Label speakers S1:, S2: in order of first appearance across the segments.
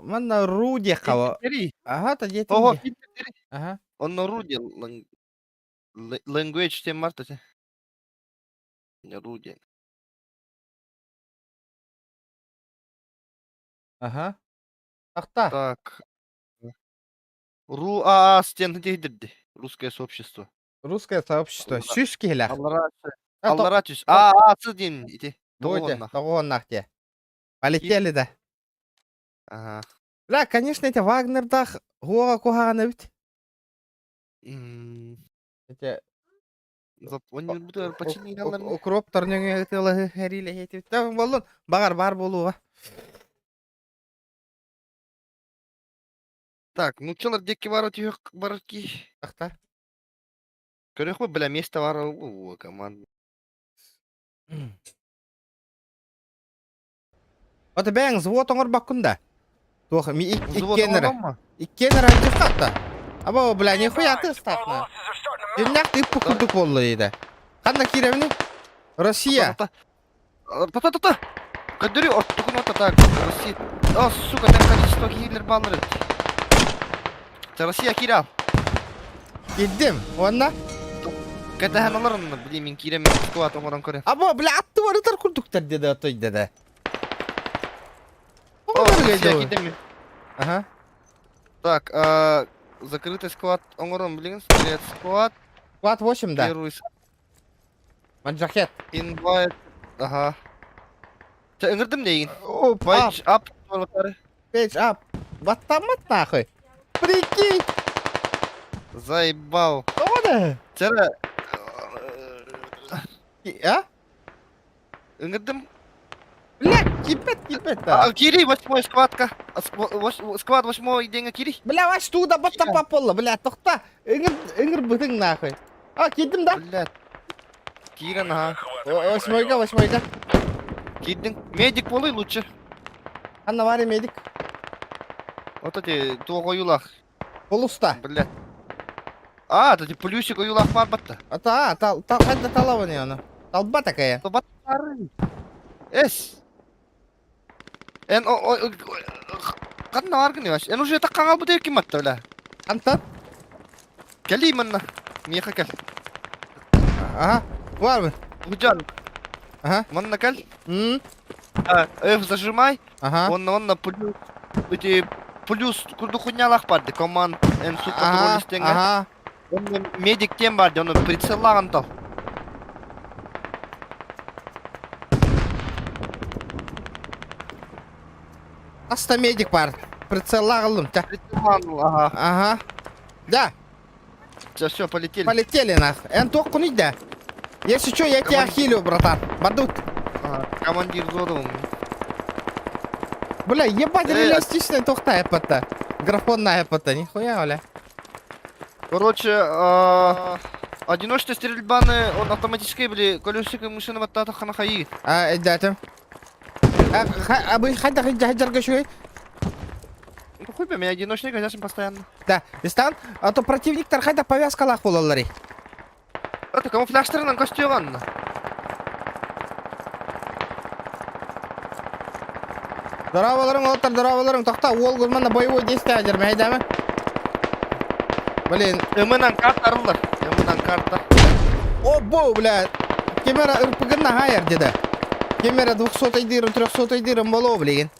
S1: Манна ру диэххэ
S2: Фильтрдери.
S1: Аха, та диэтим
S2: Ого,
S1: дии.
S2: фильтрдери.
S1: Аха.
S2: Онно ру диэн language диэн бар да Ру диэн.
S1: Аха. Ахта.
S2: Так. Ру аас диэн тиһдирди. Русское сообщество.
S1: Русское сообщество. Сүүс киһилээх.
S2: Аллараа аллараа түс. А, а, цы диэн ити.
S1: Бойте, тоҕуоннах диэ. Полетели да.
S2: Ага.
S1: Бля, конечно, эти Вагнердах хуоҕа куһаҕан эбит. Эти укроптар нөҥүө ытыалаһы эриилэһиэтибит. Боллун, баҕар баар буолуоҕа.
S2: Так, нууччалар диэки бара түһүөх барар ки.
S1: Ахта.
S2: Көрүөх бля место бар команд.
S1: Ото бэйэҥ взвод оҥорбоккун да? Туох ми
S2: Взвод
S1: иккиэн эрэ.
S2: оҥороммо?
S1: Иккиэн эрэ альдьыххатта. Аба, бля, нихуя ты ставна. Дьиннээх тыыппыт курдук буолла диэтэ. Ханна киирэбиний? Россия.
S2: Та-та-та! Та-та! Көрдөрүү оттукун отта так. Россия. О, сука, там количество киһилэр бааллар эбит. Россия киирэ.
S1: Киирдим. Уонна?
S2: Кэтэһэн олорон, блин, мин киирэн мин склад оҥорон көрө.
S1: Або, бля, атты барытар курдуктар диэдэ отой деді.
S2: О, Россия киирдим.
S1: Ага.
S2: Так, а, закрытый склад оҥорон, блин, стрелец склад.
S1: Склад 8, да.
S2: Первый
S1: Маджахет.
S2: Invite. Ага. Чэ, ыҥырдым дейин.
S1: Опа.
S2: Page up. Буолбатары.
S1: Page up. Баттаммат нахуй. Прикинь.
S2: Заебал.
S1: Тоҕо да?
S2: Чэрэ.
S1: А?
S2: Ыҥырдым.
S1: Бля, кипет, кипет.
S2: А, кири, восьмой складка. Склад восьмой деңе кири.
S1: Бля, ваш туда баттапа полла, бля, тохта. Ыҥыр, ыҥыр бытыҥ нахуй. А, киирдим да?
S2: Бля. Киирэн аха.
S1: Восьмойга, восьмойга.
S2: Киирдиҥ. Медик буолуй лучше.
S1: Анна Варя медик.
S2: Вот эти туох ойуулаах.
S1: Полуста.
S2: Бля. А, это плюсик ойуулаах баар батта.
S1: Ата, тал, тал, хайда талабын оны. Талба такая.
S2: Баттары. Эс. Эн о о ханна бааргын Иваш? Эн уже таккаҥал бу ким атта бля.
S1: Антон?
S2: Кэлии манна. Миэхэ кэл.
S1: Ага. Бар
S2: Гудян.
S1: Ага.
S2: Манна кэл.
S1: М.
S2: F зажимай.
S1: Ага.
S2: Онно онно плюс эти плюс курдук хуйнялах барды. Команд эн сука
S1: Ага.
S2: ролистеҥҥэ.
S1: Ага.
S2: Онно медик тем барды, оны прицеллаган тал.
S1: Аста медик бар. Прицеллагылым. Та.
S2: Прицеллан, ага.
S1: Ага. Да,
S2: Все, все, полетели.
S1: полетели нах. Эн тоққун да. Если что, я тебя хилю, братан. Бадут.
S2: Ага, командир взвода.
S1: Бля, ебать,
S2: Э.
S1: реалистичная тухта эпота. Графонная эпота, нихуя, бля.
S2: Короче, а, одиночная стрельбаны, он автоматически, били, колесико машина вот та ханахаи.
S1: А, дятим. А, вы хайда хайда хайда
S2: Ну хуй меня одиночный газяшим постоянно.
S1: Да, истан, а то противниктар хайда повязкалах болалары.
S2: Это камуфляжтарынан костюган.
S1: Здороваларың, олаттар, здороваларың. Тоқта, ол гурмана боевой действие адер, майдамы? Блин.
S2: Ымынан карта арылар. Ымынан карта.
S1: О, бо, бля. Кемера РПГ на хайер деди. Кемера 200 дырым, 300 дырым боло, блин.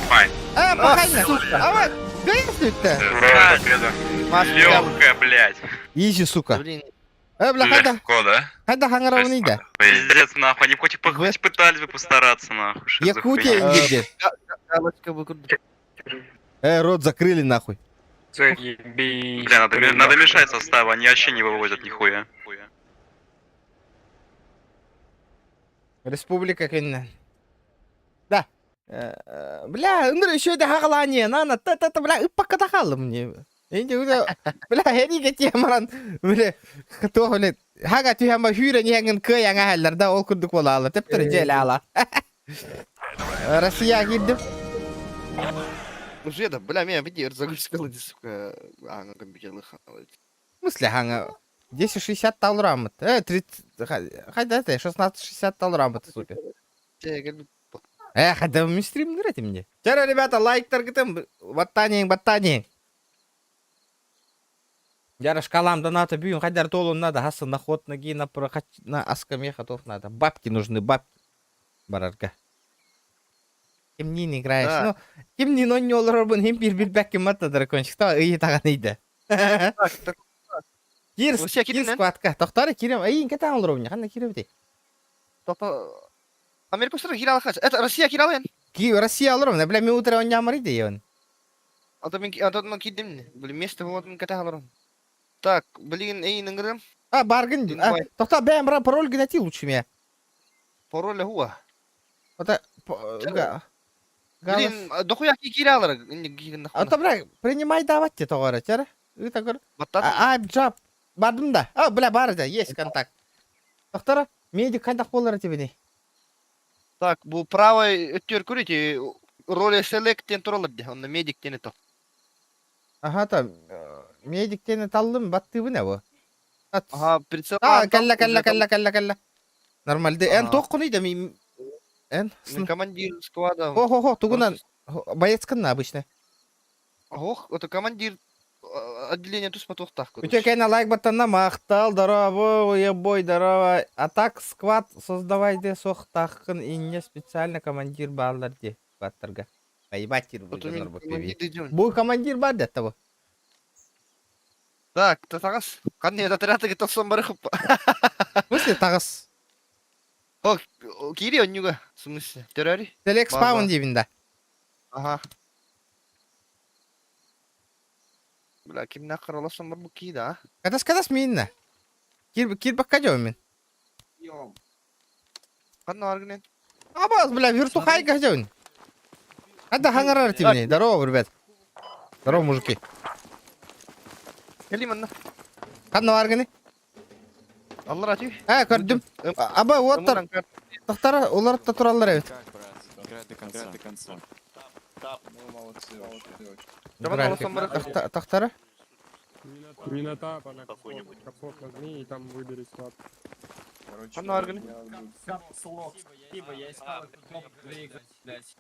S3: Файн.
S1: А, пахайна.
S2: сука.
S1: Ава, гайстүтті.
S3: Ура, победа.
S2: Маска.
S3: Легкая, блядь.
S1: Изи, сука.
S2: Блин,
S1: Э, бля, хайда,
S3: Легко, да?
S1: хайда хаңырауын иді.
S3: Пиздец, нахуй. Они хоть, хоть пытались бы постараться, нахуй. Что за
S1: Якутия
S3: хуйня?
S1: ингирде.
S2: галочка выкрутила.
S1: Э, рот закрыли нахуй.
S4: Заебись.
S3: Бля, надо, надо мешать составы, они вообще не вывозят нихуя.
S1: Республика күннен. Да. Э, Бля, ындыр еще да хагалание, на на та та та бля, ыппакка да халым не. Инде үдэ бля, хериге темаран, бля, то бля, хага түһәмә хүрә нихәнгән кыяңа хәлләр да ол курдук була ала, тептер жел ала. Россия кирдим.
S2: Уже да, бля, меня види, загрузка сука, а, на компьютерных.
S1: В смысле, ханга 1060 талрамыт. Э, 30, хайда это, 1660 талрамыт, сука. Э, хотя бы стримнер этим мне. Вчера, ребята, лайктаргытым, баттаниң, баттаниң. Яра шкалам доната бүйін, хайдар толун надо, хасы на ход ноги, на прохач, на аскаме хотов надо. Бабки нужны, бабки. Барарга. Кимниин играешь?
S2: Да.
S1: Ну, кимниин оонньууларбын хим бир билбэккин матта дракончик. Та ыйытаҕын ыйда.
S2: Так, так.
S1: Кир,
S2: Вообще,
S1: кир
S2: киринэн.
S1: сквадка. Тохторо кирем. Эйин кэтэн олоробун. Ханна кирэбитий?
S2: Тохто. Америка сыры киралы хач. Это Россия киралы.
S1: Ки Россия олоробун. Бля, мен утро оонньоомор идея
S2: А то мен а то мен кидим. Блин, место вот мен кэтэ олорон. Так, блин, эй, ыңырым.
S1: А, баргын. А,
S2: Давай.
S1: тохто, бэм, бра, пароль гнати лучше меня.
S2: Пароль хуа.
S1: Это...
S2: Чего? Блин, дохуя ки киралар.
S1: А то, бля, принимай давать те тоҕо чара. Ыта
S2: Баттат.
S1: А, жап. Бардым да. А, бля, бар да, есть контакт. Доктора, медик хайдах буолар этибиний?
S2: Так, бу правый өттүгэр көрүтэ роли select диэн тураллар дии, онно медик диэн это.
S1: Ага, там, медик диэни таллым, баттыыбын бу.
S2: Ага, прицел.
S1: А, кэллэ, кэллэ, кэллэ, кэллэ, кэллэ. Нормально. Эн
S2: Ага.
S1: туоххунуй да ми... Эн?
S2: Командир склада.
S1: Хо-хо-хо, тугунан боецканна обычно.
S2: Ох, это командир отделения туспа туохтаах.
S1: Үтө кэнэ лайк баттанна махтал, здорово, ебой, здорово. А так сквад создавай де сохтахкын инне специально командир баалар де баттарга. Поебать Бу командир бар де того.
S2: Так, таҕыс. Ханна отряды тахсан бары хуппа.
S1: В смысле таҕыс?
S2: О, киири оонньууга. В смысле? Террори?
S1: Select
S2: Бар,
S1: spawn
S2: бар.
S1: диибин да.
S2: Ага. Бля, ким нахер олосон бар бу киида, а?
S1: Катас катас минна. Кир кир бакка мин.
S2: Ханна аргынен.
S1: Абаз, бля, виртухайка жобин. Это хангарар тимни. Здорово, ребят. Здорово, мужики.
S2: Кэлим манна.
S1: Ханна аргыны?
S2: Аллар ати.
S1: А, көрдүм. Аба, уоттар. Тахтара, олар та тураллар эбит.
S5: Играть до конца. Играть до конца.
S1: График. Тахтара?
S6: Не на тап, а на капот нажми и там выбери склад.
S2: Ханна аргыны.
S4: Спасибо, я искал эту кнопку две игры, блядь.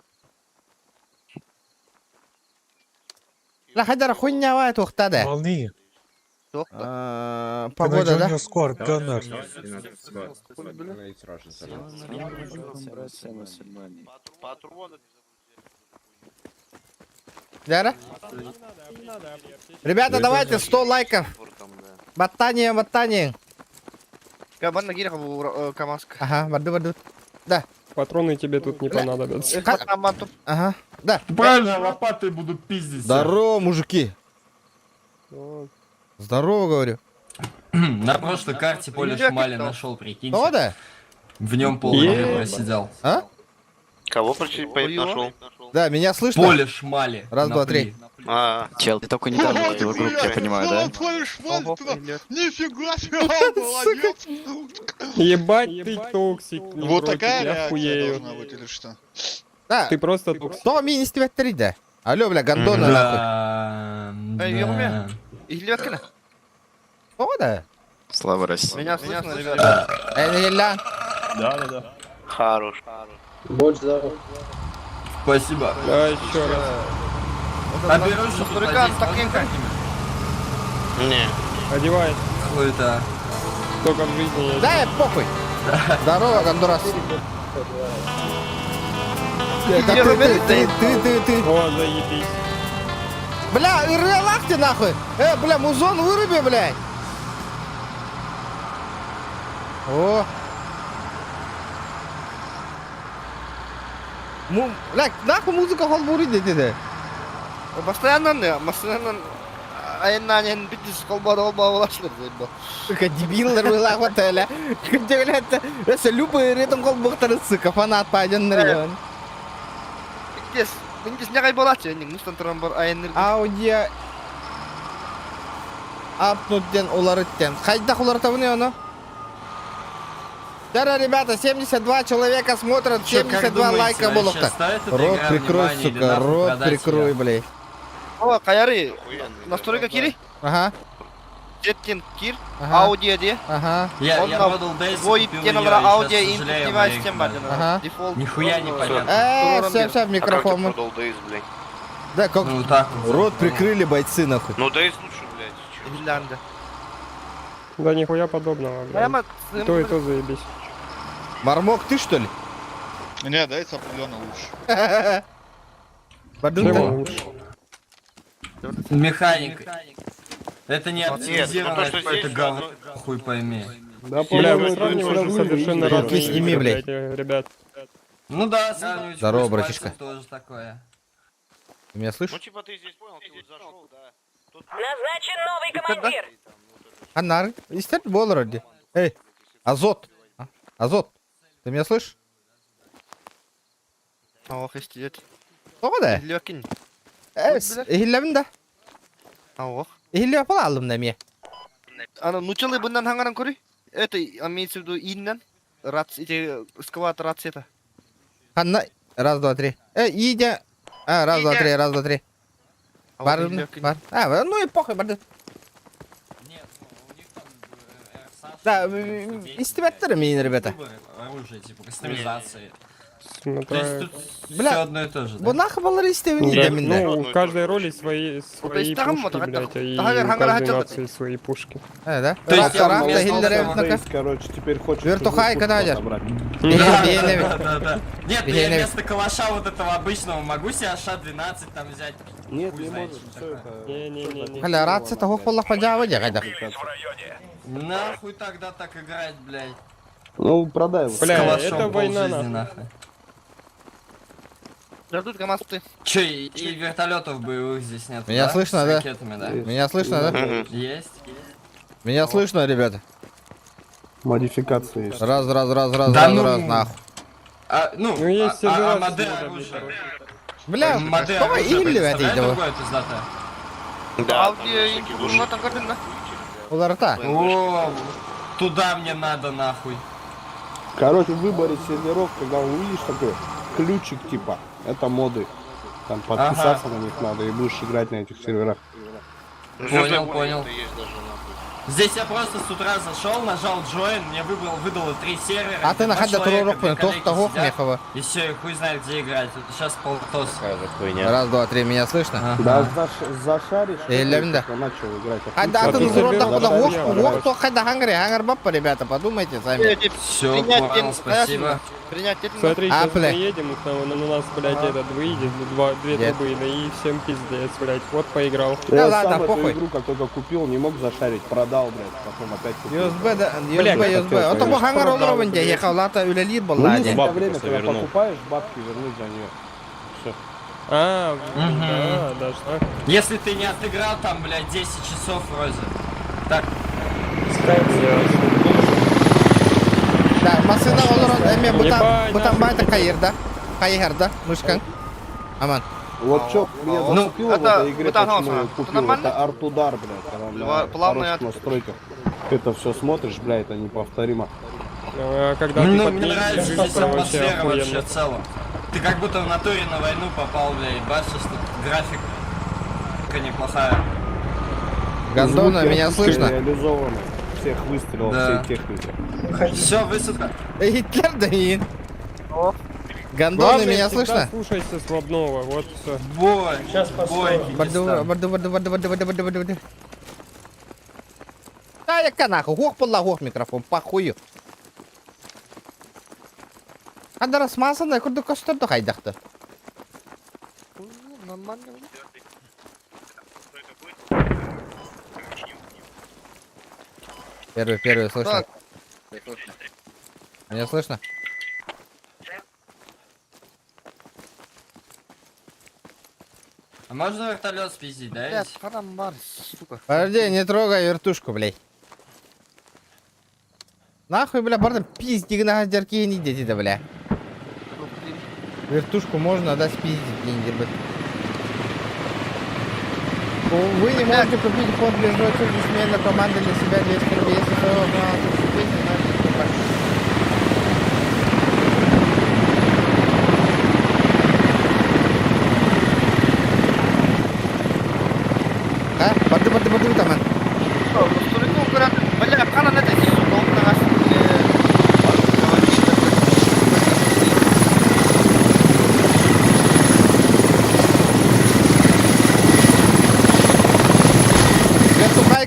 S1: Ла хайдара хуйня вай тухтада.
S7: Волни.
S2: Туох.
S1: Погода, да?
S7: Скор, Gunner.
S1: Дяра? Ребята, давайте 100 лайков. Баттание, баттание.
S2: Кабанна киири хабу Камаска.
S1: Ага, барды, барды.
S6: Патроны тебе тут не понадобятся.
S1: Ага, да.
S8: Правильно, лопатой буду пиздить.
S1: Здорово, мужики.
S6: О,
S1: Здорово, говорю.
S9: На прошлой карте поле
S2: Нельзя
S9: шмали
S2: как-то.
S9: нашел, прикиньте.
S1: Что да?
S9: В нем пол игры
S6: Еба.
S9: просидел.
S1: А?
S3: Кого
S2: нашел?
S1: Да, меня слышно?
S9: Поле шмали.
S1: Раз,
S9: на
S1: два,
S9: пли.
S1: три.
S3: А,
S5: Чел, ты только недавно купил игру, я понимаю, да?
S10: Нифига себе, молодец!
S6: Ебать ты токсик,
S10: Вот такая
S6: я
S10: реакция
S6: хуею.
S10: должна быть или что?
S1: Да.
S6: Ты просто токсик.
S1: То ми не три, да. Алло, бля, гондона нахуй.
S9: Да,
S2: Эй,
S9: да.
S2: ёб Иһиллибэт кэлэ.
S1: Что да?
S5: Слава России.
S2: Меня слышно, ребята?
S1: Эй, ля.
S8: Да, да, да.
S3: хорош.
S9: Спасибо.
S6: Да, еще раз.
S9: А берешь что тут
S2: Турикан,
S9: одеть
S2: так
S9: можно
S2: инка.
S9: как-нибудь?
S3: Не.
S6: Одевай,
S9: Хуй это.
S6: только в жизни я
S1: Да, похуй. Здорово, гондурас. Это ты, ты, ты, ты, ты.
S6: О, заебись.
S1: Бля, ырыалах ты нахуй. Бля, музон выруби, блядь. О. Му, бля, нахуй музыка холбури деди.
S2: Постоянно, постоянно айаннаан битис холбоо холбоо болачлар заебал.
S1: Сука, дебиллар была хватали. Где, это любые ритм холбуктары, сука, фанат пойден на район.
S2: Биттес, биттес нягай болачы, энник мустан туран бар айанныр.
S1: Аудио апнуттен уларыттен. Хайдах улартабыны оны? Вчера, ребята, 72 человека смотрят,
S9: Чё, как
S1: 72
S9: думаете,
S1: лайка
S9: вообще
S1: было.
S9: стоит эта
S1: Рот
S9: игра
S1: прикрой,
S9: внимания или
S1: сука,
S9: нахуй
S1: рот
S9: продать
S1: прикрой,
S9: её?
S1: блядь.
S2: О, каяры, настройка кири.
S1: Ага.
S2: Сеттинг киир,
S1: Ага.
S2: Аудио дии.
S1: Ага.
S9: Я, я
S2: Он
S9: продал Дейз,
S2: Твой
S9: купил
S2: тен
S9: её,
S2: олорор
S9: и щас
S2: аудио
S9: сожалею
S2: input
S9: о
S2: device
S9: моих,
S2: диэн бар
S9: блядь.
S2: дьон.
S1: Ага.
S2: Дефолт.
S9: Нихуя не понятно.
S1: Все, все, микрофон.
S7: продал Дейз, блядь?
S1: Да, как
S9: Ну так вот.
S1: рот прикрыли бойцы нахуй.
S7: Ну Дейз лучше, блядь. чё.
S2: Финляндия.
S6: Да нихуя подобного, блядь.
S2: Прямо
S6: И то, и то заебись.
S1: Мармок, ты что ли?
S10: Не, Дейз определенно лучше.
S1: Бардун,
S6: Чем
S1: ты?
S6: лучше?
S9: Механик. Это не
S7: Нет, ну то,
S9: оптимизированное
S7: что
S9: какое-то
S7: здесь,
S9: говно, хуй пойми.
S8: Да,
S6: Бля,
S8: по-моему,
S6: вы
S8: это
S6: сравниваете
S8: не
S6: совершенно
S1: Руки
S6: разные
S1: сними,
S6: игры,
S1: блядь.
S6: блядь, ребят.
S9: Ну да, сравнивать
S1: Здорово,
S9: хуй с
S1: братишка.
S9: пальцем тоже такое.
S1: Ты меня
S7: Ну
S1: слышишь?
S7: типа ты здесь понял, ты вот зашел, да. Тут
S11: Назначен новый командир.
S1: Анар, истер бол вроде. Эй, Азот. А? Азот, ты меня слышишь?
S2: Ох, истиет.
S1: Тоҕо да?
S2: Лёкин.
S1: Э, иһиллэбин да.
S2: Ох.
S1: Иһиллэп алым да эмиэ.
S2: Ана нучалы бундан хангаран көрүй. Это имеется в виду иннен. Рац, эти сквад рацията.
S1: Ханна, раз, два, три. Идя. А, раз, два, три, раз, два, три. Бар, бар. А, ну и похуй, бар.
S9: Нет, ну у них там RSA,
S1: Да,
S9: что-то,
S1: истибэттэр миин, ребята.
S9: Выбор оружия, типа кастомизации. То
S6: Смотря-
S9: есть тут
S1: Бля,
S9: все одно и то же,
S1: Бу
S9: да?
S1: нахуй балар истебин
S6: Да,
S1: дэмин да.
S6: ну, у каждой роли свои, свои
S2: есть там
S6: пушки,
S2: вот,
S6: блядь, и
S2: тагар-
S6: у
S2: хангар
S6: каждой
S2: хотел-
S6: нации свои пушки.
S1: Э, да?
S9: То есть я
S1: Рах,
S9: вместо
S1: иһиллэр
S9: того,
S1: эбит нака.
S8: Короче, теперь хочешь
S1: Вертухай,
S8: чужую
S1: когда
S8: пушку
S1: идешь?
S8: отобрать.
S9: Да,
S1: Иһиллэбит.
S9: да, да, да. Нет, ну я
S1: Иһиллэбит.
S9: вместо калаша вот этого обычного могу себе АШ-12 там взять.
S8: Нет,
S9: Хуй
S8: не
S9: знает,
S8: можешь,
S9: что
S8: все
S9: такое.
S8: это...
S6: Не-не-не-не.
S1: Халя, рация того холла паджава дьэ,
S9: Нахуй тогда так играть, блядь.
S8: Ну, продай его.
S9: С
S6: Бля,
S9: калашом
S6: это война,
S9: полжизни, нахуй.
S2: Ждут КамАЗ-ты.
S9: Че, и вертолетов боевых здесь нет,
S1: Меня
S9: да?
S1: слышно,
S9: С
S1: да?
S9: ракетами, да?
S1: Меня слышно, да?
S9: Есть?
S1: Меня слышно, ребята?
S8: Модификации есть.
S1: Раз, раз, раз, раз,
S9: Да
S1: раз,
S9: ну.
S1: раз, нахуй.
S9: А, ну,
S6: Ну, есть сервера
S9: а моды
S6: с модами,
S9: оружия.
S6: короче.
S1: Бля,
S9: Моды
S1: тоҕо
S9: оружия
S1: иһиллибэт
S9: представляют
S1: иһдэ бу.
S9: другое пиздатое?
S7: Да, там
S2: Аудио
S7: всякие
S2: input.
S7: глушители.
S2: Вот там картина.
S1: Уларыта.
S9: О, туда мне надо, нахуй.
S8: Короче, в выборе серверов, когда увидишь такой ключик типа, это моды. Там подписаться на них надо и будешь играть на этих серверах.
S7: Ну,
S9: Понял,
S7: «Звездные
S9: понял.
S7: войны» есть даже, нахуй.
S9: Здесь я просто с утра зашел, нажал join, мне выбрал, выдало три сервера.
S1: А ты
S9: где
S1: на
S9: два
S1: хадда
S9: человека,
S1: туруорукпун,
S9: две
S1: туох
S9: коллеги
S1: того
S9: сидят,
S1: мехова.
S9: И все, и хуй знает, где играть. Сейчас полтос.
S1: Раз, два, три, меня слышно?
S9: Ага.
S8: Да, зашаришь,
S1: Иһиллэбин да.
S8: только начал играть. а
S1: Хадда
S6: А
S1: атын
S6: ты
S1: туруордах
S6: сервер
S1: куда
S6: зашаришь,
S1: ох,
S6: да.
S1: ох, туох хадда хангре, хангар баппа, ребята, подумайте сами.
S9: Все,
S2: Принять
S9: понял,
S2: тем-
S9: спасибо.
S2: Принять это.
S6: Смотри,
S1: А,
S6: сейчас
S1: бля.
S6: мы едем, к нам, на нас, блядь, этот выйдет, два, две
S1: Нет.
S6: трубы, да и всем пиздец, блядь, вот поиграл.
S1: Да
S8: Я
S1: ладно,
S8: сам эту
S1: похуй.
S8: игру, как только купил, не мог зашарить, продал, блядь, потом опять купил.
S1: USB, да,
S6: Бля,
S1: USB, USB.
S8: хотел,
S1: Ото бу
S8: конечно.
S1: хангар
S6: Продал,
S1: олоробун дьэ,
S6: блядь.
S1: ехалата үлэлиир
S8: Ну,
S1: болла
S8: есть
S1: дьэ.
S8: это время, когда покупаешь, бабки вернуть за нее. Все.
S6: А,
S9: Мгм.
S6: да, даже так.
S9: Если ты не отыграл там, блядь, 10 часов вроде. Так,
S6: Ясно.
S1: Да, массына олорон эме бутан
S6: Ебать,
S1: бутан
S6: нахуй.
S1: байта кайырда. Кайырда, мышкан. Аман.
S8: Вот что меня
S2: Ну,
S8: зацепило в
S2: это-
S8: этой игре,
S2: вот оно,
S8: почему я
S2: это
S8: купил,
S2: нормально?
S8: это арт-удар, блядь, когда на
S2: Плавный
S8: хороших настройках. Это все смотришь, бля, это неповторимо.
S6: А когда ты
S9: ну,
S6: под
S9: мне
S6: ней
S9: нравится
S6: лежишь,
S9: здесь
S6: это вообще
S9: атмосфера вообще
S6: охуенно.
S9: в целом. Ты как будто в натуре на войну попал, бля, и башишь, тут графика неплохая.
S1: Гондона,
S8: Звуки
S1: меня слышно?
S8: Реализованы. Всех выстрелов,
S9: Да.
S8: всей техники.
S9: Все, высадка.
S1: Гитлер да и. Гондона,
S6: Главное,
S1: меня
S6: всегда
S1: слышно?
S6: слушайся слабного, вот все.
S9: Бой, бой,
S1: Барду,
S9: Киргизстан.
S1: барду, барду, барду, барду, барду, барду, барду, барду. Да, я нахуй, ох, пола, ох, микрофон, похую. Адара смазанная, курду костер хайдахты.
S2: Нормально.
S1: Первый, первый, слышно?
S2: Так.
S1: Меня слышно?
S9: А можно вертолет спиздить, да?
S2: Блядь,
S9: ведь?
S2: харамбар, сука.
S1: Подожди, не трогай вертушку, блядь. Нахуй, бля, бардам пиздик на дерки не дети, да, бля. Вертушку можно, да, спиздить, не дербет. Вы не можете купить код без очереди смена команды для себя 200 рублей. Если своего канала то купить, не надо покупать. А? Барды, барды, барды, там.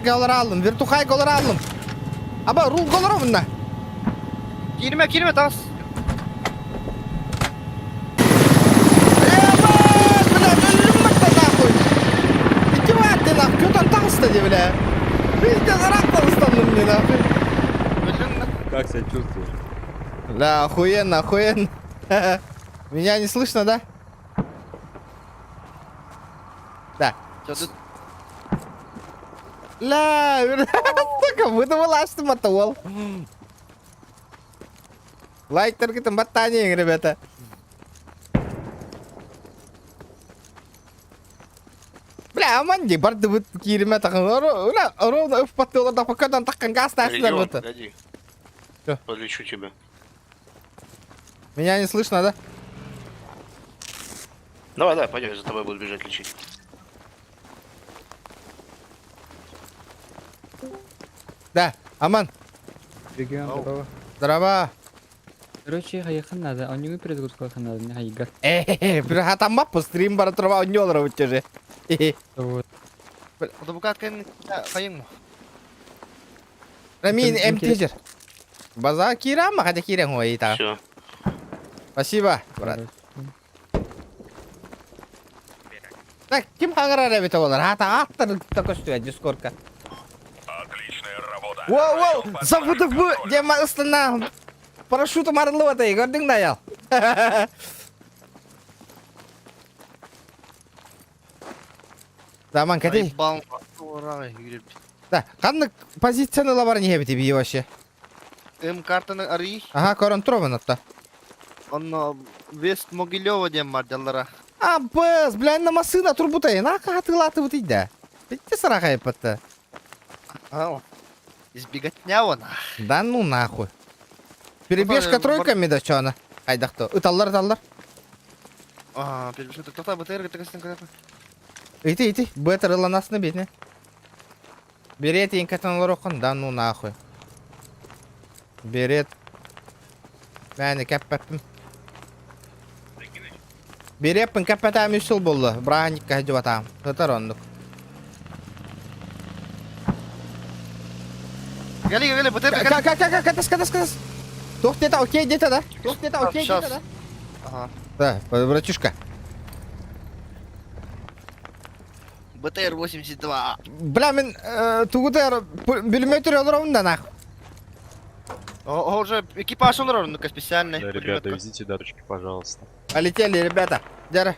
S1: Вертухайга олоралым, вертухайга олоралым. Аба, рулга олоробун да.
S2: Киирмэ, киирмэ, таас.
S1: Ебать, бля, өлүм нахуй. Ити ты нахуй, көтөн таҕыста дии, бля. Пиздец, ыраахтан ыстанным мне нахуй.
S12: Как себя чувствуешь?
S1: Бля, охуенно, охуенно. Меня не слышно, да? Да. Ля, сука, выдавала мотол. Лайк только там ботаник, ребята. Бля, аман ди барды быт кириме тахын. Бля, ровно ыппаттылар да покадан тахкан газ тахсылар
S7: Регион,
S1: быты.
S7: погоди.
S1: Чё?
S7: Подлечу тебя.
S1: Меня не слышно, да?
S7: Давай, давай, пойдем, я за тобой буду бежать лечить.
S1: Да, Аман.
S13: Регион, здорово.
S1: Здорово.
S13: Короче, хайхан надо, а не перезагрузку хайхан надо, не хайгар.
S1: Э, бир стрим бара турба ойнолор же.
S13: Вот.
S2: Одобукат хайын
S1: Рамин МТжер. База кирама, хотя кирен ой та.
S7: Все.
S1: Спасибо, брат. Так, ким хаңарар эбит олар? Хата аттар такой дискордка.
S14: Отличная работа.
S1: Воу, воу, забудык бу, дема ыстына. Парашютом арылып атай, көрдүң да ял. Заман кәтей. Да, қанды позицияны лабар не бити би вообще?
S2: М картаны арый.
S1: Ага, көрөн турамын атта.
S2: Онно Вест Могилева дем бар жаллара.
S1: А, быз, бля, на машина турбутай, на хатылаты вот иде. Битте сарахай патта.
S2: А, избегать вон.
S1: Да ну нахуй. Перебежка тройками да чё она? Айдахто. Ыталлар, ыталлар.
S2: А, перебежка тоқта БТР тагастын кадапа.
S1: Ити, ити, бетер ыланасны битне. Берет инкатан лорокон, да ну нахуй. Берет. Мәне кәппәппім. Береппін кәппәтәм үсіл болды. Браникка хәжіп атам. Тытар ондук.
S2: Гали, гали, БТР
S1: Ка, ка, ка, ка, катас, катас, катас. Тух где-то, окей, где-то, да? Тух где-то, окей, где-то, да?
S2: Ага.
S1: Да, братишка.
S2: БТР 82.
S1: Бля, мен тугутар бүлмөтөр олоромун да нах.
S2: О, уже экипаж олор, ну-ка специальный.
S12: Да, ребята, довезите до точки, пожалуйста.
S1: Полетели, ребята. Дяра.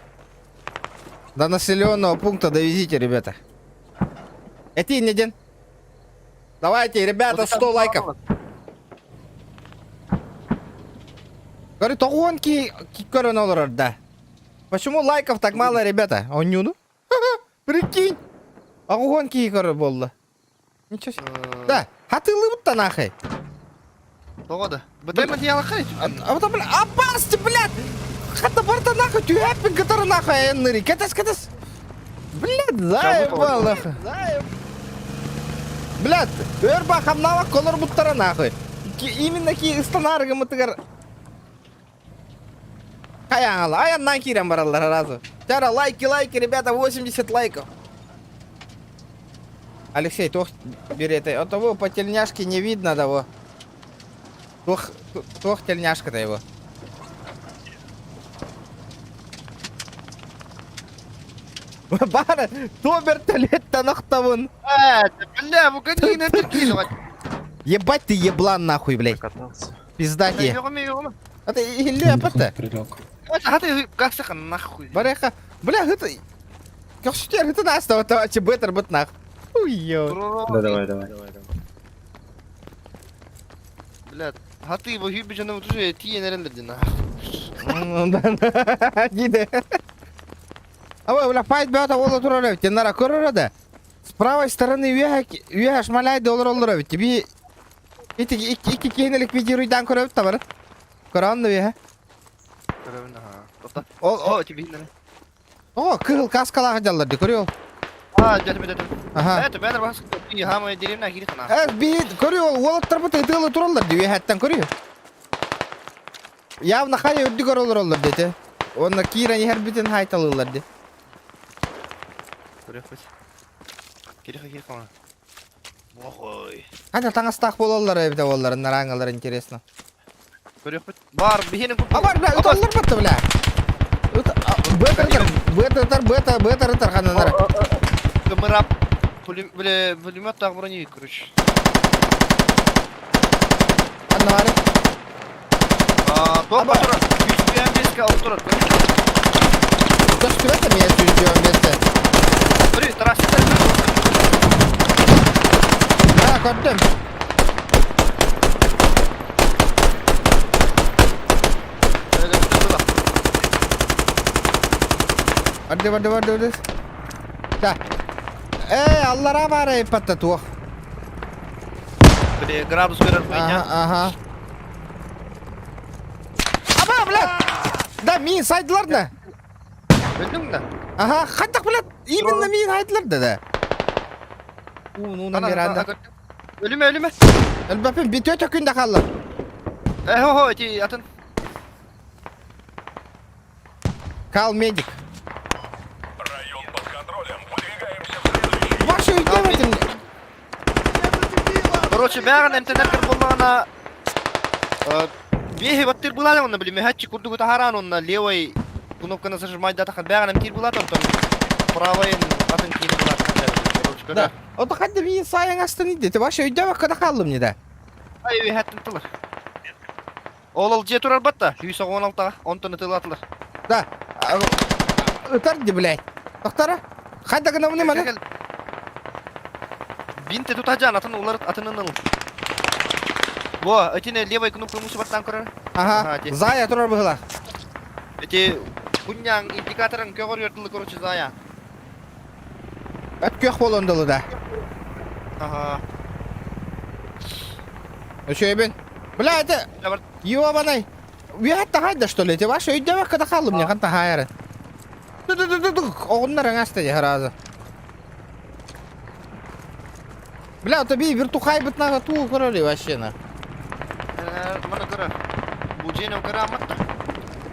S1: До населенного пункта довезите, ребята. Эти не день. Давайте, ребята, 100 лайков. Говорит, он ки да. Почему лайков так мало, ребята? Он не ну? Прикинь. А он ки болды. Ничего себе. Да, хатылы будто нахай.
S2: Погода. БТР материалы хай.
S1: А вот, бля, опасти, блядь! Хата барта нахуй, тюэппин, который нахуй, энныри. Катас, катас. Блядь, заебал нахуй. Блядь, өрба хамнава колор буттара нахуй. Именно ки ыстанаргы мытыгар. Аян, аян накирем баралар разу. Тяра, лайки, лайки, ребята, 80 лайков. Алексей, тох бери это. А того по тельняшке не видно того. Тох, тох тельняшка-то его. Бара, то вертолет-то нахтавын.
S2: А, бля, выгони на перекидывать.
S1: Ебать ты еблан нахуй, блядь. Пизда тебе. А ты ляпа-то.
S2: А ты как нахуй.
S1: Бареха, бля, это... Как что это нас, то это бетер бут нах. Уё.
S12: Да, давай, давай.
S2: Бля, а ты его гибежаны уже тиенерендер нах.
S1: Диде. А бля, файт бята ола турар тенара көрөр да. С правой стороны үйе шмаляй доллар олор тебе. Ити ики кихини ликвидируйдан көрөп табар. Көрөн үйе.
S2: О, о, тебе
S1: О, кыл каскалага жаллар ди көрү.
S2: А, дядя, дядя.
S1: Ага.
S2: Это бәдер бас. И хама деревня кирихана.
S1: Э, би көрү ол тарбыт ытылы тураллар ди үйе көрү. Явно хай үрдү көрөлөр олар дети. Онна кира не хербитин хайталылар ди.
S2: Көрө хоть. Кириха кирихана. Ой.
S1: Хата таҥастаах буолаллар эбитэ буоллар, нараангалар интересно.
S2: Көрүөхпүт. Бар, биһиэнин курдук.
S1: А бар, бля, ыталлар батта, бля. Быта быта быта быта ытар хананара.
S2: Кымырап. Бля, пулемет так броневик, короче.
S1: Ханна бары?
S2: А, топ турар. 105 алып турар.
S1: Көстүбэт эмиэ 125-те.
S2: Бри, Тарасик.
S1: Да, көрдүм. Барды, барды, барды, барды. Да. Эй, аллара баар эппатта туох.
S2: Бля, градус көрөр хуйня.
S1: Ага, ага. Аба, блядь! Да, мин сайдылар да.
S2: Биллиң да?
S1: Ага, хаттак, блядь, именно мин сайдылар да да. У, ну, на
S2: Өлүмэ, өлүмэ.
S1: Элбэпин бүтө төкүн да қалла.
S2: Э, хо, хо, эти атын.
S1: Кал медик.
S14: Район под контролем. Выдвигаемся в следующий.
S1: Вообще өйдөмөдүм.
S2: Короче, бәгән эмтенер кер булмагана Бехи баттыр булады онна били мехатчи курдугу тахаран онна левой кнопканы зажимать да тахан бәгән эмтир булады онтон правой атын кири булады. Короче,
S1: Да. Ото хадды мин сайын астын иди. Ты вообще өйдөмөк када қалдым не да.
S2: Ай, хаттын тылыр. Ол ол же турар батта, 116 онтон тылатылар.
S1: Да. Ытар ди, блядь. Токтара. Хайда гына мына мана.
S2: Бинте тутажан атын улар атынын ыл. Во, этине левой кнопкой мусы баттан көрөр.
S1: Ага. Зая турар быгыла.
S2: Эти куньяң индикаторын көгөр йөртүлү, короче, зая.
S1: Өт көх болондолу да.
S2: Ага.
S1: Өшөйбен. Бля, это... Ёбаный. Уятта хайда, что ли? Ты вообще өйдөмөк када қалдым не қанта хайры. Ду-ду-ду-ду-ду. Оғыннар аңасты сразу. Бля, это би вертухай бытнага туу көрөли вообще на.
S2: Мана көрөр. Бу жени көрө аматта.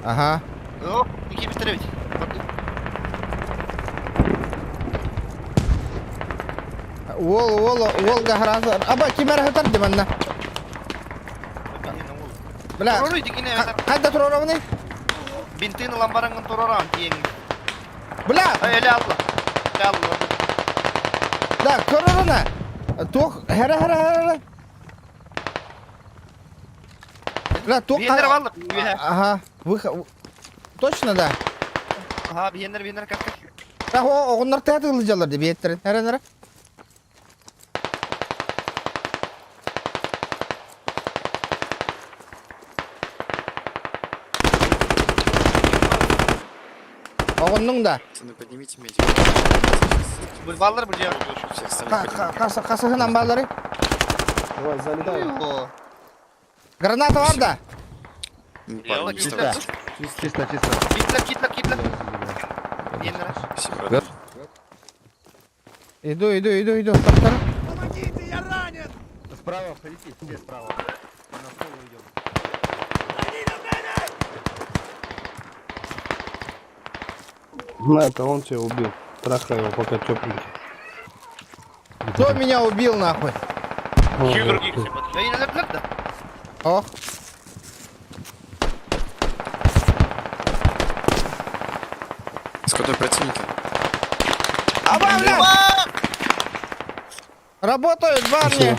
S1: Ага.
S2: О, iki битиребит.
S1: Ол, ол, ол сразу. Аба, кимер хатар деманна. Бля, қайда турар
S2: Бинтин ламбараңын тураран тиең.
S1: Бля!
S2: Ай, эле алла. Эле алла.
S1: Да, көрөрүнэ. Туох, хара хара хара. Бля, туох...
S2: Биендер баллы.
S1: Ага, выход... Точно, да.
S2: Ага, биендер, биендер, как как.
S1: Да, о, оғыннар тәтіғылы жалар деп еттерін. Хара, хара. Оғынның да.
S5: Пацаны, поднимите медика.
S2: Бұл баллар бұл жер.
S5: Всех остальных поднимите.
S1: Қасығынан баллары.
S8: Давай, залетай.
S1: Граната бар да.
S5: Ну, парни, не
S2: Чисто,
S5: вставайте.
S8: Чисто, чисто.
S2: Китлер, китлер, китлер. Биендер.
S5: Спасибо, брат.
S1: Иду, иду, иду, иду. Тоқтар.
S8: Справа входите, все справа. На пол идем. На, это он тебя убил. Трахай его, пока тепленький.
S1: Кто меня убил, нахуй?
S2: Да.
S1: Ох.
S5: С какой противники?
S1: Аба, бля! Работают, парни!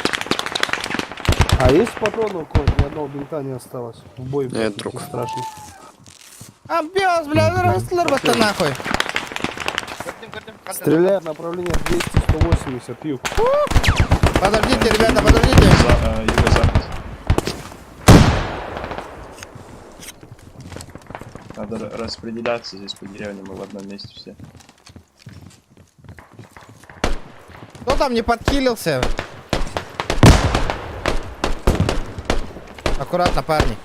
S8: А есть патроны у кого? Ни одного бинта не осталось. В бой
S5: Нет, друг.
S8: страшно.
S1: А, пес, бля, растылар батта нахуй.
S8: Стреляет направление 200-180 юг.
S1: Подождите, ребята, подождите.
S10: Юго-запад. Надо распределяться здесь по деревням, мы в одном месте все.
S1: Кто там не подкилился? Аккуратно, парни.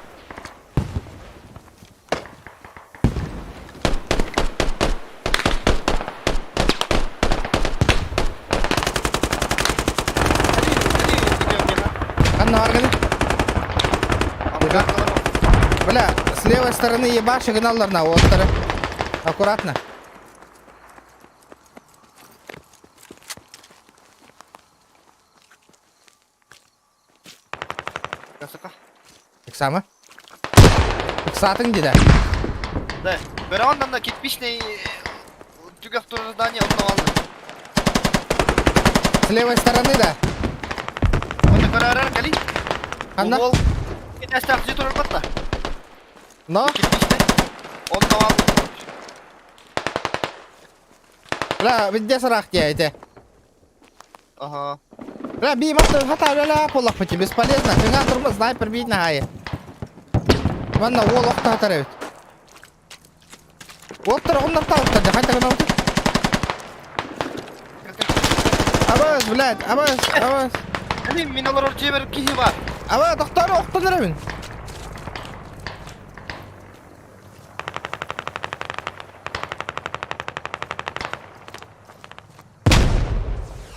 S1: Анна Арганы. Бля, с левой стороны ебаши гналлар на острове. Аккуратно.
S2: Касака.
S1: Ыксаама. Ыксаатыҥ дии да.
S2: Да. Бөрөҕөн да кирпичный түгэх турар здание онно алды.
S1: С левой стороны да.
S2: Онно көрөрөр кали.
S1: Ханна?
S2: Ол этажтаах дьиэ турар батта.
S1: Но?
S2: Кирпичный. Онно алды.
S1: Бля, везде сарах дии эти.
S2: Ага.
S1: Бля, би мат хата бля полахпыти бесполезно. Кыҥаан турма снайпер биит наһайы. Манна уол охто хатар эбит. Уоттар оҕуннар таалыттар дьэ хайда гынабыт? Абас, блядь, абас, абас.
S2: Блин, мин олорор дьиэбэр киһи бар.
S1: Аба, тохтоор охтон эрэбин.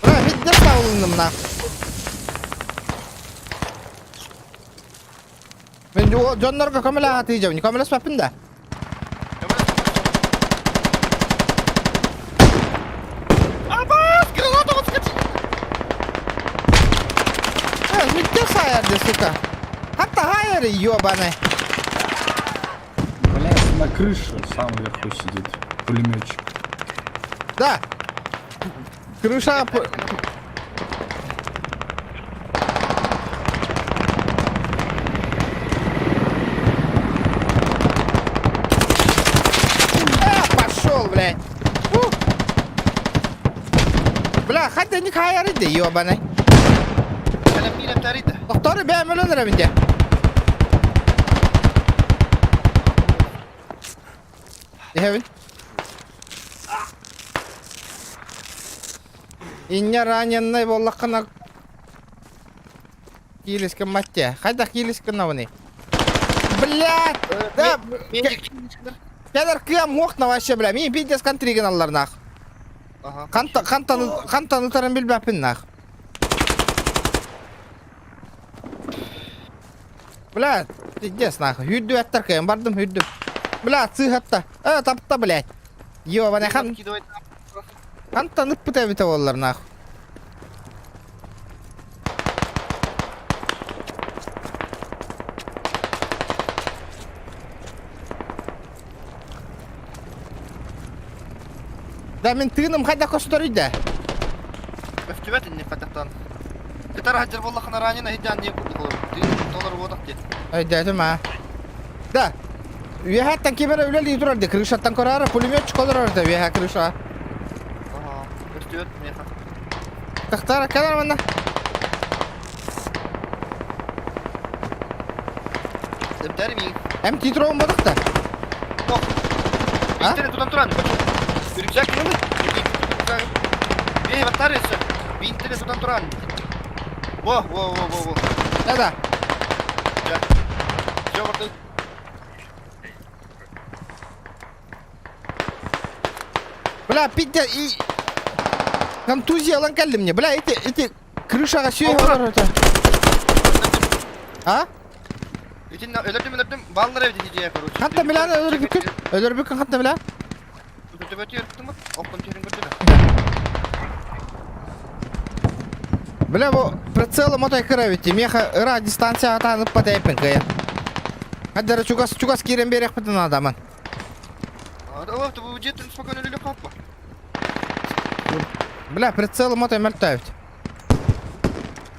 S1: Бля, видно саулынным нах. Мен дьоннорго көмөлөһө атыыдьабын. Көмөлөспөппүн да.
S2: Абас, граната вот скачи.
S1: Э, Митте сайарды, сука. Хатта хайары, ёбаный.
S10: Блять, на крыше сам вверху сидит пулеметчик.
S1: Да. Крыша... Э, пошел, блядь. Фу. Бля, хотя не хайары, да ёбаный. Тохтор бэйэм өлөн эрэбин дии. Иһэбин. Инньэ раненнай буоллаххына киилискин маттия. Хайдах киилискин абыный? Блядь! Да, кэлэр кыам муох на вообще, бля. Мин пиздец контригин аллар нах. Хантан хантан хантан ытарын билбэппин нах. Бля, пиздец нахуй. Үрдүбэттэр кыайан бардым үрдүм. Бля, сыыһатта. Э, тапта, блядь. Ёбаный хан... Хантан ыппыт эбитэ буоллар нахуй. Да мин тыыным хайдах көстөрүй да?
S2: Көстүбэт инник хатахтан. Кытар хадьар буоллахына ранена иһдьаан диэн курдук олор. Тыын толор уотах диэн.
S1: Өйдөөтүм аа. Да. Үөһэттэн ким эрэ үлэлии турар дии. Крышаттан көрөөрө пулеметчик олорор да үөһэ крыша.
S2: Ага, көстүбэт миэхэ.
S1: Тахтара кэлэр манна.
S2: Эмтэр миин.
S1: Эм титроун бодохта.
S2: Ох.
S1: А?
S2: Бииттэри тутан туран. Рюкзак кимий? Бей, баттар өссө. Бииттэри тутан туран. Во, во, во, во, во.
S1: Да-да.
S2: Все, барды.
S1: Бля, пиздец, и... Контузия ылан кэллим мне. Бля, эти, эти крышаҕа сүөһү олорор это. А?
S2: Итиннэ өлөрдүм өлөрдүм бааллар эбит идея короче.
S1: Хантан билээн өлөрбүккүн? Өлөрбүккүн хантан билээн?
S2: Төбөтү өрүттүм оттон түһэрин көрдүм.
S1: Бля, бу прицелым отой кыра эбит. Миэхэ ыра дистанция атаан ыппат эппин кыайан. Хаддара чугас чугас киирэн биэриэхпитин наадаман.
S2: О, дьиэтин спокойно өлүлүк хаппа.
S1: Бля, прицелым отой мөлтөөбүт.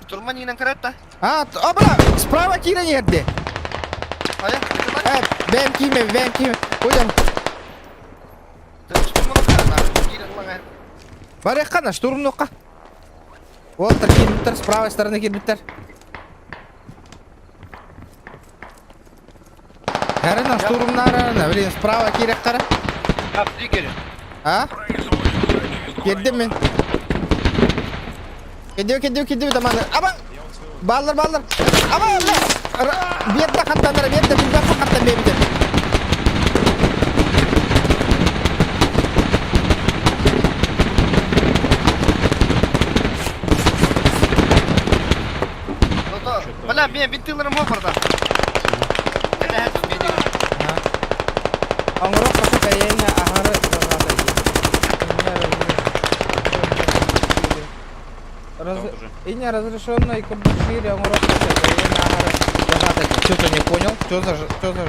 S2: Турман иинэн кыратта.
S1: А, а, бля, справа киирэн иһэрди.
S2: Хайа,
S1: Э, бэм кииме, бэм кииме. Уйдам. Барыахха на штурмнуохха. Уолтар киирбиттэр, с правой стороны киирбиттэр. Эрена штурмнарана, блин, справа киирэххара. А? Кирдим мин. Кидиу, кидиу, кидиу, таманы. Аба! Бааллар, бааллар. Аба, бля! Биэрдэ хаттанара, биэрдэ билбэппин хаттан биэбитим.
S2: Бля, мен бинтыларым хо барда.
S1: Оҥорох хоту кэйиэнэ аһары саҕата Раз... Иня разрешенный курдук шире оҥорох хоту кэйиэнэ аһары. Что-то не понял. Что за что за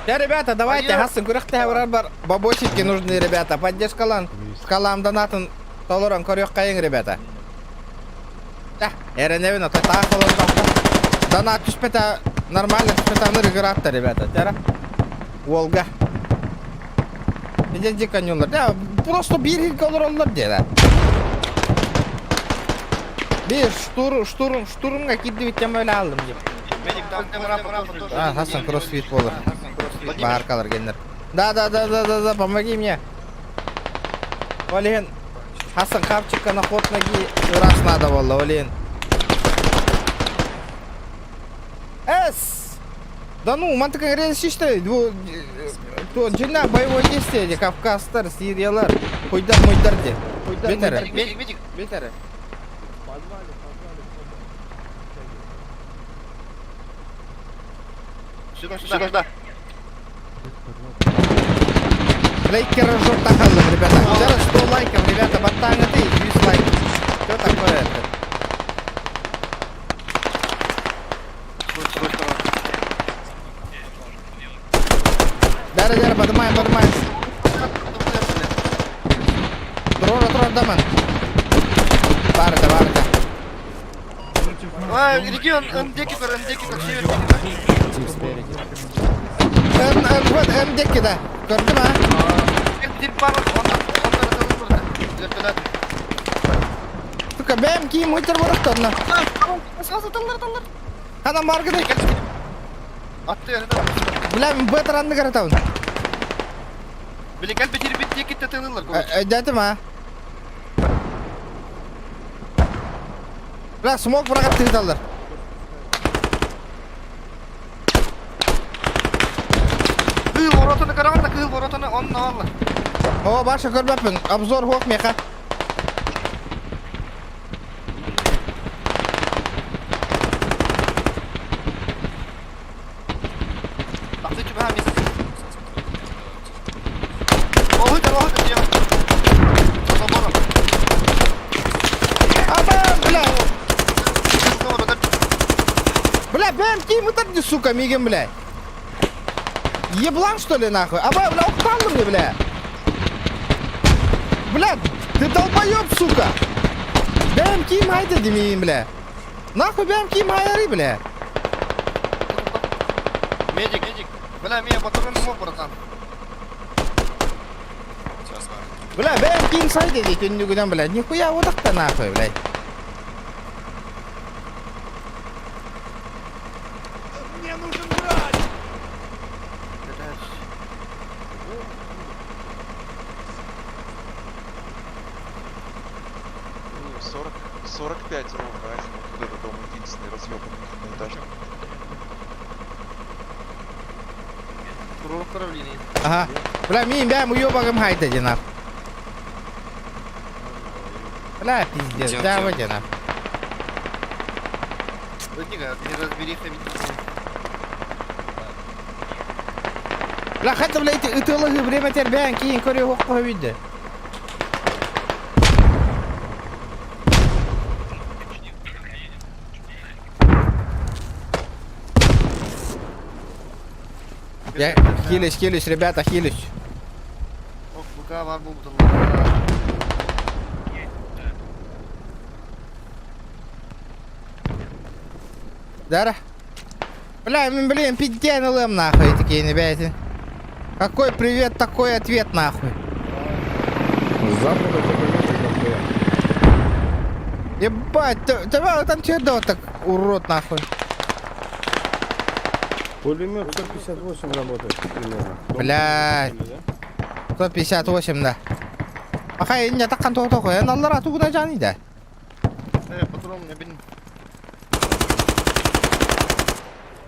S1: Да, ребята, давайте, хасын күрэхтэһэ барар бар. Бабосики нужны, ребята. Поддержкалан, скалам донатын толорон көрүөххэйиҥ, ребята. Да, эрэнэбин, ото таах олордоххо. Донат түспэтэ, нормально түспэтэ, аны ыгыраатта, ребята. Тера. Уолга. Дьэ конюлар. Да, просто биир иһиргэ олороллор диэ. Биир штурм, штурм, штурмга киирдибит тем өлө алдым деп. А, Хасан кроссфит болар. Бааркалар геннер. Да, да, да, да, да, да, помоги мне. Олен, Хасан хавчика на ход ноги раз надо было, Олен. С! Да ну, мантыка рельсиште, дьиҥнээх боевой действие дии, Кавказтар, Сириялар, хуйдар муйдар дии. Бетер.
S2: Медик, медик, бетер. Сюда, сюда, сюда.
S1: Лайки рожок тахаллым, ребята. Сейчас 100 лайков, ребята, баттаҥҥытый, 100 лайк. Что такое это?
S2: С той стороны.
S1: Да, да, поднимаем, поднимаем. Трора, трора, даман. Барда, барда.
S2: А, регион, Ндекитер, Ндекитер, север Декитер.
S1: М, М, вот, М диэки, да. Көрдүм, а?
S2: Тип бар, онно, онно, вертолет.
S1: Сука, бэм, киим муйтер барахтарна. Ханан баргыды.
S2: Атты это.
S1: Бля, бетер анны каратабын.
S2: Били кел битир бит декит тылылар.
S1: Өйдөөтүм, а? Бля, смок бырагат тыыталлар.
S2: Кыыл воротаны караганда, кыыл воротаны онно алла.
S1: О, баша көрбөппүн. Обзор хуох меха.
S2: Тахсы чубаха мис. Охут, охут, я. Забором.
S1: Аба, бля. Бля, бэм, киим ытар сука, миигин, бля. Еблан, что ли, нахуй? Аба, бля, охталлым мне, бля. Бля, ты долбоеб, сука. Бэм, киим хайда димиин, бля. Нахуй бэм, киим хайары, бля.
S2: Медик, медик. Бля, меня патрон мог, братан.
S1: Бля, бэм, киим сайда дии, түннүгүнэн, бля. Нихуя вот так-то нахуй, блядь.
S14: Мне нужен врач!
S2: Блядь.
S12: Ну, 40, 45 ровно, азимут. Вот этот дом единственный разъебанный одноэтажный.
S2: Управление.
S1: Ага. Бля, миин бэм уебагым хайда дии, нахуй. Бля, пиздец,
S5: Где он,
S1: да,
S5: где он?
S1: вот нахуй.
S2: Вот не разбериха медицины.
S1: Бля, хата, бля, эти ытылыгы время тербән, кийин көрө хокко виде. Я хилюсь, хилюсь, ребята, хилюсь.
S2: Ох, бука бар бу
S1: Дара. Бля, блин, пиздец, лэм нахуй, такие ребята. Какой привет, такой ответ нахуй.
S8: Запада дохуя.
S1: Ебать, тебя там че так, урод нахуй.
S8: Пулемет 158 работает примерно.
S1: Блядь. 158, да. Аха, не так кантоо тохо, наллара тугуна жаны да.
S2: Патрон, мне блин.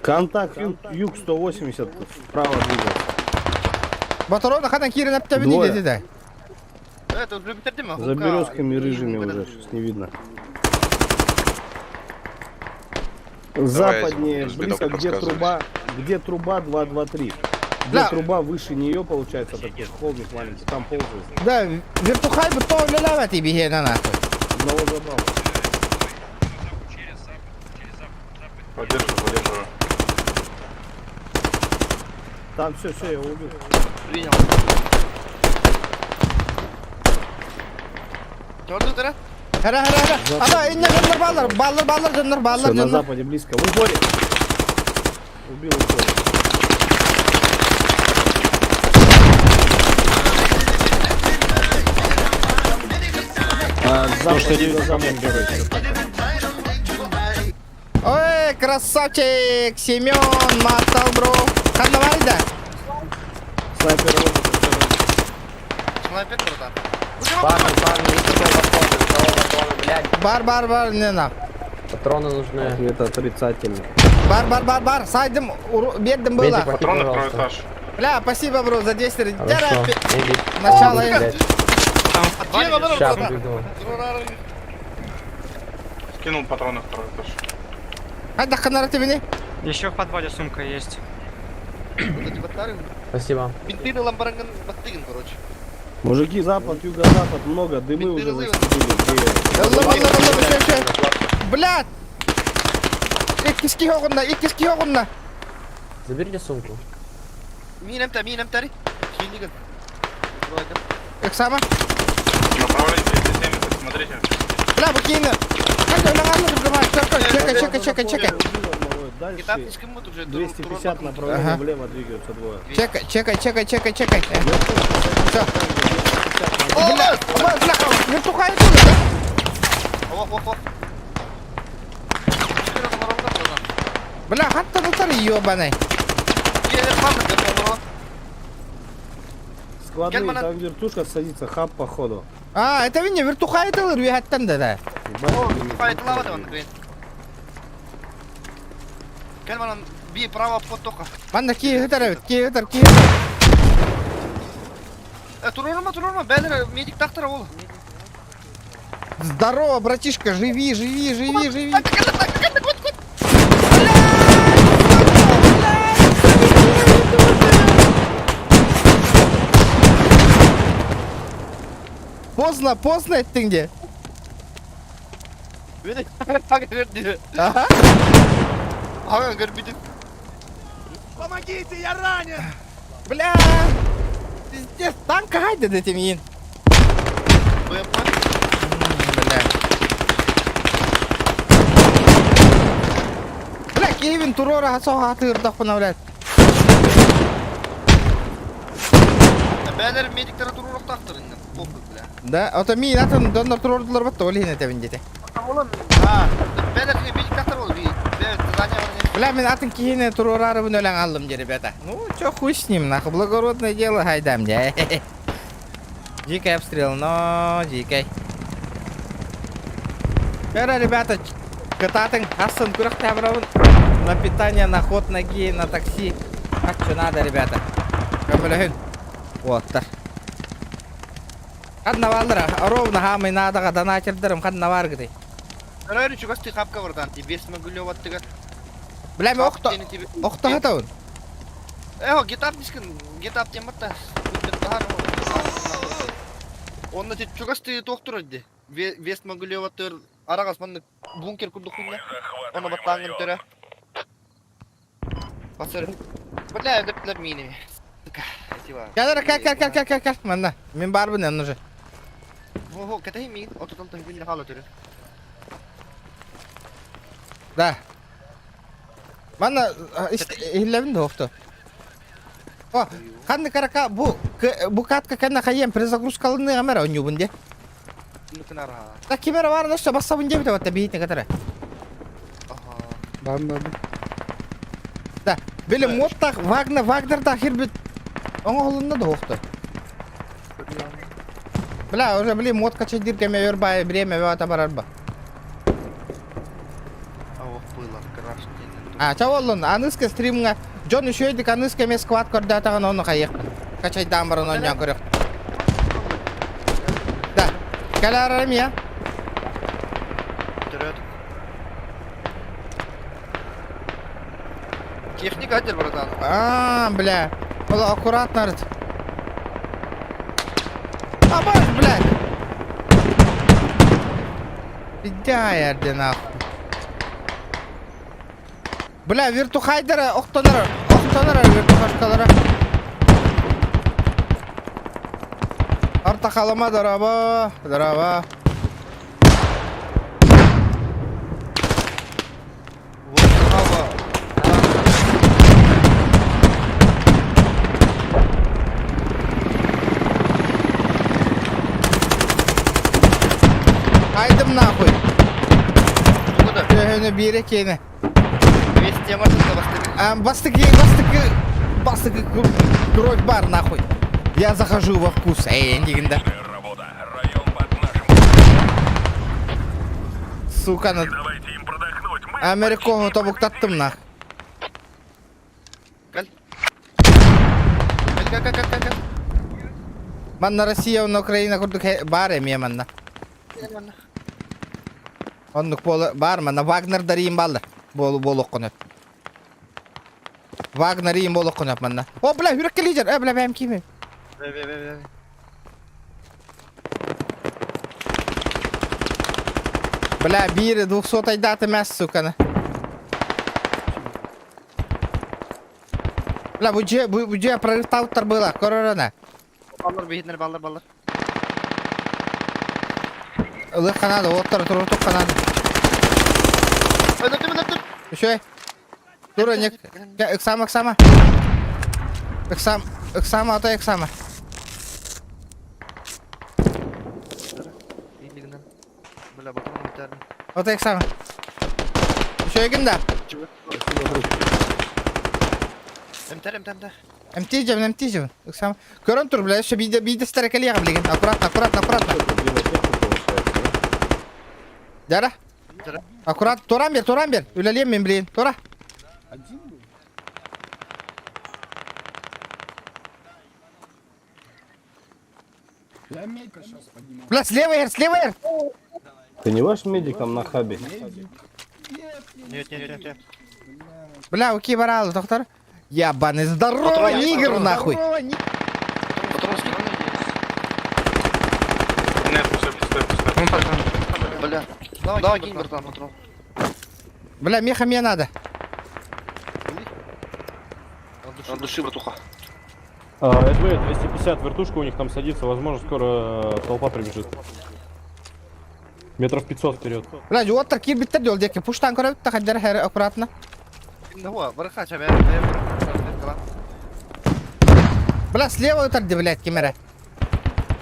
S8: Контакт юг, юг 180 вправо двигался.
S1: Батарона хадан кирен аптабини
S8: Двое.
S1: деди да.
S2: Это уже
S8: За березками рыжими уже, сейчас не видно. Западнее, близко, где труба 223. Где
S1: Да.
S8: труба выше нее, получается, такой холмик маленький, там ползает.
S1: Да, вертухай бы то ляля тебе на нахуй.
S8: Одного забрал.
S14: Через запад, через запад, запад.
S10: Поддерживаю, поддерживаю.
S8: Там все, все, я его убил.
S2: Принял. Чорду тара?
S1: Хара, хара, хара. Ана, инне дьоннор бааллар, бааллар, бааллар, дьоннор, бааллар,
S8: Все, на
S1: дьоннор.
S8: западе близко. В упоре. Убил упоре. А, запад, юго-запад.
S1: Ой, красавчик, Семен, мотал, бро. Ханнавальда.
S8: Снайпер робот.
S2: Снайпер братан.
S4: Парни, парни, патроны, патроны, блядь.
S1: Бар, бар, бар, не на.
S4: Патроны нужны.
S8: Ответ отрицательный.
S1: Бар, бар, бар, бар. Сайдым, бедным было.
S4: Медик,
S10: Патроны второй
S4: пожалуйста.
S10: этаж.
S1: Бля, спасибо, бро, за 200.
S4: Хорошо. Медик.
S1: Начало.
S4: Блядь. Ща
S2: Братан.
S4: приду.
S10: Скинул патроны второй этаж.
S1: Хайда ханара тебе
S4: Еще в подвале сумка есть.
S2: Вот эти батары.
S4: Спасибо.
S2: Бинты на ламбаранган баттыгын, короче.
S8: Мужики, запад, юго-запад, много, дымы уже заступили. Где?
S1: Алла, алла, алла, все, все. Бля! Иккиски хоғынна, иккиски хоғынна.
S4: Заберите сумку.
S2: Мин эмтә, мин эмтәри. Кийлеген.
S1: Иксама.
S10: Направление 270, смотрите.
S1: Бля, бу кейіні. Хайда, өлең алды, Чекай, чекай, чекай, чекай.
S8: Убил одного. Дальше
S2: Гитап слишком вот уже.
S8: 250 направление
S1: Ага.
S8: влево двигаются двое.
S1: Чекай, чекай, чекай, чекай, чекай. Все. Бля, бля, бля, вертуха это, да?
S2: Ох, ох, ох.
S1: Бля, хатта датар ебаный.
S8: Складные,
S2: Германа-
S8: там вертушка садится, хаб походу.
S1: А, это вине вертуха это рюхаттан да, да.
S8: Ебать,
S2: Кельман, би право обход тока.
S1: Манна ки хытар, ки хытар, ки хытар.
S2: Турурма, турурма, бәлер медик тақтыр ол.
S1: Здорово, братишка, живи, живи, живи, живи. Поздно, поздно еттің
S2: Мені ага көрді.
S1: Ага.
S2: Ага көрбейді.
S14: Помогите, я ранен!
S1: Бля. Пиздец, танк қайда деді мен.
S2: БМП.
S1: Бля. Бля, Кевин Турора хасоға атырдақ бұна, блядь.
S2: Бәлер медиктер турурак тақтыр инде. Похуй, бля.
S1: Да, ото мин атын донор турордулар батты, ол хин этебин дете.
S2: А, бәлер медик тақтыр ол. Бә, задание бар.
S1: Бля, мен атын кихине турорарыбын өлең алдым же, ребята. Ну, чё хуй с ним, нахуй, благородное дело, хайдам, де. Дикий обстрел, но дикий. Эра, ребята, кататын, асын күрәк табырабын. На питание, на ход ноги, на такси. А что надо, ребята? Көмөлөһүн. Оттар. Хадна балдыра, ровно хамай надаға донатердерім хадна бар гыды.
S2: Өрі чугас ты хапка бардан. Ти бес могилёв аттыга.
S1: Бля, мен оқта, оқта хатауын.
S2: Эхо, гитап дискин, гитап тем батта. Онна ти чугас ты тоқтур ди. Вес могилёв аттыр. Арагас манны бункер курдук хуйня. Оны баттаңын төрө. Басыр. Бля, өдөртүлөр мини. Спасибо.
S1: Кәлер, кәл, кәл, кәл, кәл, кәл, кәл. Мында, мен барбын енді уже.
S2: Ого, кәтәй мин. Ототон тахбин хала төрө.
S1: Да. Мана илләбин дә оқты. О, ханны карака бу бу катка кәнә хаем перезагрузка алынны гамера онюбын де.
S2: Нүкін ара.
S1: Да кемера бар нәрсә бассабын деп бит бейтне катара.
S2: Ага.
S6: Бам, бам.
S1: Да, беле модта Вагнер Вагнер да хир бит. Оңа холында да оқты. Бля, уже блин, мод качать диркәмә вербай время вата барарба.
S2: Ох, было, краш.
S1: А, чаволлун, аныска стримга Джон үшөйдик аныска ме сквад көрдө атаган оны кайык. Качай дамбарын оньян көрөк. Да. Кәләрем я.
S2: Төрөт. Техника отдел, братан.
S1: А, бля. Было аккуратно. рт. А, баш, блядь. Иди, нахуй. Бля, вертухайдара охтонор, охтонор вертухашкалара. Арта халама здорово, здорово.
S2: Вот хава.
S1: Хайдым нахуй.
S2: Куда?
S1: Төһөнү биэрэ киэнэ.
S2: 200 машинка бастыгы.
S1: А, бастыгы, бастыгы, бастыгы кровь бар нахуй. Я захожу во вкус. Эй, эндигинда.
S14: Работа. Район под нашим.
S1: Сука, на...
S14: Давайте им продохнуть. Мы
S1: Америкоҕа тобуктаттым нах.
S2: Кэл. Кэл, кэл, кэл, кэл, кэл.
S1: Манна Россия уонна Украина курдук баар эмиэ манна. Оннук буола баар манна Вагнер дариин бааллар. Буолу буолуоххун өп. Вагнер иин буолуоххун өп манна. О, бля, үрекке лидер. Э, бля, бэм кими.
S2: Бе, бе, бе, бе.
S1: Бля, биир двухсотайдааты мэс, сука. Бля, бу дьиэ, бу, бу дьиэ прорыв было, корона.
S2: Баллар, биһиннэр, баллар, баллар.
S1: Ылык канада, оттар, турутук канада.
S2: Өлөрдүм, өлөрдүм.
S1: Үшөй. Тура, не, ыксама, ыксама. Ыксам, ыксама, ата ыксама.
S2: Бля, батон өтәрін.
S1: Ата ыксама. Үшөйгін да.
S2: Эмтер, эмтер, эмтер.
S1: Эмтиджем, эмтиджем. Ыксама. Көрөн тур, бля, еще биде, биде старекалияға билеген. Аккуратно, аккуратно, аккуратно. Дара. Аккурат, туран бер, туран бер. Үлелем мен билейин. Тура.
S6: Один был? Я медика сейчас подниму.
S1: Бля, слева, эр, слева, эр.
S8: Ты не ваш медик там на хабе?
S6: Медик? Нет,
S2: Нет, нет, нет, нет.
S1: Бля, окей, барал, доктор. Ябаный, здорово,
S7: Патрон,
S1: нигр,
S7: патрон.
S1: нахуй.
S7: Патрон скинь.
S3: Нет, пустой, пустой, пустой.
S2: Бля. Давай, кинь, братан, патрон.
S1: Бля, меха мне надо.
S7: От души, братуха.
S10: СВ 250, вертушка у них там садится, возможно, скоро толпа прибежит. Метров 500 вперед.
S1: Бля, оттар кирбиттер дел деки. Пуштан көрөп та хаддар хэр аккуратно.
S2: Хуа, барыха, ча, бе, бе, бе,
S1: Бля, слева өтөр блядь, кемере.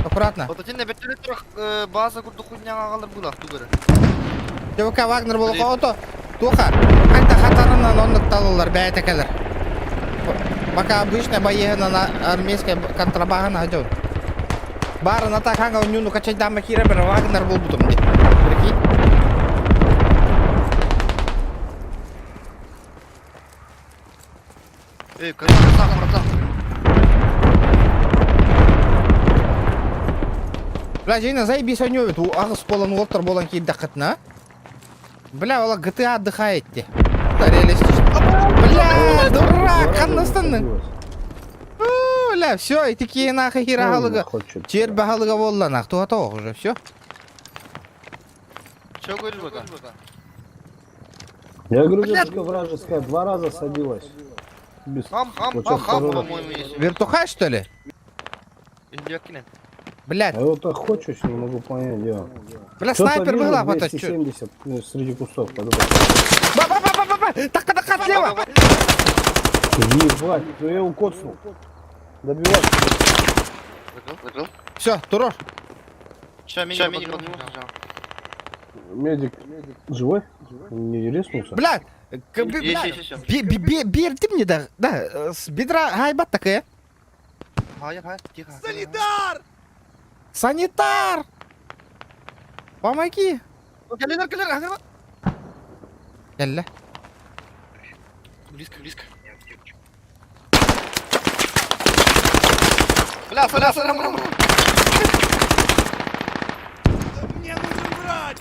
S1: Аккуратно.
S2: Вот один беттер турах база курду хуйня агалар була, тугары.
S1: ЧВК Вагнер болуқа ото. Туха. Қайта хатарынан оннук талылар, бәйтекелер. Пока обычная боегана на армейская контрабанда идет. Барын атаканга унюну качать дама кира бер Вагнер был бутум. Прикинь?
S2: Эй, братан, братан.
S1: Бля, Жейна, заебись ойнёбит. Ағыс болан оттар болан кейді қытна. Бля, ола GTA отдыхает те. Это реалистично. Бля, дурак, қаннастанның. Бля, все, и такие нахуй хира халыга. Чер бахалыга болла нах, туа уже, все.
S2: Чё говоришь, братан?
S8: Я говорю, вертушка вражеская два раза садилась. Без...
S2: Хам, хам,
S8: Вот
S2: хам,
S8: щас
S2: хам,
S8: второй раз.
S2: по-моему, есть.
S1: Вертухай, что ли?
S2: Индиакинен.
S1: Блядь,
S8: А я вот так хочешь, не могу понять, где он.
S1: бля,
S8: Чё-то
S1: снайпер
S8: вижу
S1: был, а вот это чё?
S8: 270 ну, среди кустов. Пойду
S1: Ба-ба-ба-ба-ба! Так, так, так, слева!
S8: Ебать, ну я его коцнул. Добивать.
S2: Закрыл, закрыл.
S1: Все, Турор.
S2: Ща, медик, подниму.
S8: Медик живой? Не резнулся?
S1: Бля,
S2: Есть, есть, есть.
S1: Бер, ты мне да, да, с бедра гайбат такая.
S2: Хай, хай, тихо.
S1: Санитар! Санитар! Помоги!
S2: Калинар, калинар, ага.
S1: Кэллэ.
S2: Близко, близко. Бля, соля, соля, мрам, мрам.
S14: Мне нужен врач!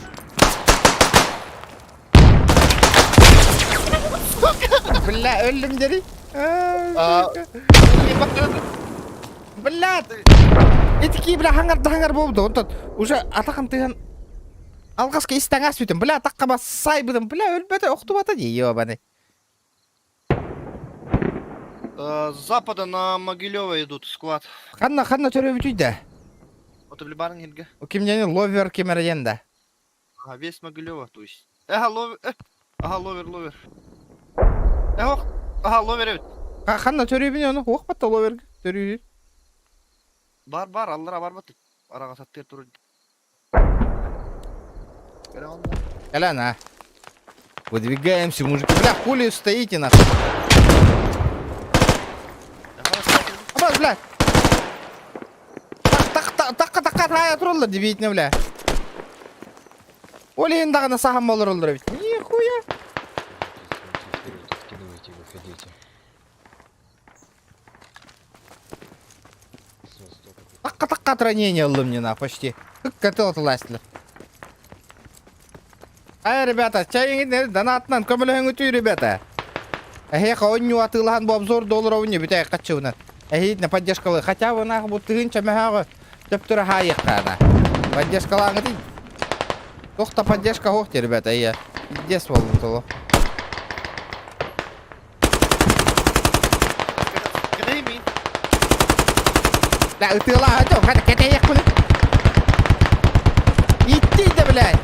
S1: Бля, өлдүм дери. Бля, Этики, бля, хаңар да хаңар болду. Онтон уже атакам тыган алгаска истаңас бүтүн. Бля, такка бас сай бүтүн. Бля, өлбөтө октубата ди, ёбаный.
S2: С запада на Могилева идут склад.
S1: Ханна ханна төрөбүтүй да?
S2: Вот Блибарн Гильге.
S1: Кимнени ловер кемерден да.
S2: Ага, весь Могилева, то есть. Ага, ловер. Ага, ловер, ловер. Эх, ага, ловер эбит.
S1: Ханна төрөбүн ону ох батта ловер төрүүр.
S2: Бар, бар, аллара бар бат. Арага саттыр тур.
S1: Колян, а. Выдвигаемся, мужики. Бля, хули стоите нахуй? Аба, бля. Так, так, так, так, так, так, тураллар дебейтіне, бля. Ол енді дағына сахан болыр олар бит. Нихуя.
S7: Скидывайте, выходите.
S1: Такка такка ранение алды мне на почти. Кытыл тыластылар. Ай, ребята, чайыңын донатынан көмөлөһүң өтүй, ребята. Эхе, онню атылахан бу обзор долларовыне бүтәй катчыбына. Эхе, на поддержкалы. Хотя бы нах бу тыгынча мәхагы төптөрө хайыккана. Поддержкалаңы ди. Тохта поддержка хохте, ребята, я. Пиздец болду толо. Да, ытыла, хатё, хата кетейек буну. Итти да, блядь.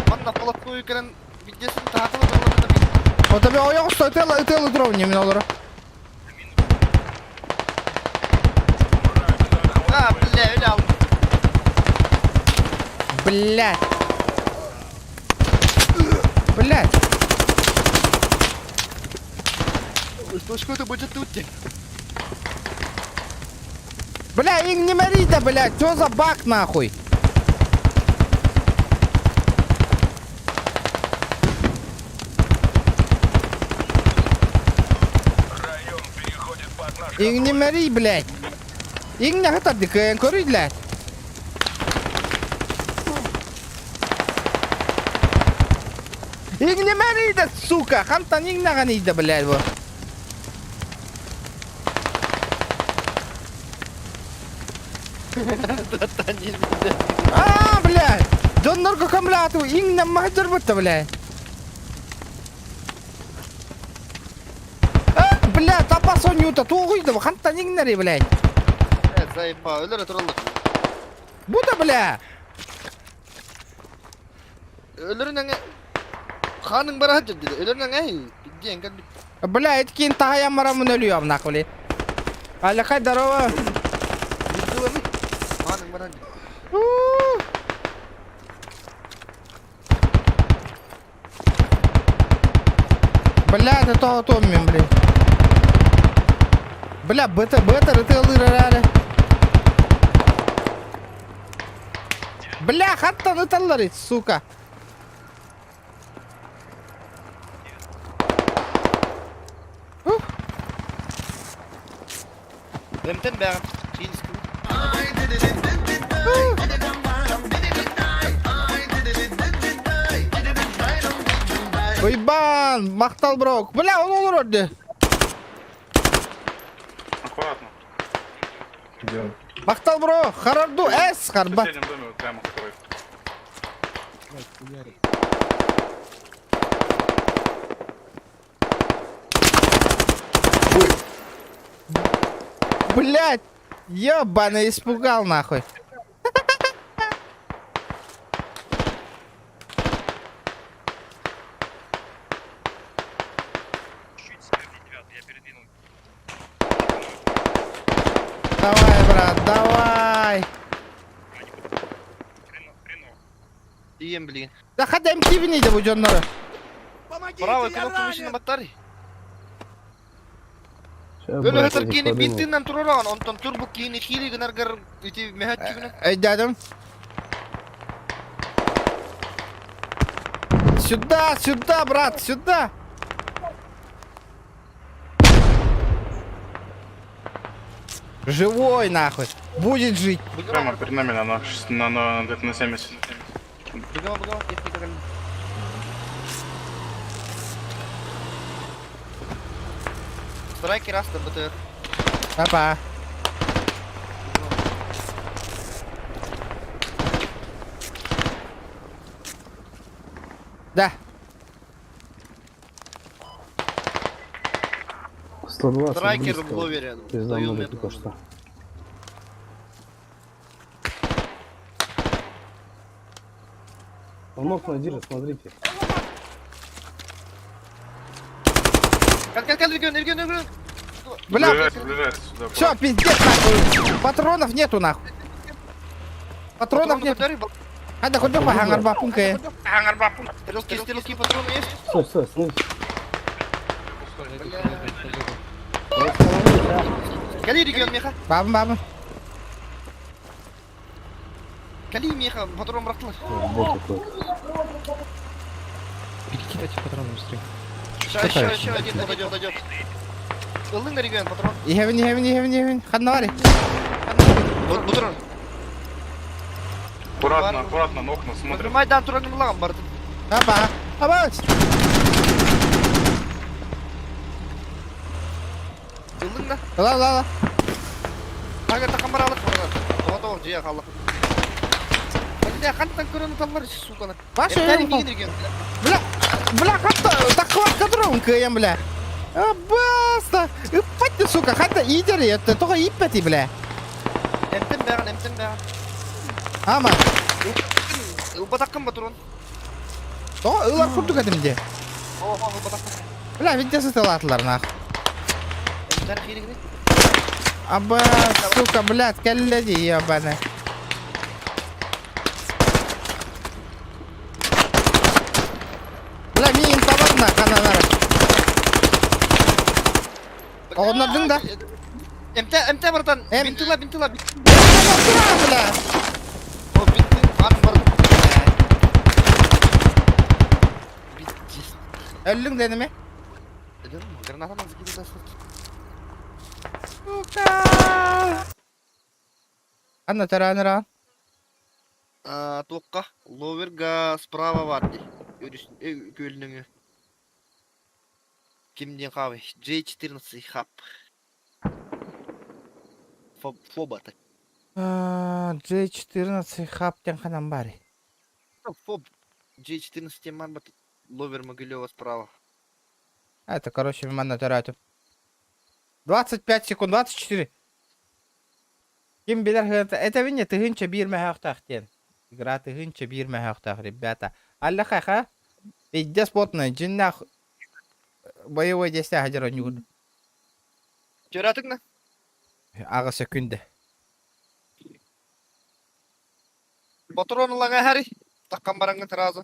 S2: Манна полотную кэлэн биддесин таатылы долларына
S1: Вот тебе ойоқ стой, ытыла, ытыла дрон не минолора.
S2: А, бля, öyle aldım.
S1: Блядь. Блядь.
S2: Точка это будет тут.
S1: Бля, им не марита, блядь, что за баг нахуй?
S14: Район переходит под наш
S1: Им не мари, блядь. Им не хотят дикая коры, блядь. Им не марита, сука, хантан им наганида, блядь, вот. А, блядь! Доннорго камляту, иңна махджар бутта, блядь. А, блядь, тапа сонюта, тугуйда, хантан иңнари, блядь.
S2: Заебал, өлөр тураллар.
S1: Буда, бля.
S2: Өлөрүнөн ханың бара dedi. Өлөрүнөн эй, диэн кел.
S1: Бля, эткин тахая марамын өлüyorum нахуй, блядь. Алякай, здорово.
S2: Ханың бара.
S1: Бля, это то Томми, блядь. Бля, бета, бета, рытылы, Бля, хаттан ыталлар, сука. Ух.
S2: Эмтен бәгән.
S1: Уйбан, мактал бро. Бля, он olur orada.
S3: Аккуратно.
S1: Мактал бро, харарду эс
S3: В
S1: харба.
S3: соседнем доме вот прямо который.
S1: Блять, ебаный испугал нахуй. Давай, брат, давай.
S2: Дием блин.
S1: Да хотя МТВ не bu canları.
S2: Правый кнопку выше батарей. Өлө хатар кини бинтинен тураран, онтон турбо кини хили гынаргар ити мехатчигына.
S1: Эй, дядям. Сюда, сюда, брат, сюда. Живой, нахуй. Будет жить.
S3: Прямо перед нами на где-то на 70.
S2: Бегама, бегама, техника калин. Страйки раста БТР.
S1: Папа. Да.
S8: 120
S2: Страйкер
S8: близко.
S2: в ловере. Даю
S8: Пизданули
S2: метку.
S8: только что. Он окна держит, смотрите.
S2: Кел кел кел регион регион регион.
S1: Бля,
S12: Ближайся сюда.
S1: все, пиздец, нахуй. Патронов нету, нахуй. Патронов нет. Хада куда по хангар бапунка.
S2: Стрелки, стрелки, патроны есть?
S8: Стой, стой, остановись.
S2: Кали регион меха.
S1: Бабым, бабым.
S2: Кали меха, патрон бырахтылар.
S8: Бот такой.
S13: Перекидайте патроны быстрее.
S2: Еще, еще, еще один подойдет, подойдет. Ылың регион, патрон.
S1: Ихевин, ихевин, ихевин, ихевин. Ханнавари.
S2: Патрон.
S12: Аккуратно, аккуратно, на окна смотрим.
S2: Нажимай дан турагын лаган барды.
S1: Аба. Аба.
S2: Ылың да.
S1: Ла, ла, ла.
S2: Тага такам баралык баралар. Тоға тоға жия қалып. Бля, хантан көрін таллар, сука.
S1: Ваша
S2: Эмтәри
S1: регион.
S2: мигин регион.
S1: Бля, бля, хатта таква кадрон кыям, бля. А, баста. Ыппать, сука, хатта идер, это только иппати, бля.
S2: Эмтем бәгін, эмтем бәгін.
S1: Ама.
S2: Ылбатаққын патрон.
S1: То ылар курдук этим
S2: Ого, ылбатаққын.
S1: Бля, видите, сытылатылар, нах.
S2: Эмтәри хиригini.
S1: Аба, сука, блядь, кэллэди, ебаный. Бля, мин табарна, кананар. Оҕоннордуҥ да?
S2: Эмтә, эмтә братан.
S1: Эм-
S2: Бинтыла, бинтыла.
S1: Бля,
S2: О, бинты, барым, барым. Бит-
S1: Өллүҥ дэними?
S2: Граната закидывай.
S1: Сука! Анна таранара.
S2: Туохха, ловерга справа бар дии. Өрүс, көлүнүҥү. Ким диэн хаабый? J14 хап. Фоба так.
S1: J14 хап диэн ханан баарый.
S2: Фоб. J14 тем бар бат. Ловер Могилева справа.
S1: Это, короче, манна тарату. 25 секунд, 24. Ким билэр это винне тыһыынча биир мөһөөхтөөх диэн. Игра тыһыынча биир мөһөөхтөөх, ребята. Алла ха Пиздец потный, дьиҥнээх боевой действие хадер оонньуур.
S2: Чөратык на?
S1: Аҕыс секунда.
S2: Патрон лага хари. Таккан бараңгын сразу.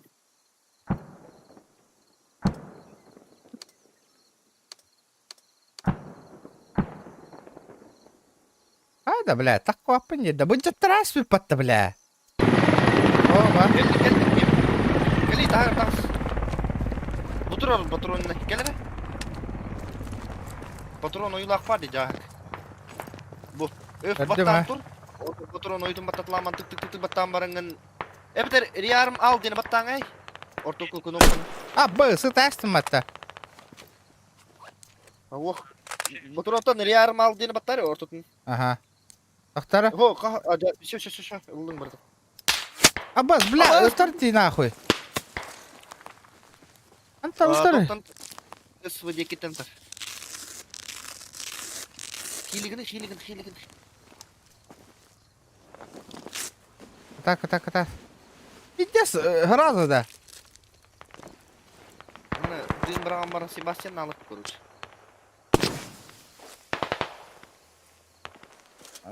S1: А, да, бля, так не, да будет трассы под бля. О, ба.
S2: Кели тагыр тагыс. Бутурар патронны. Келере. Патрон уйлак бар ди жаак. Бу. Өф
S1: Көрдүм,
S2: баттан
S1: а?
S2: тур. Патрон уйдун баттатламан тык тык тык тык баттан бараңгын. Эбетер риарм ал дени баттан ай. Ортоку кнопканы.
S1: А, б, сытастым атта.
S2: Ох. Патронтан риарм ал дени баттар ортотун.
S1: Ага. Тохтара.
S2: Хо, ка, все, все, все, все, ылдың барды.
S1: Абас, бля, ыстар нахуй. Антон, ыстар.
S2: СВД китентер. Хилигин, хилигин, хилигин.
S1: Так, так, так. Пиздец, граза, да.
S2: Мына дын бараган бара Себастьян алып короче.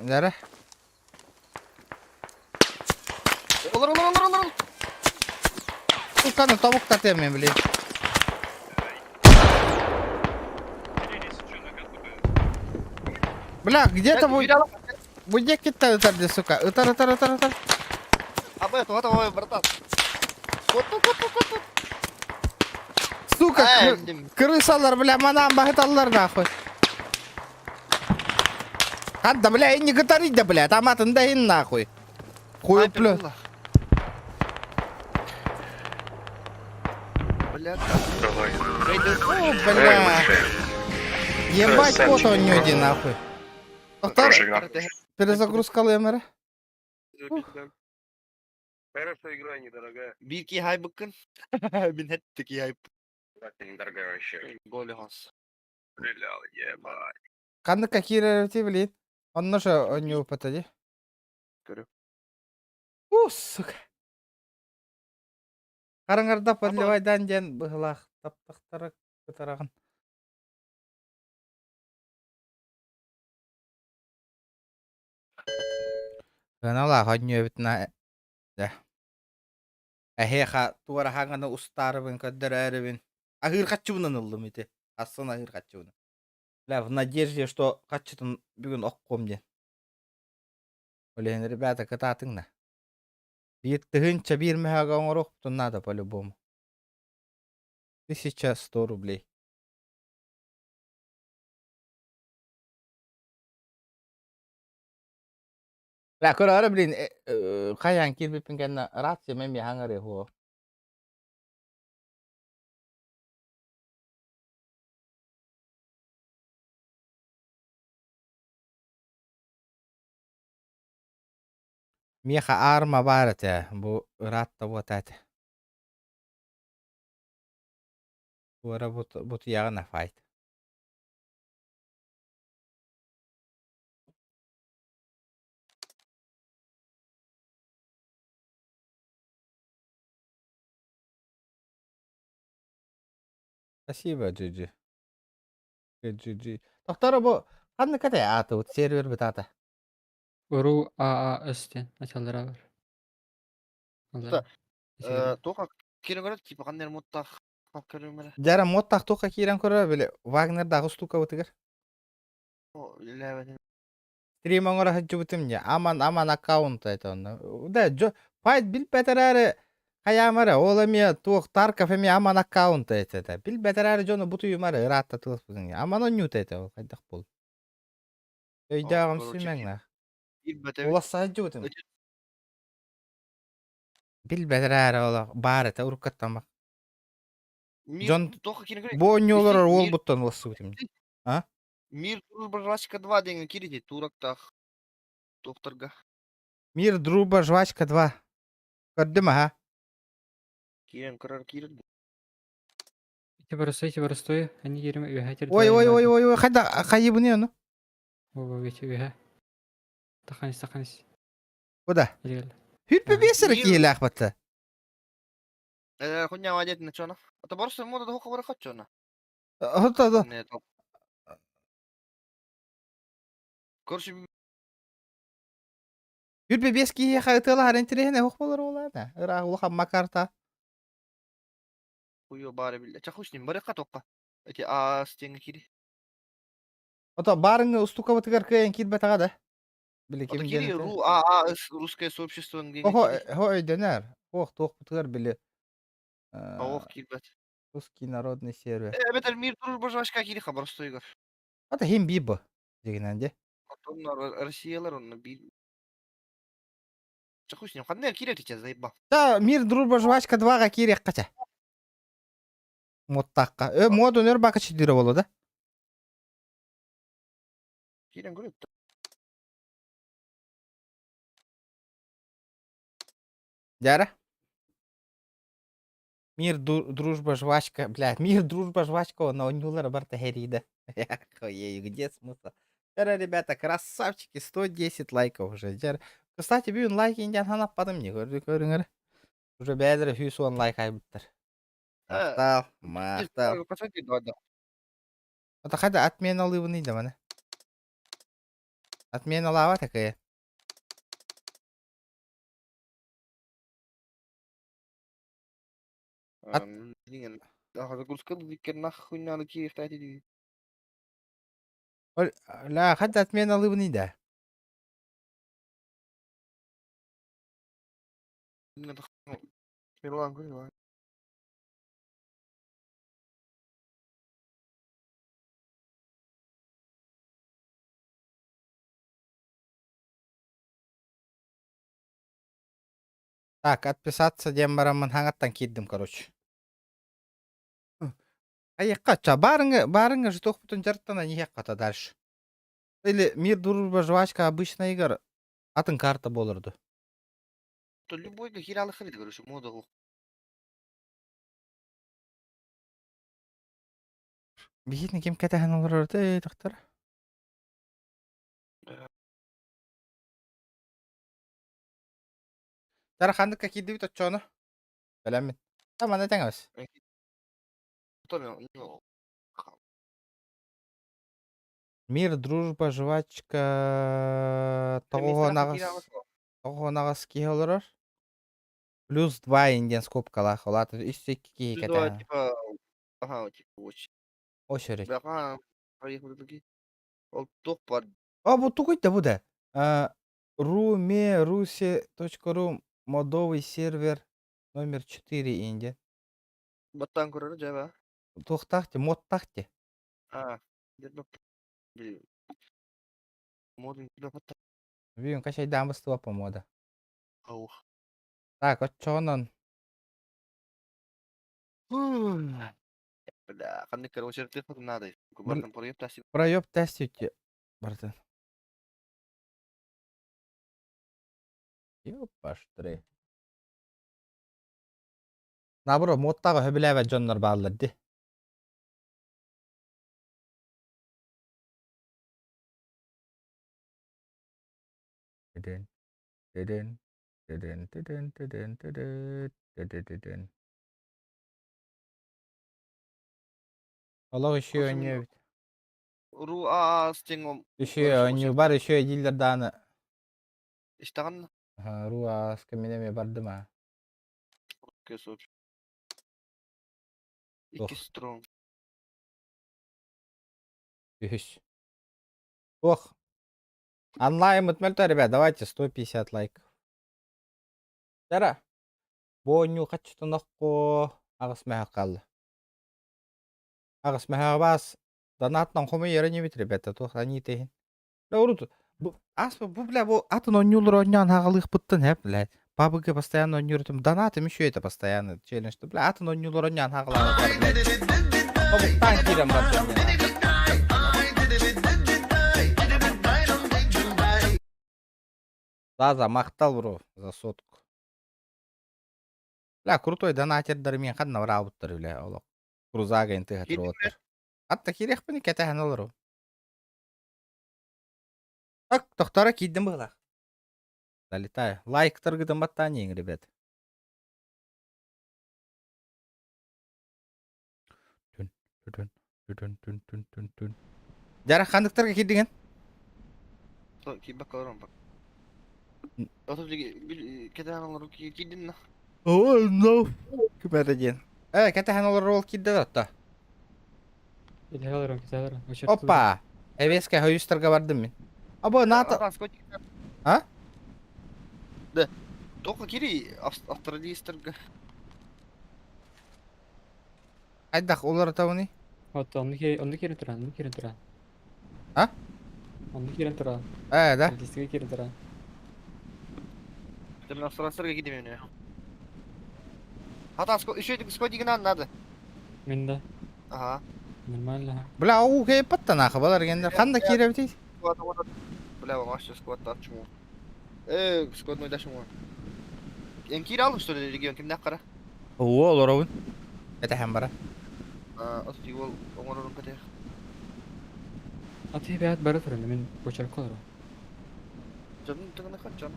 S1: Нere?
S2: Олар, олар, олар, олар.
S1: Суканы тобук татемин, блин. Бля, где-то бу... Бу китта ытар сука. Ытар, ытар, ытар, ытар.
S2: Абы, туга ой, братан. Коту, коту, коту.
S1: Сука, крысалар, бля, манам бахыталлар нахуй. Хадда, бля, и не говори, да, бля, там атын да и нахуй. Хуй, бля.
S2: Бля,
S3: Давай.
S1: О, бля. Ебать, вот он нюди, нахуй. Повтор, перезагрузка лэмера.
S7: Хорошая игра, недорогая.
S2: Бирки хайбыкын. Мин хеттики хайп.
S7: Недорогая вообще.
S2: Голли хас.
S7: Стрелял, ебать.
S1: Ханныкка киирэрти билин. Онно же онньууппата дии.
S2: Көрү.
S1: У, сука. Хараҥарда подливайдан диэн быһылаах таптахтара кытараҕын. Сыаналаах онньуобутуна дэ. Эһиэхэ туораһаҥаны устаарыбын көрдөрөөрүбүн. Аһыыр хаччыбынан ыллым ити. Ассын аһыыр хаччыбынан. Бля, в надежде, что хаччытын бүгүн оккуом диэн. Ол иһин, ребята, кытаатыҥ да. Биир тыһыынча биир мөһөөгэ оҥоруохпутун наада по-любому. 1100 рублей. Бля, көрөөрү, блин, хайаан киирбиппин кэннэ рация эмиэ хаҥарыа хуо. Миэхэ аарма баар этэ, бу ыраатта буота этэ. Туора бутуйаҕына файт. Спасибо, GG. GG. Тохтор бу ханнык этэ аатыбыт сервербит аата?
S13: Ру ААС диэн ачаллара бар.
S2: Да. Тоха киирэн көрөр типа ханна муттах көрүмэрэ.
S1: Дьара муоттах туохха киирэн көрөр били Вагнердааҕы устуукабытыгар.
S2: Үлээбэтин.
S1: Стрим оҥоро сылдьыбытым дьэ аман аман аккаунт это онно. Да дьо файт билбэт эрээри хайаам эрэ ол эмиэ туох Тарков эмиэ аман аккаунт это это билбэт эрээри дьону бутуйумар ыраатта тылыспытын аман онньуута это ол хайдах буол. Өйдөөҕүм сүмэҥнээх. Уласса сылдьыбытым. Билбэт эрээри олох баар этэ уруккаттан Дьон бу оонньуу олорор уолбуттан улассыбытым. А?
S2: Мир дружба жвачка 2 деген кирити турактаах туохтарга.
S1: Мир дружба жвачка 2. Көрдүм аха.
S2: Киирэн көрөр киирэн.
S13: Ити простой, ити простой. Они киирим үөһэ территория.
S1: Ой ой ой ой ой хайда хайыбыны ону?
S13: Ой ой үөһэ. Таханис таханис.
S1: Куда? Хүрпе бесері киһилээх батта.
S2: Э, хуйня дед на чона. Это просто мода до хабара хачона.
S1: Хото
S2: Короче,
S1: Хүрпе бес киһиэхэ ытыалаһар интэриэһинэй ох болар уолаана. Ыраах улахан макарта.
S2: Хуё бары биллэ. Чаху с ним бары катокка. Эти а стенги кири.
S1: Ото барыңы устукабытыгар кыайан киирбэтэҕэ да. Били ким
S2: Кири ру а а русское сообщество
S1: Охо хо өйдөнөр. Ох туохпутугар били.
S2: Ох киирбэт.
S1: Русский народный сервер.
S2: Эбэтэр мир дружба жвачка кири хабарстойгар.
S1: Ата хим бибо дегенен де.
S2: Оттон Россиялар онно биир Чаху с ним ханна киирэр сейчас заебал.
S1: Да, мир дружба жвачка 2-га киириэххэ Муттаахха. Э, мод өнөр бака чидире боло да?
S2: Киирэн көрөт.
S1: Дяра? Мир, дружба, жвачка, блядь, мир, дружба, жвачка, но онньуулара барта хэриида. Охуею, где смысл? Вчера, ребята, красавчики, 110 лайков уже. Дьэр. Кстати, бүгүн лайк индиан ханаппатым не көрдү көрүңөр. Уже бэйэлэрэ 110 лайк айбыттар. Махтал, махтал. Ата хайда отмена алыыбыный да маны. Отмена лава такая. От... Ля, хайда отмена алыыбыный да. Так, отписаться диэн бараммын хаҥаттан киирдим, короче. Айыкка, ча, барыңы, барыңы же туохпутун дьарыктана иһиэххэ дальше. Или мир, дружба, жвачка обычная игр атын карта буолар
S2: То любой хералы хрен, короче, мода.
S1: Биһиэтин ким кэтэһэн олорор этэй, доктор? Тара ханнык киирдибит оччону? Бэлэммин. Та манна тэҥэбис. Мир, дружба, жвачка, 98 киһи олорор. Плюс 2 индиан скобкалаах, ол аата 302 киһи кэтэһэн.
S2: Типа, ага, типа, очень.
S1: Очередь.
S2: Ага, поехали такие. Ол туох бар.
S1: А, бу тугуй да бу да. Rume.rusi.ru модовый сервер номер 4 инде.
S2: Баттан көрөр дьэбэ.
S1: Туохтаах ти, модтаах ти.
S2: А, блин. Модун тебе
S1: Бүгүн качайдаамыс туапа мода.
S2: Аух.
S1: Так, оччоҕунан
S2: Бля, ханнык короче телефон надо. Бартан проеб тасик.
S1: Проеб тестите. Бартан. Ёпаштыры. Наоборот, модтааҕы сөбүлээбэт дьоннор бааллар дии. Тидин, тидин, тидин, тидин, тидин, тидин, тидин, Олох еще оонньуу эбит.
S2: Ру а стенгом.
S1: Еще оонньуу бар, еще дииллэр дааны.
S2: Истаҕын.
S1: Ру ааска мин эмиэ бардым аа.
S2: Икки строн.
S1: Үһүс. Ох. Онлайн мөлтө, ребят, давайте 150 лайков. Тара. Бу оонньуу хаччытынахко аҕыс мэһэ хаалла. Аҕыс мэһэҕэ баас донатынан хомуйара небит, ребята, туох они тэһин. Бля, урут бу аспа бу бля бу атын оонньуулар оонньоон хаҕалыахпыттан хэп, блядь. Пабыга постоянно оонньуурутум донатым еще это постоянно челлендж. Бля, атын оонньуулар оонньоон хаҕалаабыттар, блядь. Тобуктаан киирэн бардым. Заза, махтал, бро, за сотку. Бля, крутой донатердар миэн ханна бараабыттар, бля, олох. Крузага интыга туруоттар. Атта киириэхпин кэтэһэн олору. Так, тохтора киирдим быһылаах. Залетаю. Лайктаргытын баттаан иһиҥ, ребят. Түн, түн, түн, түн, түн, түн, түн. Дьара ханныктарга киирдиҥин?
S2: Киирбэккэ олорон бар. Оту кэтэһэн олору киирдин на.
S1: Оо, no. Ким эрэ диэн. Э, кэтэһэн олорор ол киирдэ да отто.
S13: Кэтэһэ олорон, кэтэһэ олорон.
S1: Опа! Эбиэскэ хойустарга бардым мин. Або, НАТО... А?
S2: Да. Только кири австралийстарга.
S1: Хайдах уларытабыный?
S13: Вот, онну киирэн туран, онну киирэн туран.
S1: А?
S13: Онну киирэн туран.
S1: Э, да?
S13: Листигэ киирэн туран.
S2: Ты на австралийстарга кидим Хата, еще скотигынан надо.
S13: Мин да.
S2: Ага.
S13: Нормально.
S1: Бля, уу кэйппаттан аха балар гендер. Ханда киирэбитий?
S2: Бля, вообще сквот чему. Э, сквотной дашым. Эн киир алым, что ли, регион кимнәк кара?
S1: Оо, олоробун. Этэхэн бара.
S2: От ол оҥорорун кэтэх.
S13: А ты бэйэт бара туран, мин почерк олору.
S2: Дьонун тыгына хаччан.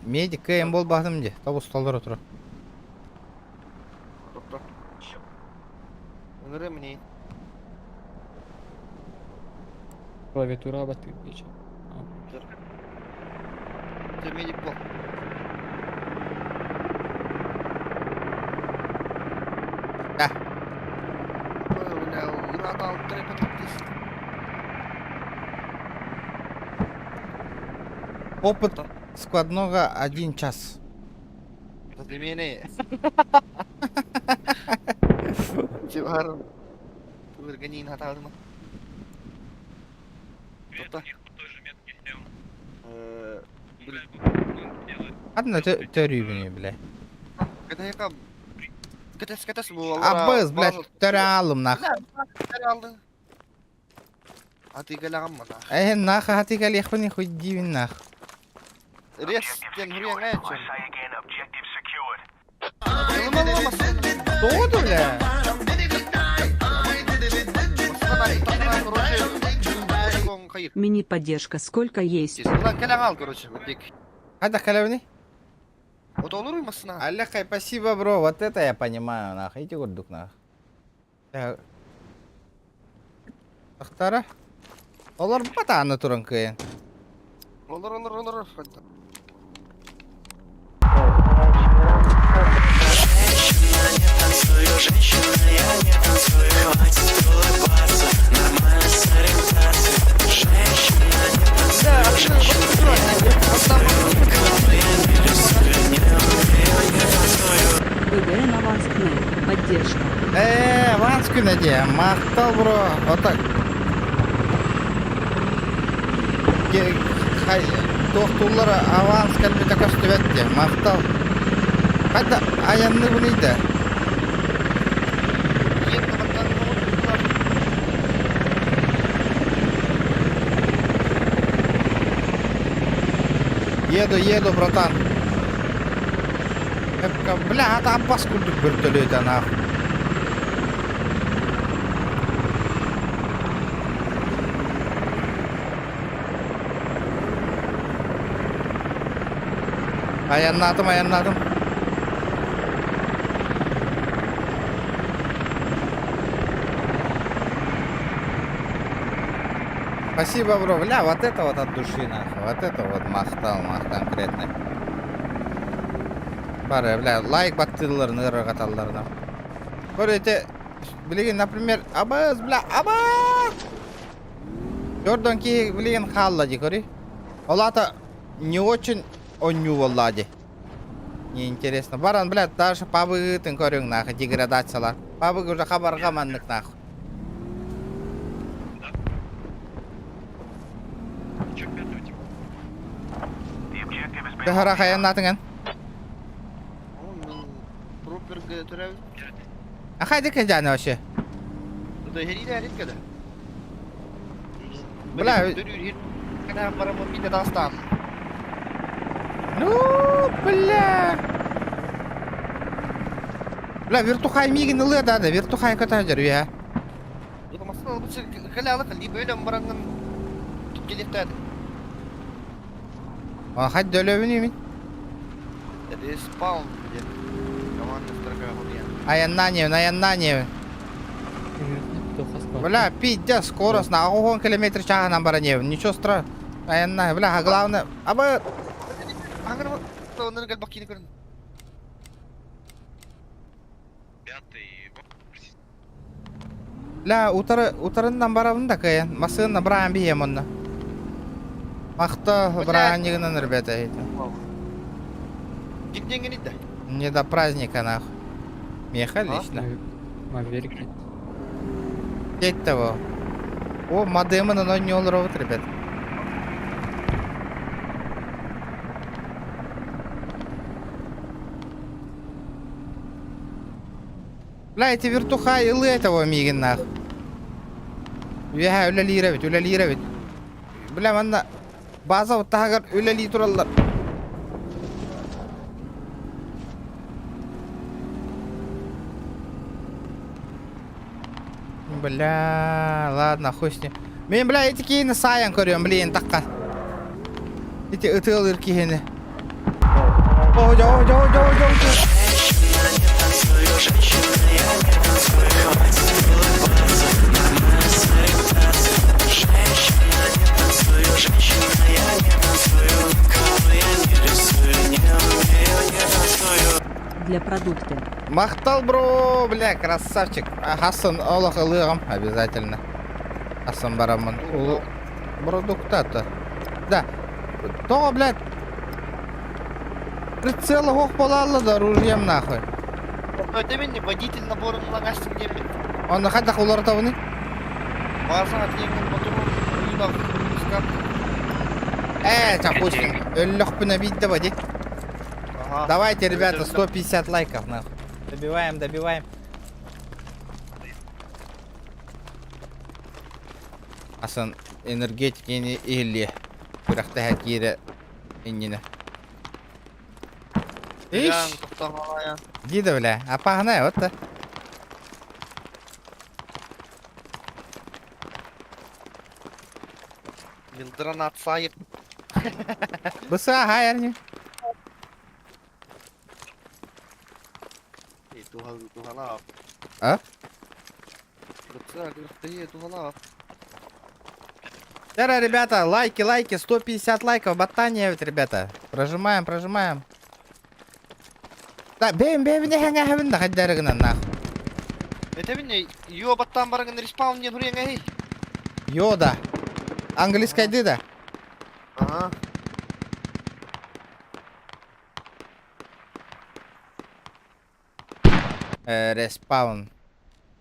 S1: Медик кыайан буолбатым дии. Тобус толору тура.
S2: Тоқта. Ыҥыры мини.
S13: Клавиатура баттык еще.
S2: Ты медик бол.
S1: Да. Опыт складного 1 час.
S2: Для Чувар. Турганин хаталма. Тоқта.
S1: Ладно, төрүүбүнүй, бля.
S2: Кэтэ Кэтес кэтес бу.
S1: Абыз, блядь, төрө алым нах.
S2: Төрө алдың. Аты кэлэҕин мана.
S1: Э, нах, аты кэлиэхпин хуй диибин нах.
S2: Рес тен хуруйаҥ ээ чон.
S1: Тоҕо бля?
S11: Мини-поддержка сколько есть?
S1: Хайда кэлэбиний? Аллахай, спасибо, бро, вот это я понимаю, нах, иди курдук, нах. Ахтара. Олор батааны туран кыайан.
S2: Olur olur olur.
S11: БГН Аванскне. Поддержка.
S1: Ээ, аванс күнэ дии, махтал бро, вот так. Туохтууллар аванс кэлбитэ көстүбэт дии, махтал. Хайда айанныыбыный да? Еду, еду, братан. Бля, ата аппас курдук бөртөлүөтэ нахуй. Айаннаатым, айаннаатым. Спасибо, бро. Бля, вот это вот от души, нахуй. Вот это вот махтал, мах конкретно. Бары, бля, лайк баттыылларын, ыарырҕаталларына. Көр эти, билигин, например, абыз, бля, абыз! Жордон киһи билигин хаалла дии, көрүй. Ол аата не очень онньуу буоллаа дии. Неинтересно. Баран, блядь, даже пабыгытын көрүҥ, нахуй, деградациялар. Пабыг уже хабарга маннык, нахуй. Төһөрө хайаннаатыҥ эн?
S2: Проперге төрөбүт.
S1: А хайда кэдьээнэ вообще? Бля, ну, бля. Бля, вертухай миигин ылыа да, да, вертухай көтө сылдьар үһэ. Хать өлөбүн мин.
S2: Респаун где? Команда
S1: Айаннаан айаннаан Бля, пиздец, скорость на 10 километр чааһынан баран иһэбин. Ничего страшного. Айанна, бля, главное, аба
S3: Пятый.
S1: Бля, утары, утарынан барабын да кыайан. Массыына быраан биһиэм онно. Махта быраанньыгынан, ребята, это. Не до праздника, нахуй. Меха лично.
S13: Маверик.
S1: Деть того. О, модемы на не робот, ребят. Бля, эти вертухаи ылы этого миигин нах. Үөһэ үлэлиир эбит, үлэлиир эбит. Бля, манна база таһыгар үлэлии тураллар. Бля, ладно, хуй с ним. Мен, бля, эти киһини саайан көрүөм, блин, такка. Ити ытыалыыр киһини. О, жо, жо, жо, жо, жо.
S11: Для продукта.
S1: Махтал, бро, бля, красавчик. Хасан олох ылыам обязательно. Хасан барамын. Продукта-то. Да. То, блядь. Прицел ох полалла да ружьем нахуй.
S2: Водитель наборын лагастың деме.
S1: Он хайдах уларытабыный?
S2: База теңин моторун уйнап
S1: Э, пусть өллөхпүнэ биирдэ бади. Давайте, ребята, 150 лайков, нахуй. Добиваем, добиваем. Асан энергетикини или күрэхтэһэ киирэ иннинэ. Иш! Дида, бля, опаһынай вот.
S2: Гранат сайып.
S1: Быса хайарни. А? Тера, ребята, лайки, лайки, 150 лайков, батания ведь, ребята. Прожимаем, прожимаем. Да, бэм, бэм, не хэнгэ хэвин да хаддары гынан нах.
S2: Этэбин йо баттан барагын респаун не хуреҥэ
S1: Йода. Английская да?
S2: Ага.
S1: Респаун.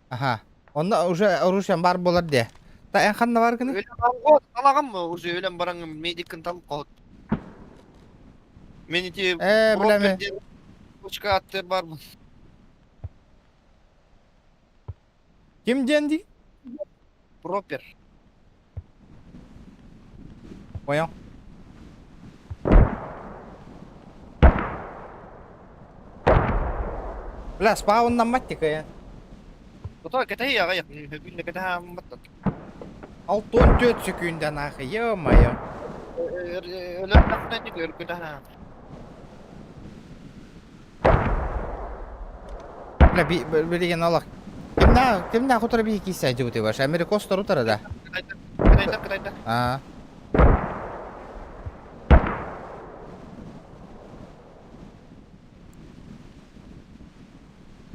S1: Аха. Онно уже оружием бар болар де. Та эн ханна бар гыны?
S2: Өлөн баран талагым уже өлөн баран медикин талып калат. Мен ити
S1: Э, бля,
S2: Точка атты бармын.
S1: Ким диэн дии?
S2: Пропер.
S1: Понял. Бля, спауннаммат тикая.
S2: Тотой кэтэһи аҕыйах күннэ кэтэһаамматтан.
S1: 64 секунда нахуй, ё-моё.
S2: Өлөр өр кэтэһаам.
S1: Бля, билигин олох. Кимнээх кимнээх утары биһи киирсэ дьыбыты баш. Америкостар утары да.
S2: Кытайдар, кытайдар.
S1: Аа.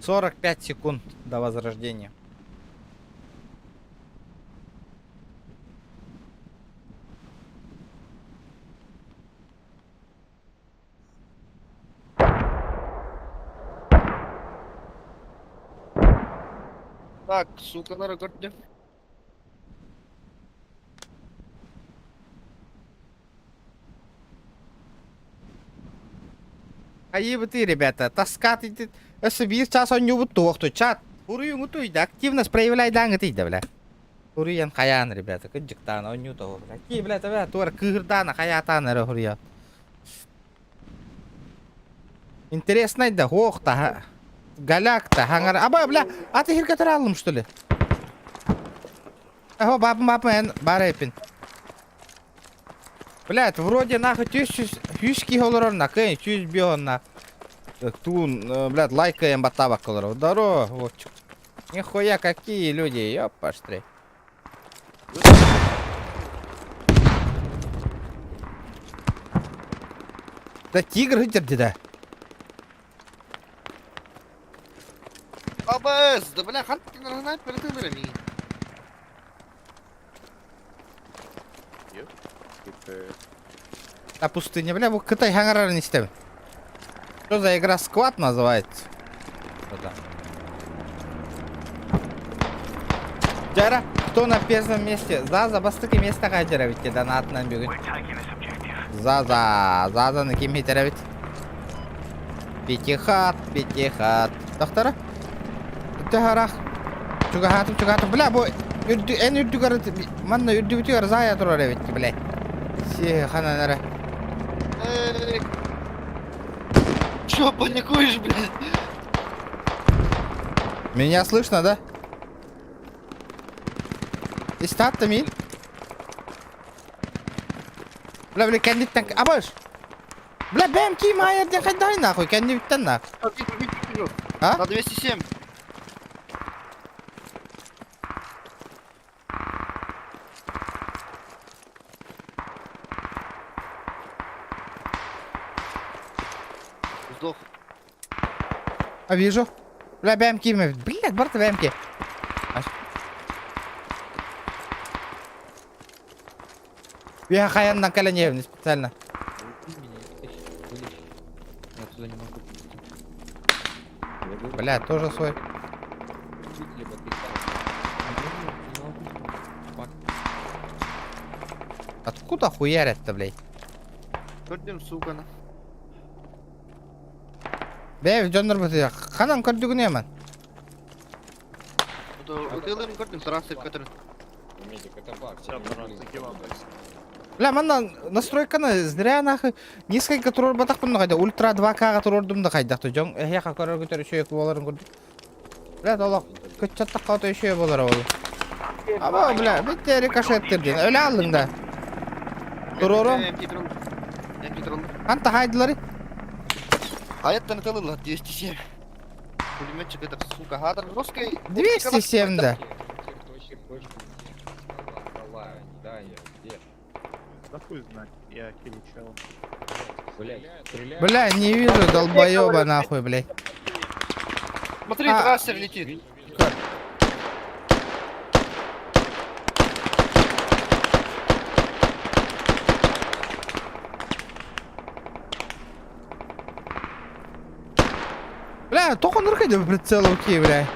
S1: 45 секунд до возрождения.
S2: Так, сукалары көрдүм.
S1: Айыбы ты, ребята, тоска ты, өссө биир час оонньуубут туохту, чат. Уруйуҥу туйда, активность проявляй даҥы тыйда, бля. Уруйан хайаан, ребята, кыдьыктаан оонньуу того, бля. Ки, бля, бля, туора кыырдаана хайаатаан эрэ уруйа. Интересный да, ох та, голяк та, хаңар. Аба, бля, а ты хирка аллым, что ли? Аха, бабым, бабым, эн, бар эпин. Блядь, вроде нахуй түс үс киһи олорор накын, сүүс бион Туун, блядь, лайкаем баттабак олорор. Здорово, Вовчик. Нихуя, какие люди, ёпаштри. Да тигр вытерди, да.
S2: Абыз, да бля, хантын перетылыр ми.
S1: А пустыня, бля, бу Кытай хаҥарарын истэбин. Что за игра Сквад называется? Что Жара, кто на первом месте? Заза, бастакы место хаджара ведь донатынан бүгүн. Заза, Зазаны ким хитеребит? Пятихат, пятихат. Доктора? Төһөрах. Чугаһаатым, чугаһаатым. Бля, бу үрдү, эн үрдүгэр, манна үрдүбүтүгэр зая турар эбит, бля. Си, ханан эрэ.
S2: Эй. Чё паникуешь, блядь?
S1: Меня слышно, да? Истатта мин? Бля, бля, кэнниттэн... Абыш! Бля, бэм ким айырден хайдай нахуй, кэнниттэн нах. А?
S2: На 207. Сдох.
S1: А вижу. Бля, бэм ким... Блядь, барта бэмки. Я хаян на колене специально.
S13: Я туда не могу.
S1: Бля, тоже свой. Откуда хуярят-то, блядь?
S2: Көрдүм, сука.
S1: Бэ, дьоннор бу ханан көрдүгүнэ man.
S2: Удылым көрдүм, трассы который.
S6: Медик, это баг.
S1: Бля, манна настройканы зря нахуй несколько туруорбатахпын хайда ультра 2К-га туруордум да хайдах дьон эһиэхэ көрөргүтэр үчүгэй буоларын курдук. Бля, олох кыччаттахха ото үчүгэй буолар ол. Аба, бля, битте рикошеттир диэн. Өлө аллыҥ да. Туруору.
S2: МТ тураллар.
S1: Ханта хайдылары?
S2: Аяттан ытылылар 207. Пулеметчик этот, сука, гадр русский.
S1: 207 да.
S7: Да хуй знает, я кричал.
S1: Бля, не вижу долбоеба нахуй, блядь.
S2: Смотри,
S1: А.
S2: трассер летит.
S1: Бля, только он рыкает прицел окей, бля.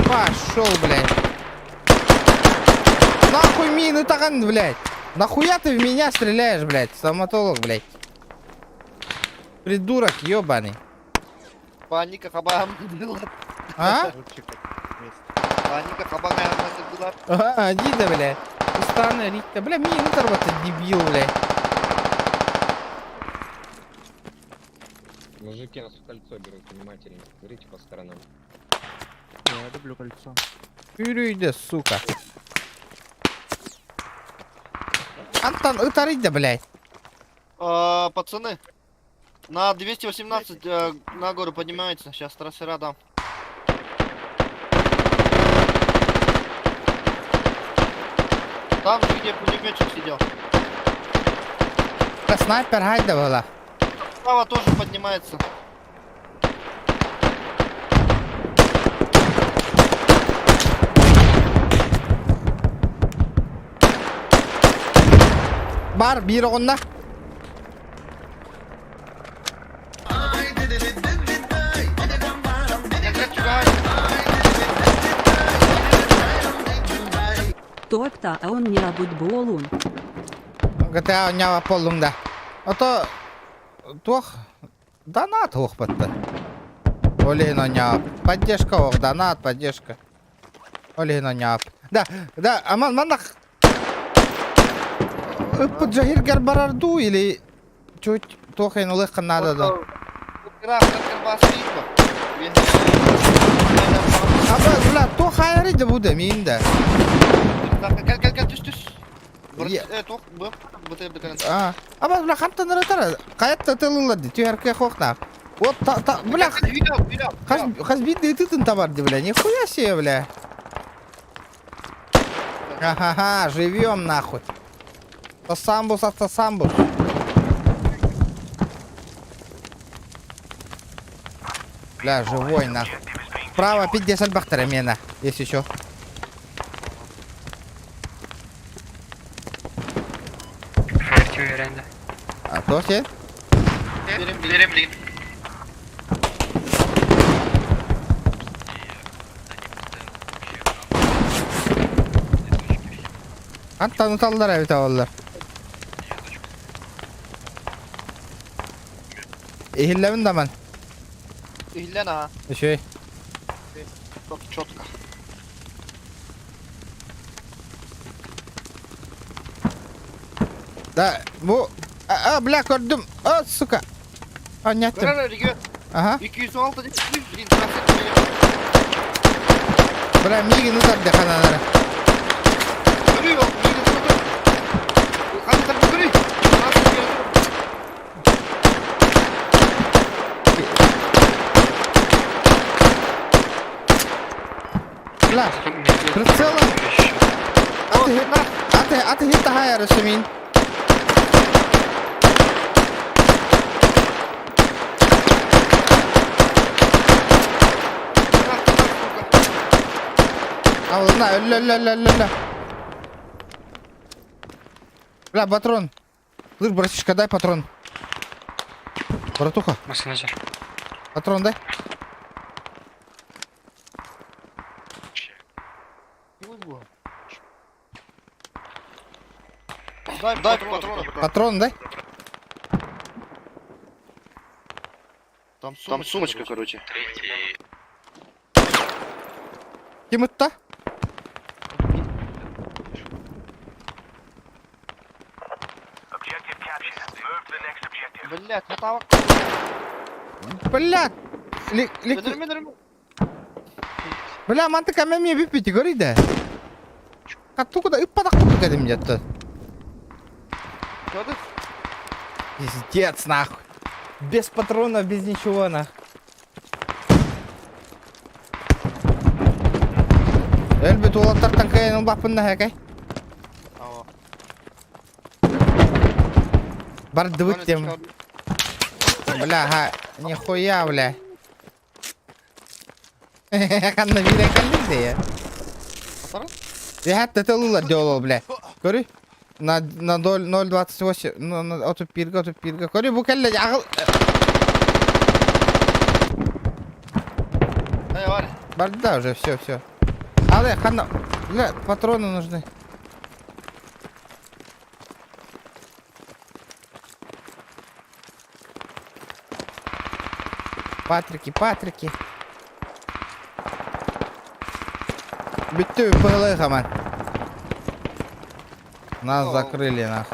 S1: Пошел, блядь. Нахуй мины таган, блядь. Нахуя ты в меня стреляешь, блядь? Стоматолог, блядь. Придурок ебаный.
S2: Паника хабам была.
S1: А?
S2: Паника хабам была.
S1: А, иди да, блядь. Устану, Рикта. Бля, мины торваться, дебил, блядь.
S6: Мужики нас в кольцо берут внимательно. Смотрите по сторонам.
S7: Я люблю кольцо.
S1: Үрүйді, сука. Антон, ытарыйда, блядь.
S2: А, пацаны, на 218 на гору поднимаются. Сейчас трассера дам. Там же, где пулеметчик сидел.
S1: Да снайпер хайда была.
S2: Справа тоже поднимается.
S1: Бар, бір оғында.
S11: Топта, а он не рабут буолун.
S1: GTA онява поллуңда. Ото туох донат уох батта. Олин оняв. Поддержка ох, донат, поддержка. Олин оняв. Да, да, аман манах. Ыппыт жахиргер барарду или чуть туох эн улых надо да. Аба, бля, туох айры да буде мин да.
S2: Кел, кел, кел, түс, түс.
S1: Е.
S2: Туох, б, БТР деканат.
S1: А, аба, бля, хантан ырытара. Каятта тылылар ди, түһәркә хохна. Вот та, та, бля, хас, хас бидди тытын табар ди, бля, нихуя себе, бля. Ага, живем нахуй. Самбус, самбус. Бля, живой нахуй. Право 50 бахтара мена, если еще. А то все?
S2: Берем, берем.
S1: Антон уталлар эбит аваллар. Ихиллебин даман.
S2: Ихиллен а.
S1: Şey.
S2: Çok четко.
S1: Да, bu... Aa, бля, көрдүм. А, сука. Аняттым.
S2: Көрөр, регион.
S1: Ага.
S2: 216 блин, трассер.
S1: Бля, мигин утарды ханалары.
S2: Көрүй, ол, мигин утарды. Хантар көрүй. Трассер көрүй.
S1: Бля, прицелом. Аты, аты, аты, хайары шемин. Алына, өллө, өллө, өллө, өллө, өллө. Бля, патрон. Слышь, братишка, дай патрон. Братуха. Патрон дай.
S2: Дай, дай патроны.
S1: Патрон дай.
S2: Там сумочка, Там сумочка короче.
S1: Ким ытта?
S2: Блять, хатавак.
S1: Бля. Ли, ли,
S2: Өнөрмө, өнөрмө.
S1: Бля, мантык эмиэ бүппүтү көрүйдэ. Тугу да ыппатах курдук этим дьэ
S2: Что ты?
S1: Пиздец, нахуй. Без патронов, без ничего, нах. Өлбүт уолаттартан кыайан ылбаппын да хэкэй.
S2: Ава.
S1: Бардыбыт тем. Бля, ха, нихуя, бля. Ханна биирэн кэллиҥ да Яхат тылылар диолол, бля. Көрүй. На 0.28, 31-ге, 31-ге. Көрүй, бу кэллэ, аҕыл...
S2: Эй, Варя.
S1: Барды уже, все, все. Але, ханна... Бля, патроны нужны. Патрики, Патрики. Бүттү, пылы хаман. Нас закрыли, нах.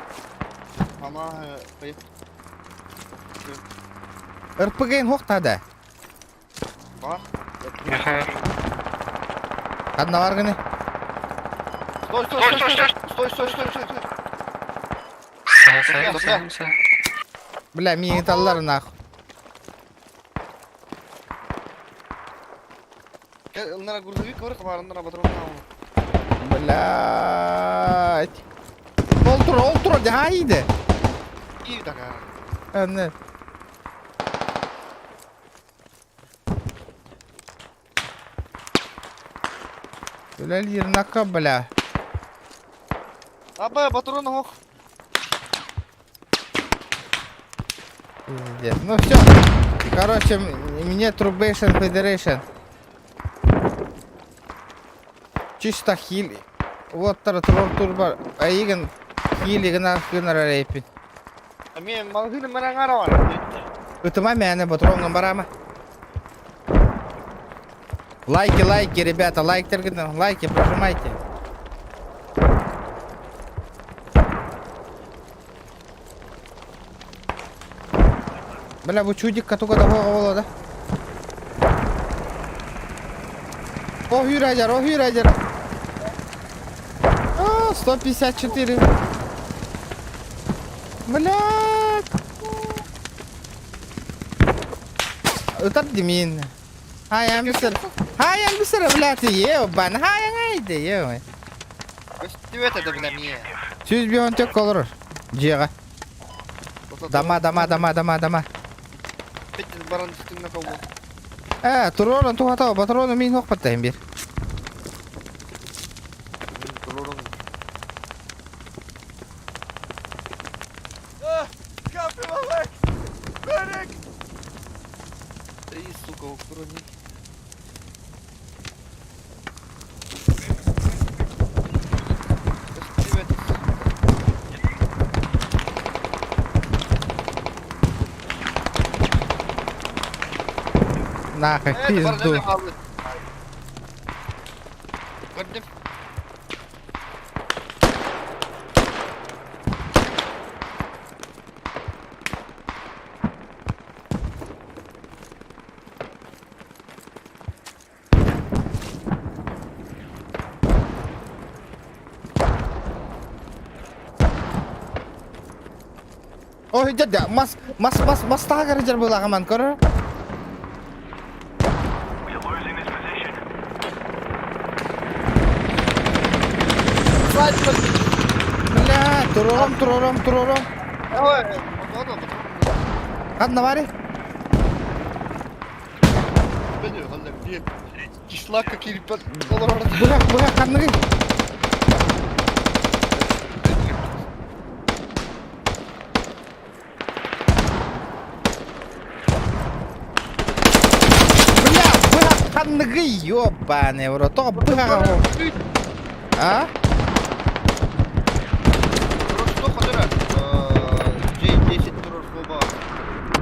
S2: Ама, поехали.
S1: РПГ хохтада.
S2: Бар.
S1: Ханна бар гыны.
S2: Стой, стой, стой, стой, стой, стой, стой, стой, стой.
S1: Бля, миигин таллар нах.
S2: Ыннара грузовик бар, барыннара патрон
S1: Блять. Ол тур, ол тур, хайды.
S2: И такая.
S1: Әне. Үлэлиир нака, бля.
S2: Аба, патрон ох.
S1: Пиздец. Ну все. Короче, мне Трубейшн Федерейшн. Чисто хил. Вот тар тур турбар. Айгын хили гына гына рейпин.
S2: Мен магазин мараңара бар.
S1: Ытыма мяне патронган барама. Лайки, лайки, ребята, лайк лайки прожимайте. Бля, бу чудик катуга да бола да. О, хюрайдер, о, хюрайдер. О, 154. Блядь. Ытар димин. Хай, амбисер. Хай, амбисер, блядь, ебан. Хай, айды, ебан.
S2: Көстүбэт это бля мие.
S1: Сүз бион тек колор. Жега. Дама, дама, дама, дама, дама.
S2: Петь баран түстүңнө калбы.
S1: Э, туророн тухата, патрону мин хохпаттайын бир.
S2: Туророн. Эй, сука, укрони. Көстүбэт, сука.
S1: Нахуй,
S2: Э,
S1: пизду.
S2: Көрдүм.
S1: Ой, дядя, мас, мас, мас, мас тагар жер була хаман көрөр. Бля, турором, турором, турором.
S2: Ой, патрон, патрон.
S1: Ханна бари?
S2: Кишлакка кирип олорор.
S1: Буга, буга, ханныгы. Бля, буга, ханныгы, ёбаный в рот. О, буга. А?
S2: Что ходора? J10 турор клуба.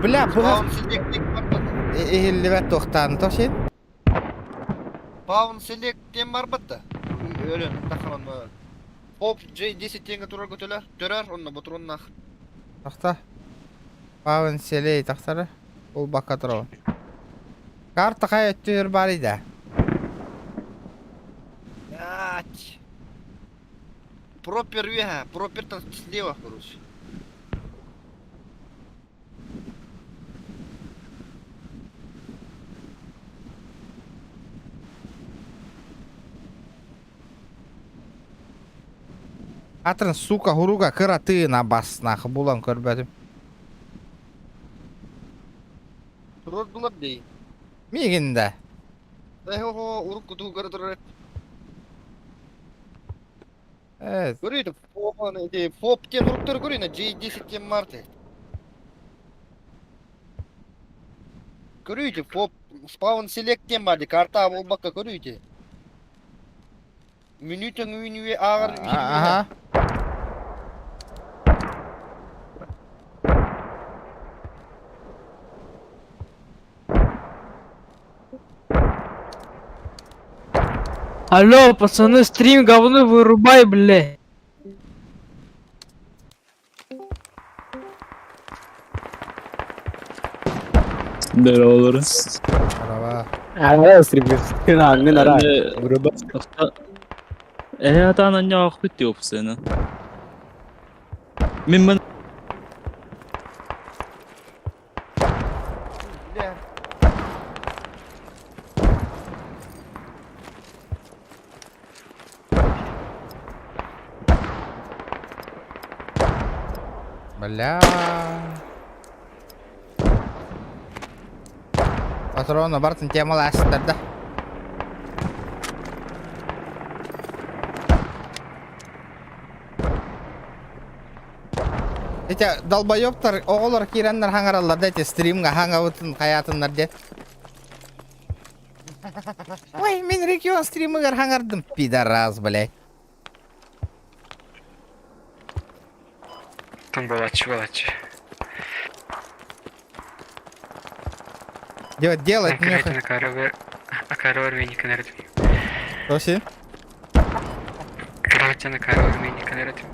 S1: Бля, буга.
S2: Паун селект тек барбат.
S1: Эхиллибет тохтан тошин.
S2: Паун селект тем барбат да. Өлөн тахаран. Поп J10 теңге турор көтөлөр. Төрөр, онно патроннах.
S1: Тахта. Павен селей тахтары. Ол бакка турабын. Карта кай өттүр бар иде.
S2: Пропер үөһэ, пропер там слева, короче.
S1: Атын сука хуруга кыратыына бас нахуй булан көрбөтүм.
S2: Турордулар дии.
S1: Миигин да.
S2: Э, урукку тугу турар.
S1: Э,
S2: Көрүйді, фоп тем уруктар көрүйді, J10 тем марты. Көрүйді, фоп, спаун селект тем барды, карта болбаққа көрүйді. Минутың үйінуе ағыр.
S1: Ага.
S13: Алло, пацаны, стрим говно вырубай, бля.
S10: Здорово.
S1: Здорово.
S10: Э, та на нього тюпсина. Мен
S2: Бля.
S1: Бля. Патрона бартын темаластыр да. Эти долбоебтар оҕолор киирэннэр хаҥараллар да эти стримҥа хаҥабытын хайаатыннар диэн. Ой, мин регион стримыгар хаҥардым, пидорас, блядь.
S13: Там балачы, балачы.
S1: Делать, делать, нехуй. Тоси?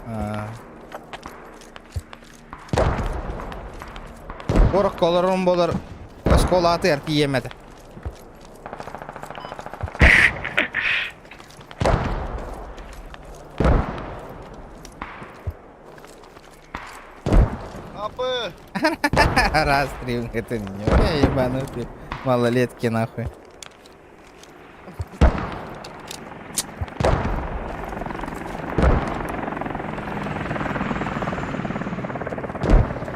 S1: А. Порох колорун болар осколаты артиемеді.
S2: Апы.
S1: Раз стрим, это не я ебанутый. Малолетки нахуй.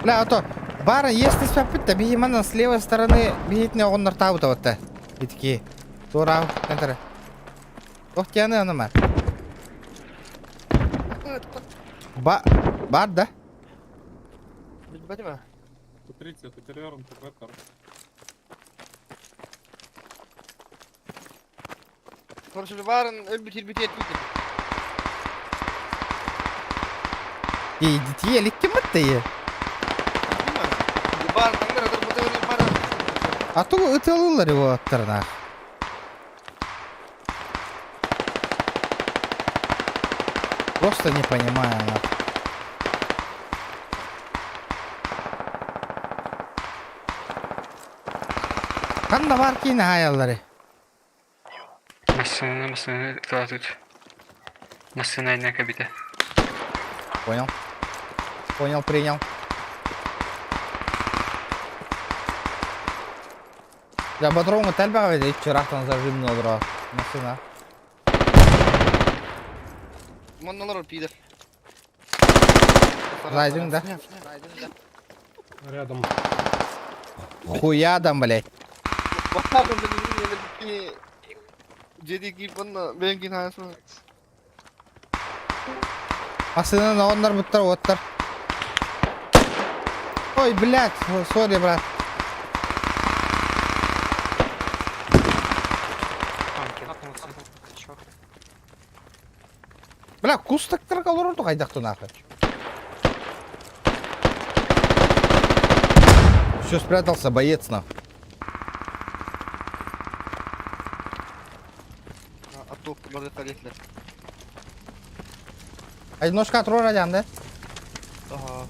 S1: Бля, а то бара, если спапыт, биһи с левой стороны биһитне оҕоннор таабыта отта. Итки. Тура, центр. Ох, тяны аны Ба, бар да?
S2: Билбэтим.
S6: Смотрите, это перевернутый ВТР.
S2: Короче, барын өлбүт ирбит етпейді.
S1: И детей ликки мытты.
S2: Барын таңдар ыдыр быты барын.
S1: А ту ытылылар его аттарна. Просто не понимаю, нахуй. Ханна бар кейін хаяллары.
S13: Машина, машина, тут. Машина одна кабита.
S1: Понял. Понял, принял. Я патрон тәлбәҕэ ведь чырахтан зажимный одро. Машина.
S2: Манналар пидор.
S1: Зайдем, да?
S6: Рядом.
S1: Хуя там, блядь.
S2: Жеди кип онна бенкин хайасына.
S1: Машина оннар буттар оттар. Ой, блядь, сори, брат. Бля, кустактар калору кайдакту нахуй. Все, спрятался, боец нахуй.
S2: А то барды халетлер.
S1: Одиночка отрора да?
S2: Ага.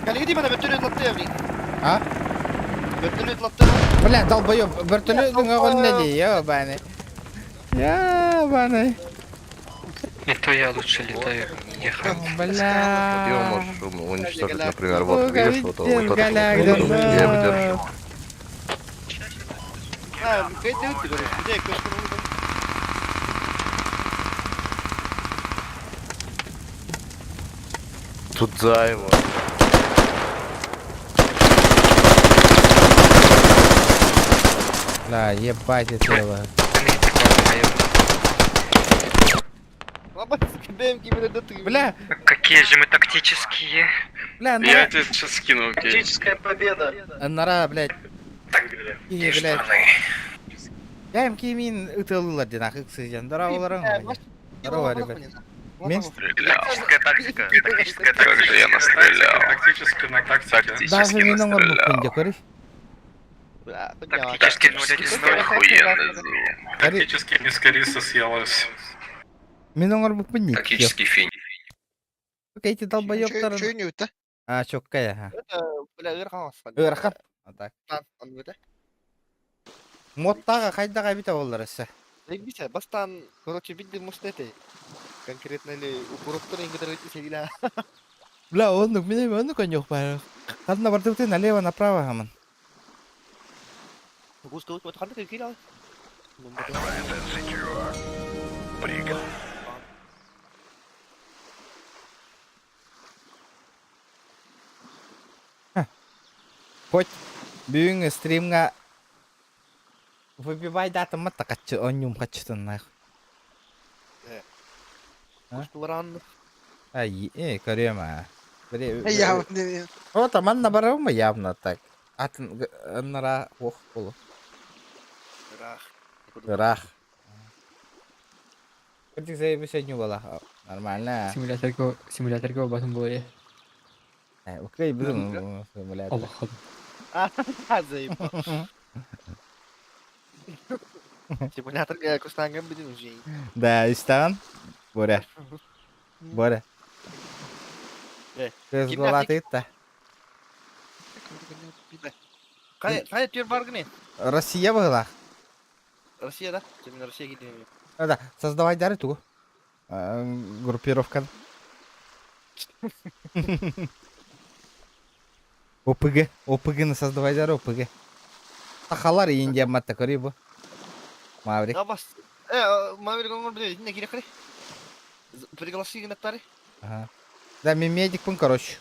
S2: Калиги бана бөтөрө латты явли.
S1: А?
S2: Вертолет лапты.
S1: Бля, долбоёб, вертолет оҥоҕунна дии, ёбаный. Ёбаный.
S13: Не то я лучше летаю. Я
S1: Бля.
S12: Его можешь уничтожить, например,
S1: вот,
S12: вот, видишь, вот, вот этот
S1: вот,
S12: я его держу.
S2: А, кайда өттү, короче. Где көстөр?
S12: Туда его.
S1: Бля, ебать это его. Бля.
S13: Какие же мы тактические.
S1: Бля,
S3: Я тебе сейчас скину, окей.
S4: Тактическая победа.
S1: Нара, блядь. И, блядь. Я им кимин ытылылар ден ақық сыздан. Здорово, Здорово, ребят. Мен?
S3: Тактическая тактика. Тактическая тактика. Как же я настрелял.
S6: Тактически на тактике.
S1: Даже мен оңор мүмкін көріш.
S3: Тактически 0-1-0. Охуенный звук.
S6: Тактически миска риса съелась.
S1: Мен оңор мүмкін не.
S3: Тактический финиш.
S1: Эти долбоёбтар. А, чоккая, ха.
S2: Бля, ырхан
S1: Ырхан. А так. Моттаға қайдаға бите олар эссе.
S2: Бise, бастан, короче, бидди мустете. Конкретно ли укуруптар ингедер өтү сегиле.
S1: Бля, оннук, мен оннук онюк бар. Қадына бардыбыты налево направо хамын.
S2: Гуска вот ханды киле.
S1: Хоть бүгүн стримга выбивай датым матта качы онюм качытын нах.
S2: Кустуларан.
S1: Ай, көрөм а.
S2: Я
S1: Вот, а манна барабы явно так. Атын нара ох болу.
S2: Рах.
S1: Рах. Кырдык заебы сегодня была. Нормально.
S13: Симуляторго, симуляторго басым более.
S1: Окей, будем симулятор.
S13: Аллах.
S2: А, заебал. Симулятор кустанган будем уже.
S1: Да, истан. Боря. Боря. Көз голаты итта.
S2: Кай, кай тер бар гыне?
S1: Россия была.
S2: Россия, да? Мен Россия кидем.
S1: Да, создавай дары тугу. Группировка. ОПГ. ОПГ на создавай дары ОПГ. Тахалар Индия матта көрі бу. Маврик.
S2: Да бас. Маврик оңор биле, не керек кare. Пригласи гынаттары.
S1: Ага. Да, мен медикпін, короче.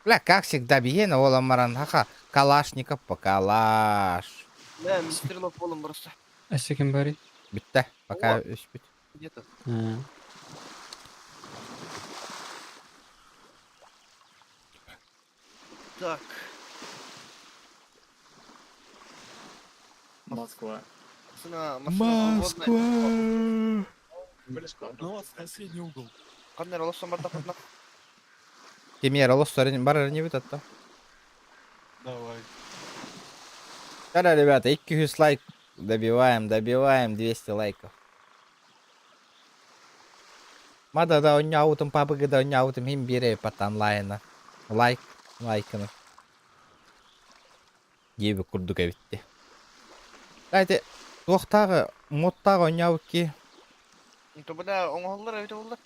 S1: Бля, как всегда, биена оламаран. Хаха, Калашников по калаш.
S2: Да, мен стрелок болом просто.
S13: А с кем бари?
S1: Бітті, пока үспіт.
S2: Где-то. Так.
S4: Москва.
S2: Машина, машина
S1: Москва.
S4: Ну вот, соседний угол.
S2: Кандай олосон бар да
S1: Кемер олос бар не бит атта.
S4: Давай.
S1: Да, ребята, 200 лайк добиваем, добиваем 200 лайков. Мада да оньяутым пабыгы да оньяутым хим бире патан лайна. Лайк, лайкını. Gibi kurduk evitти. Дайте, туохтагы, моттагы оньяут ки.
S2: То бля, оңоллар эбит болду.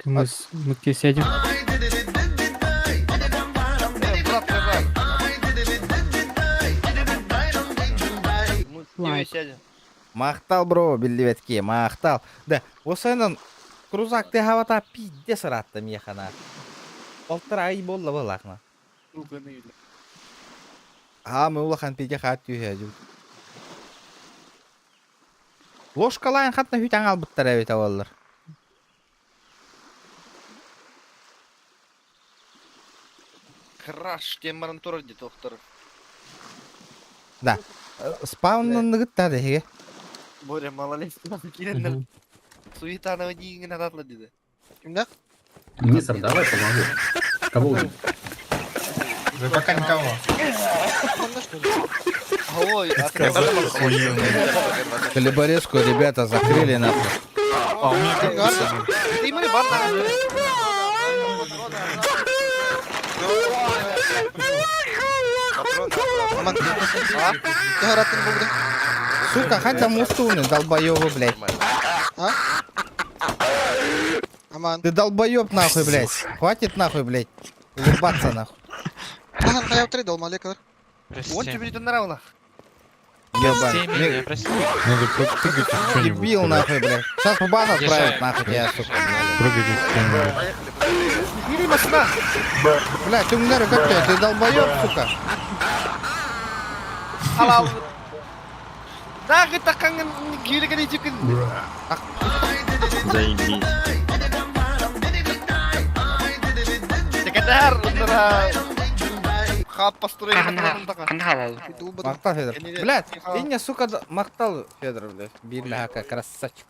S13: Мы с мы где сядем?
S2: Брат, брат. Мы
S13: Лайк.
S2: сядем.
S1: Махтал бро, билдибетки, махтал. Да, осайнан крузак ты хавата пидде сараттым ехана. Полтора ай болла боллахна. А, мы улахан пиде хат түйе Ложкалайын хатна хүт аңал бұттар әбет аваллар.
S2: Краш, тем баран тур де доктор.
S1: Да. Спауннан ныгытта деге.
S2: Боря, малолетний, киреннер. Суетанова дигин адатлы деди. Кимде?
S10: Мистер, давай помогу. Кого убить?
S9: Вы пока никого.
S2: Ой,
S1: Хлеборезку ребята закрыли нахуй.
S4: А у меня как
S2: Ты мы бар. Аман, төһөраттын булды?
S1: Сука, ханта мустууну, долбоёбы, блядь.
S2: А? Аман.
S1: Ты долбоёб нахуй, блядь. Хватит нахуй, блядь. Улыбаться нахуй.
S2: Ахан хайап долмалекалар. Он тебе не нравился.
S1: Ебаный.
S6: Надо прыгать в что-нибудь.
S1: Дебил нахуй, блядь. Сейчас в бан отправят нахуй тебя, сука.
S6: Прыгать в что-нибудь.
S2: Или машина.
S1: Бля, ты умер, как ты? Ты долбоёб, сука.
S2: Халал. Нахуй таканgan гире гире
S7: Заебись.
S2: Секретарь, хап построили.
S1: Махтал, Федор. Блядь, ты не, сука, махтал, Федор, блядь. Бир красавчик.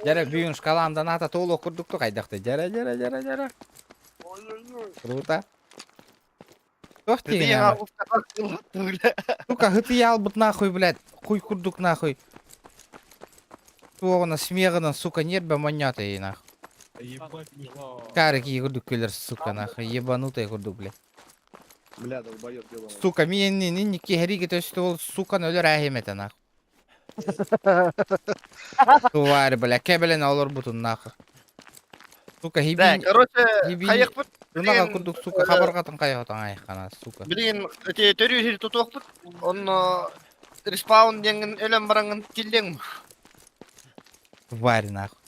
S1: Дьэ, бүгүн шкалам доната туолуох курдук хайдахты. Дьэ, дьэ, дьэ, дьэ. Круто. Туох тиген Сука, ытыйаалбыт нахуй, блядь. Хуй курдук нахуй. Туоҕуна смеҕынан, сука, нербэ монньоото нахуй. Кары кии курдук күлэр, сука, нахуй. Ебанутый курдук, блядь.
S7: Бля, долбоёб ёбаный.
S1: Сука, миэнни нинни киһэриги төстө ол сука өлөр ээһимэтэ нахуй. Тварь, бля, кэбэлэн олорбутун нахуй. Сука,
S2: Да,
S1: хибин...
S2: короче,
S1: хибин...
S2: хайыкпыт.
S1: Ынаға курдук, сука, хабаргатын кайгатан айхана, сука.
S2: Билин эти төрү тутуохпут. Он респаун денген өлөн бараңын тилдең.
S1: Тварь, нахуй.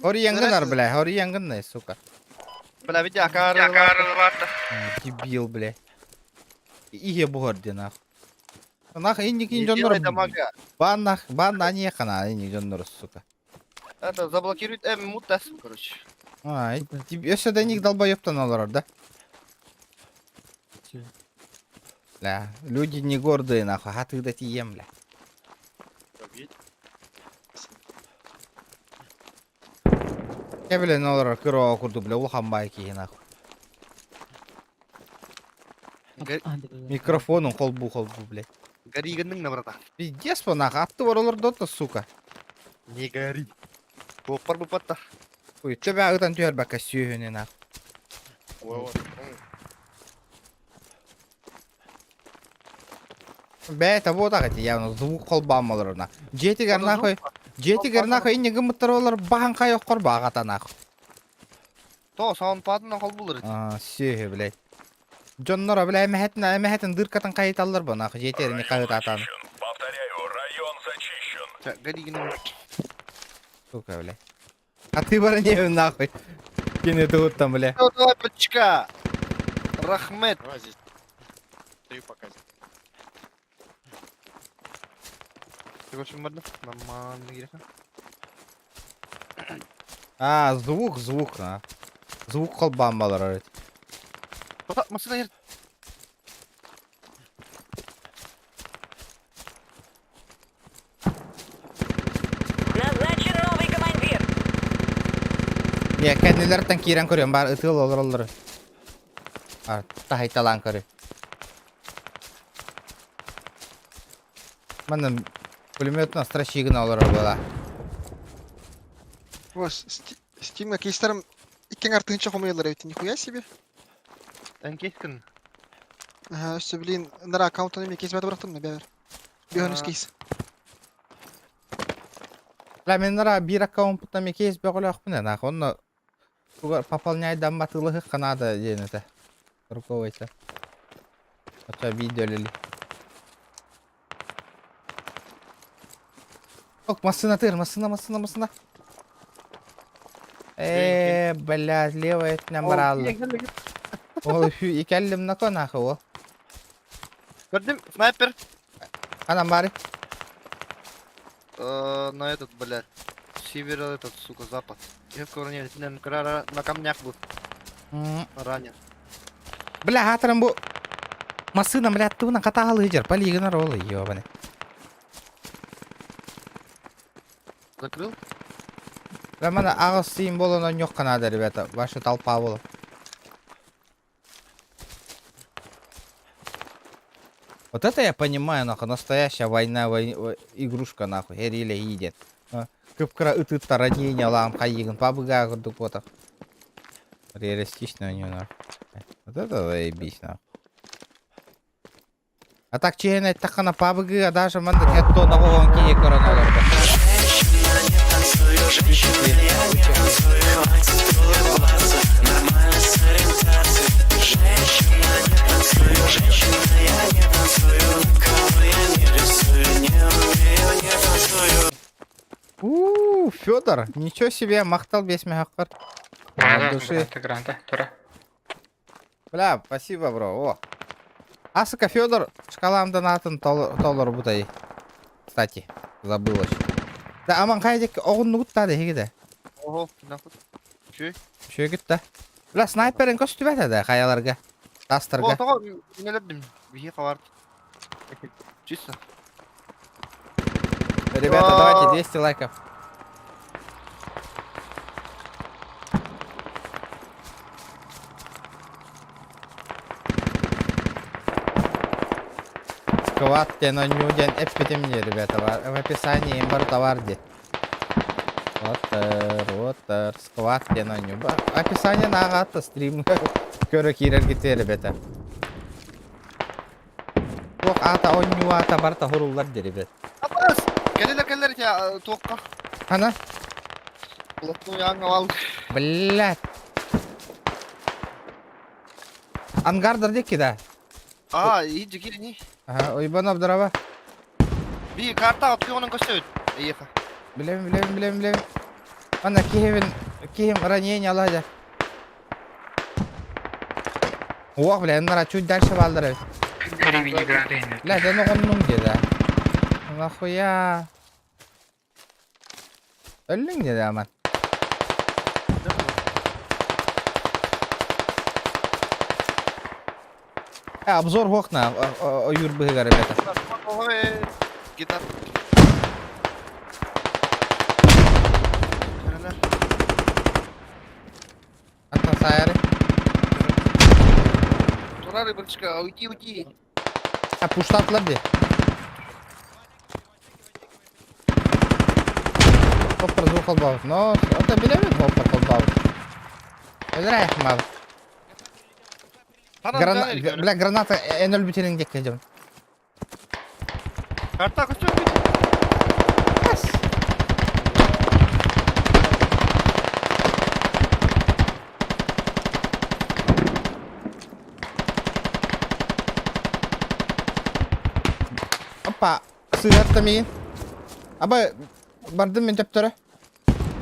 S1: Ориянгынар, бля, ориянгын, сука.
S2: Бля, видя, акар.
S1: Дебил, бля. Ihe бугор нахуй. Нах, инникин дьоннор... Бан нах, бан не хана, инник дьоннор, сука.
S2: Это заблокирует мутас, короче.
S1: А, өссө да ник долбоёбтан олорор, да? Бля, люди не гордые, нахуй, а ты да тием, бля. Кэбилен олорор кыра курдук, бля, улахан байки, нахуй. Микрофонун холбу холбу, бля.
S2: Гори гынның на брата.
S1: Пиздец, по нахуй, атты бар олордо сука.
S2: Не гори. Поппар бупатта.
S1: Ой, тебя ытан түһэр бакка сүүһүнү нахуй. Бэ, того так эти явно звук холбам олорор на. Жетигер нахуй, жетигер нахуй инне гымыттар олар бахан кайоккор багата нахуй.
S2: То, саундпадынан кол булыр.
S1: А, сүүһү, блядь. Дьоннор, бля, эмэхэтин, эмэхэтин дыркатын кайыталлар бу нахуй, жетерини кайытатан.
S14: Повторяю, район зачищен.
S2: Гори гынның.
S1: Сука, бля. А ты бар не нахуй. Кине тут там, бля.
S2: Давай, бачка. Рахмет.
S5: Давай здесь. Даю пока.
S2: Ты хочешь модно? Нормально, керек.
S1: А, звук, звук, а. Звук холбам балар.
S2: Машина ер.
S11: Назначен новый командир.
S1: Не, кәннеләртен кирен көрөм бар ытыл олор олор. А, тахайталан көрө. Манна пулеметна стращигин олор була.
S12: Вот, Стимга кейстерим иккен артынча хомуялар эбит, нихуя себе.
S2: Эн кейскин.
S12: Ага, өссө блин, нара аккаунтын эме кейс баты бырактым бәбер. Бионус кейс.
S1: Бля, мен нара бир аккаунт путами кейс бөголөк нахуй. Онно пополняй дамматылыгы канада диэн это. Руковойся. Ача видео лили. Ок, машина тыр, машина, машина, машина. Блядь, левая это набрала. Ол икеллим на то нахуй, о.
S2: Көрдүм, снайпер.
S1: Анам бары.
S2: На этот, блядь. Север этот, сука, запад. Я на камнях был. Ранен.
S1: Бля, хатрам бу. Машина, бля, туна каталы жер, полигон роллы, ёбаный.
S2: Закрыл?
S1: Бля, мана ағыс сыйым болон ойнок канада, ребята. Ваша толпа была. Вот это я понимаю, нахуй, настоящая война, вой... игрушка, нахуй, эриле идет. Кыпкыра ытыт ранение лам хайыгын, пабыга курдук потах. Реалистично у него, нахуй. Вот это заебись, нахуй. А так чиһэн эттэххинэ пабыгы даже маннык хеттон оҕоҕон киһи көрөн олордо. У, Федор, ничего себе, махтал весь мехаккар. От души. Бля, спасибо, бро. О. Асыка Федор, шкалам донатын толорбутай. Кстати, забылось. Да, аман хайдек оҕуннугут да деһиги да.
S2: Ого, нахуй. Чүй.
S1: Үчүгүт да. Бля, снайперин көстүбэтэ да хайаларга.
S2: О,
S1: Тастарга.
S2: тоҕо нелердим. Биһи хабар. Чисто.
S1: Ребята, давайте 200 лайков. Сквад диэн оонньуу диэн эппитим дии, ребята. В описании бар товар дии. Отыр, отыр, сквад диэн оонньуу. Описание нааҕаатта стрим көрө киирэргитэ, ребята. Туох аата оонньуу аата барыта хуруллар дии, ребят.
S2: Апас! Кэлэлэр кэллэр ити туохха.
S1: Хана?
S2: Плотную аңгавал.
S1: Блядь. Ангардар диэки да.
S2: А, иди кирни.
S1: Ага, Уйбанов, здорово.
S2: Би карта отпионун көстөбүт. Эйеха.
S1: Билем, билем, билем, билем. Ана киһибин, киһим ранение алады. Ох, бля, нара чуть дальше балдыры. Бля, да ну он где да. Нахуя? Өллүң где да, аман. Обзор окна, ойур быһыгар, ребята.
S2: Гитар.
S1: Антон Сайры.
S2: Турары бырчка, уйди, уйди.
S1: А пуштатлар ди. Хоппер звук холбав. Но это билемин хоппер холбав. Өлрәйх мал. Грана... Бля, граната энөл бүтенин дек идем.
S2: Карта көстөбүт.
S1: Бас. Опа, сыгатта миин. Аба бардым мен төптөрө.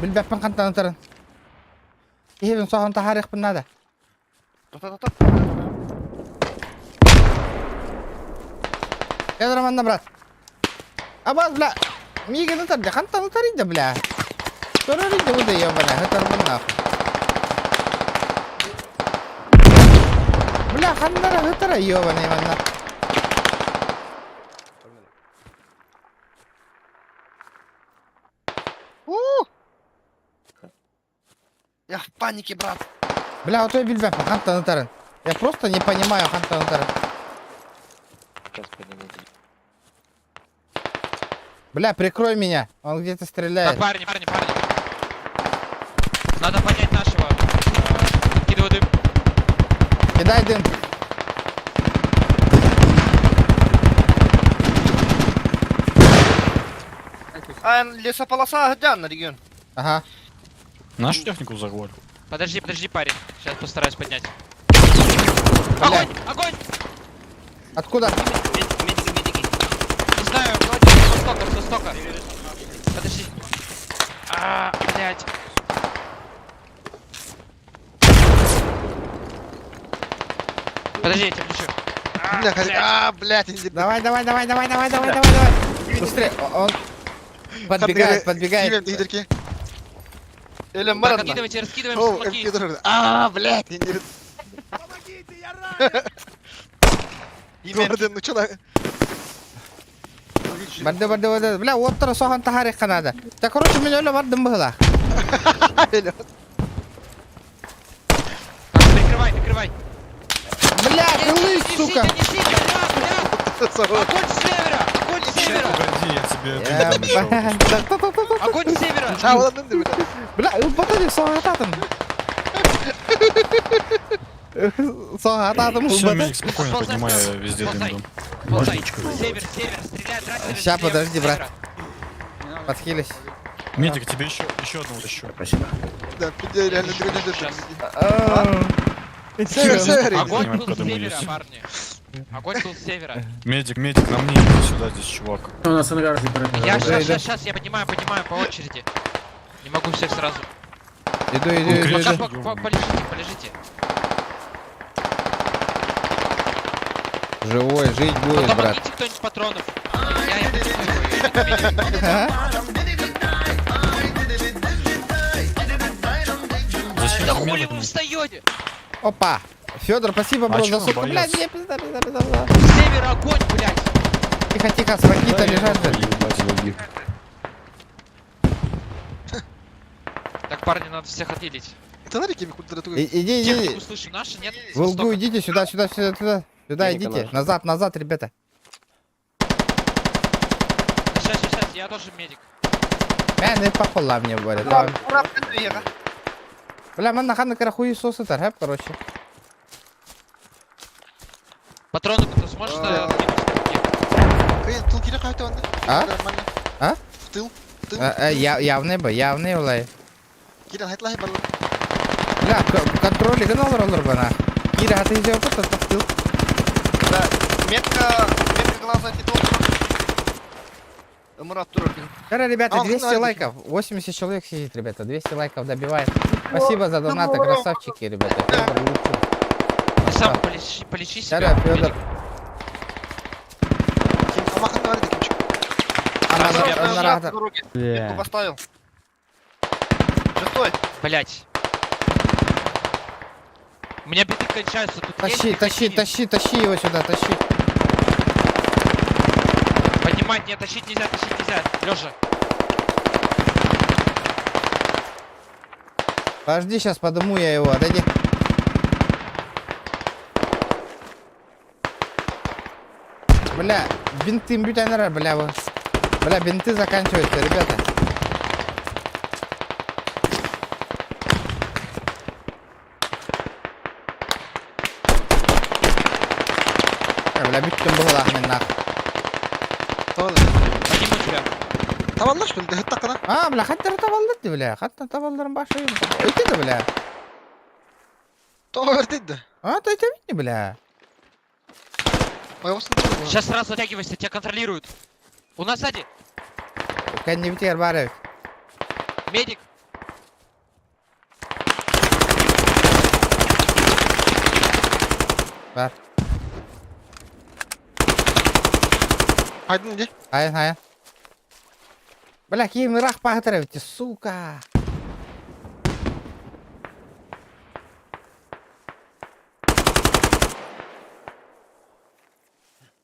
S1: Билбеппин хантан ытарын. Киһибин соһон таһаарыахпын наада.
S2: Тота тота.
S1: Кэл Романна, брат. Аба, бля, миигин ытар дьэ, хантан ытарый да, бля. Көрөр да бу да ебана, ытарбын нахуй. Бля, ханнара ытара ебаный манна.
S2: У! Я в панике, брат.
S1: Бля, вот я билбеппин хантан ытарын. Я просто не понимаю хантан ытарын.
S5: Сейчас поднимите.
S1: Бля, прикрой меня. Он где-то стреляет.
S5: Так, парни, парни, парни. Надо поднять нашего. Кидываю дым.
S1: Кидай дым.
S2: А, лесополоса на регион.
S1: Ага.
S10: Нашу технику взорвали.
S5: Подожди, подожди, парень. Сейчас постараюсь поднять.
S1: Бля.
S5: Огонь! Огонь!
S1: Откуда?
S5: Не знаю, вроде с востока, с востока. Подожди. А, блядь. Подожди, я тебя включу. А, блядь.
S1: Давай, давай, давай, давай, давай, давай, давай, давай. Быстрее. Он подбегает, подбегает.
S2: Или
S5: Так,
S2: Марадна.
S5: откидывайте, раскидываем смоки.
S12: А, блядь,
S1: Барды, барды, барды. Бля, оттара сохан тахарих надо. Да, короче, мен өлө бардым быһыла.
S5: Так, прикрывай, прикрывай.
S1: Бля, ты
S5: Несите,
S1: сука.
S5: несите, бля, бля. Огонь с севера! Огонь с севера!
S10: Погоди, я тебе
S5: Огонь с севера!
S1: Бля, ылбата соҕататым. Соҕататым
S10: Все,
S1: ылбата.
S10: Мелик, спокойно
S5: Ползай,
S10: поднимай, я везде дым
S5: ползай.
S10: дам.
S5: Отползай. Север, север, стреляй, трассе.
S1: Ща, подожди, брат. Подхились.
S10: Медик, тебе еще, еще одного еще.
S7: Спасибо.
S12: Да, пиздец, реально
S5: Сейчас.
S12: Север, север!
S5: Огонь был с севера, парни. Огонь был с севера.
S10: Медик, медик, на мне, иди сюда, здесь чувак.
S4: У нас ангар
S5: Я сейчас, сейчас, сейчас, я поднимаю, поднимаю по очереди. Не могу всех сразу.
S1: Иду, иду, иду,
S5: Пока
S1: иду.
S5: полежите, полежите.
S1: Живой, жить будет, брат.
S5: Помогите кто-нибудь патронов. Я, я,
S10: Зачем
S5: Да хули вы встаете?
S1: Опа! Федор, спасибо,
S10: А
S1: бро,
S10: чё
S1: за
S10: он
S1: сотку. Блядь,
S10: боялся?
S1: не, пизда, пизда, пизда, пизда.
S5: С севера огонь, блядь!
S1: Тихо, тихо, с ракита лежат же.
S5: Так, парни, надо всех отделить.
S1: Иди, иди.
S5: Технику слышу, наши, нет? С
S1: В углу
S5: востока.
S1: идите, сюда, сюда, сюда, сюда. Сюда
S8: Техника
S1: идите.
S8: наша.
S1: Назад, назад, ребята.
S5: Сейчас, сейчас, сейчас, я тоже медик.
S1: Мә, не похула мне, говорят.
S2: Ура, ура, ура.
S1: Бля, мен наханы карахуи сосы тархап, короче.
S5: Патроны кто сможет скинуть?
S1: А? А?
S12: В тыл, в тыл.
S1: Явный бы, явный улай. Бля, контроль гын олар бана. Кире хаты жауап тут тыл.
S2: Да, метка, метка глаза титул. Мурат Туркин.
S1: Короче, ребята, 200 лайков. 80 человек сидит, ребята. 200 лайков добиваем. Спасибо за донаты, красавчики, ребята. Федор лучше.
S5: Ты сам полечи, полечи себя.
S1: Короче, Федор.
S5: медик.
S1: Ана,
S2: Метку поставил. Шестой.
S5: Блять. У меня биты кончаются, тут
S1: Тащи,
S5: есть
S1: тащи,
S5: пехотинец.
S1: тащи, тащи его сюда, тащи.
S5: Поднимать, нет, тащить нельзя, тащить нельзя. Лежа.
S1: Подожди, сейчас подыму я его, отойди. Бля, бинты бютанера, бля, вы. Бля, бинты заканчиваются, ребята. Бля, бүттім бұл мен нах.
S5: Подниму тебя.
S1: А, бля, хаттар табалды, бля, хаттар табалдарын башы. Өйтеді, бля. А, то это видно, бля.
S5: Сейчас сразу оттягивайся, тебя контролируют. У нас сзади.
S1: Кәнне бітер бар
S5: Медик.
S1: Бар. Айын, айын. Бля, киім рақ бағытыр өте, сука.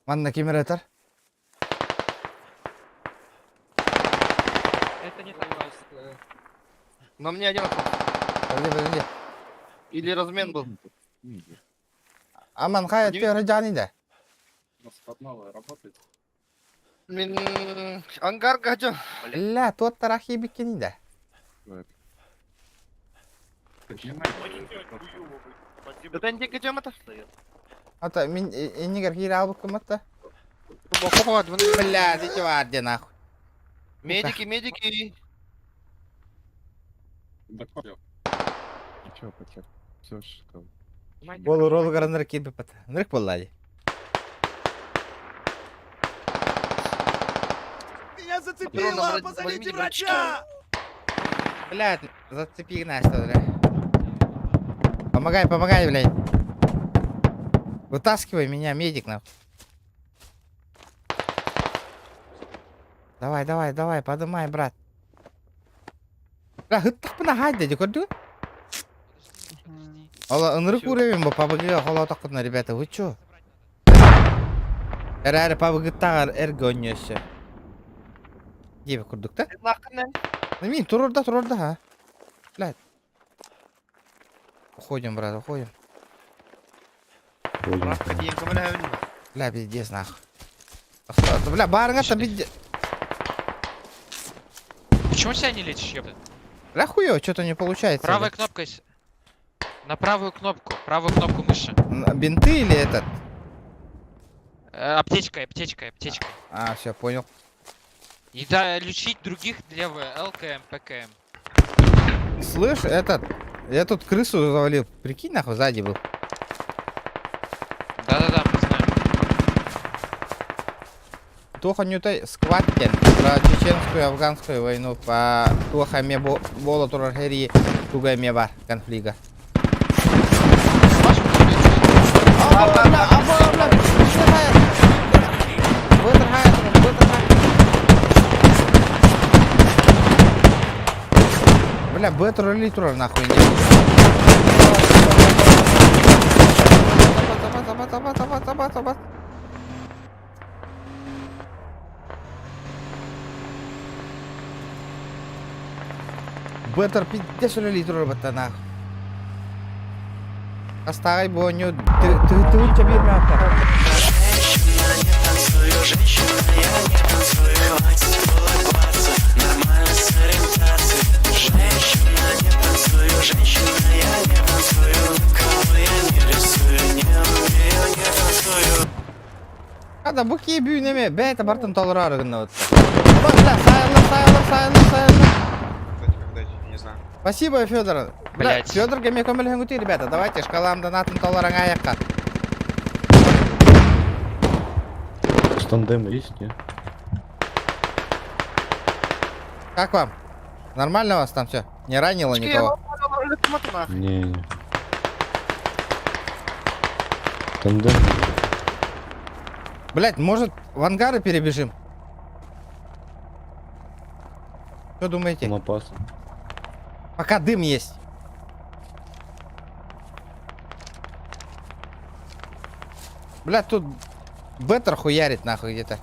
S1: Манна кемер атар.
S5: Это не так.
S2: На мне один остался.
S1: Подожди, подожди.
S2: Или размен был.
S1: Аман, қай өтпе жаны да.
S2: Мин ангар гаджо.
S1: Бля, тот тарахи биккени да.
S2: Это не гаджо это?
S1: Ата, мен энегер кире алып кыматта. Бля, дите бар де нахуй.
S2: Медики, медики.
S1: Ол рол гараныр кирбе пата. Нырк боллады.
S4: Меня
S2: зацепило! Позовите врача!
S1: Блядь, зацепи нас, бля. Помогай, помогай, блядь. Вытаскивай меня, медик, нахуй. Давай, давай, давай, подымай, брат. Бля, хыттықпына хайда, деді, көрдің? Ола, ынырық уровень бұл, пабыгыға хола таққытына, ребята, вы чё? Әрі әрі пабыгыттағар әргі өннесі. Дебі күрдік та? Мин, тур орда, тур орда, ха. Блядь. Уходим, брат, уходим. Бля, пиздец, нахуй. Бля, барыңа там пиздец.
S5: Почему себя не лечишь, ёпта?
S1: Бля, хуёво, что-то не получается.
S5: Правая кнопка. На правую кнопку. Правую кнопку мыши.
S1: Бинты или этот?
S5: Аптечкой, аптечкой, аптечкой.
S1: А, все, понял.
S5: И да, лечить других левое, ЛКМ, ПКМ.
S1: Слышь, этот, я тут крысу завалил. Прикинь, нахуй, сзади был.
S5: Да-да-да, мы знаем.
S1: Туха нютай скваттен про чеченскую и афганскую войну по туха ме бола турархери туга ме бар конфликта. Бля, бетр или турар нахуй не. Бат, бат, бат, бат, бат, бат. Бетер пиздец или турар бата нахуй. Астагай боню ты ты ты тебе мяка. Ада бу ки бүүнеме бэйте бартын толорар гынна вот. Бля, сайылыр, сайылыр, сайылыр, сайылыр.
S12: Не знаю.
S1: Спасибо, Федор.
S5: Блядь.
S1: Федор геме көмөлһөңүтүй, ребята. Давайте шкалам донатын толораңа аяққа.
S10: Тандем есть, нет?
S1: Как вам? Нормально у вас там все? Не ранило никого?
S10: Не, не. Тандем.
S1: Блять, может, в ангары перебежим? Что думаете?
S10: Он опасен.
S1: Пока дым есть. Блядь, тут беттер хуярит нахуй где-то.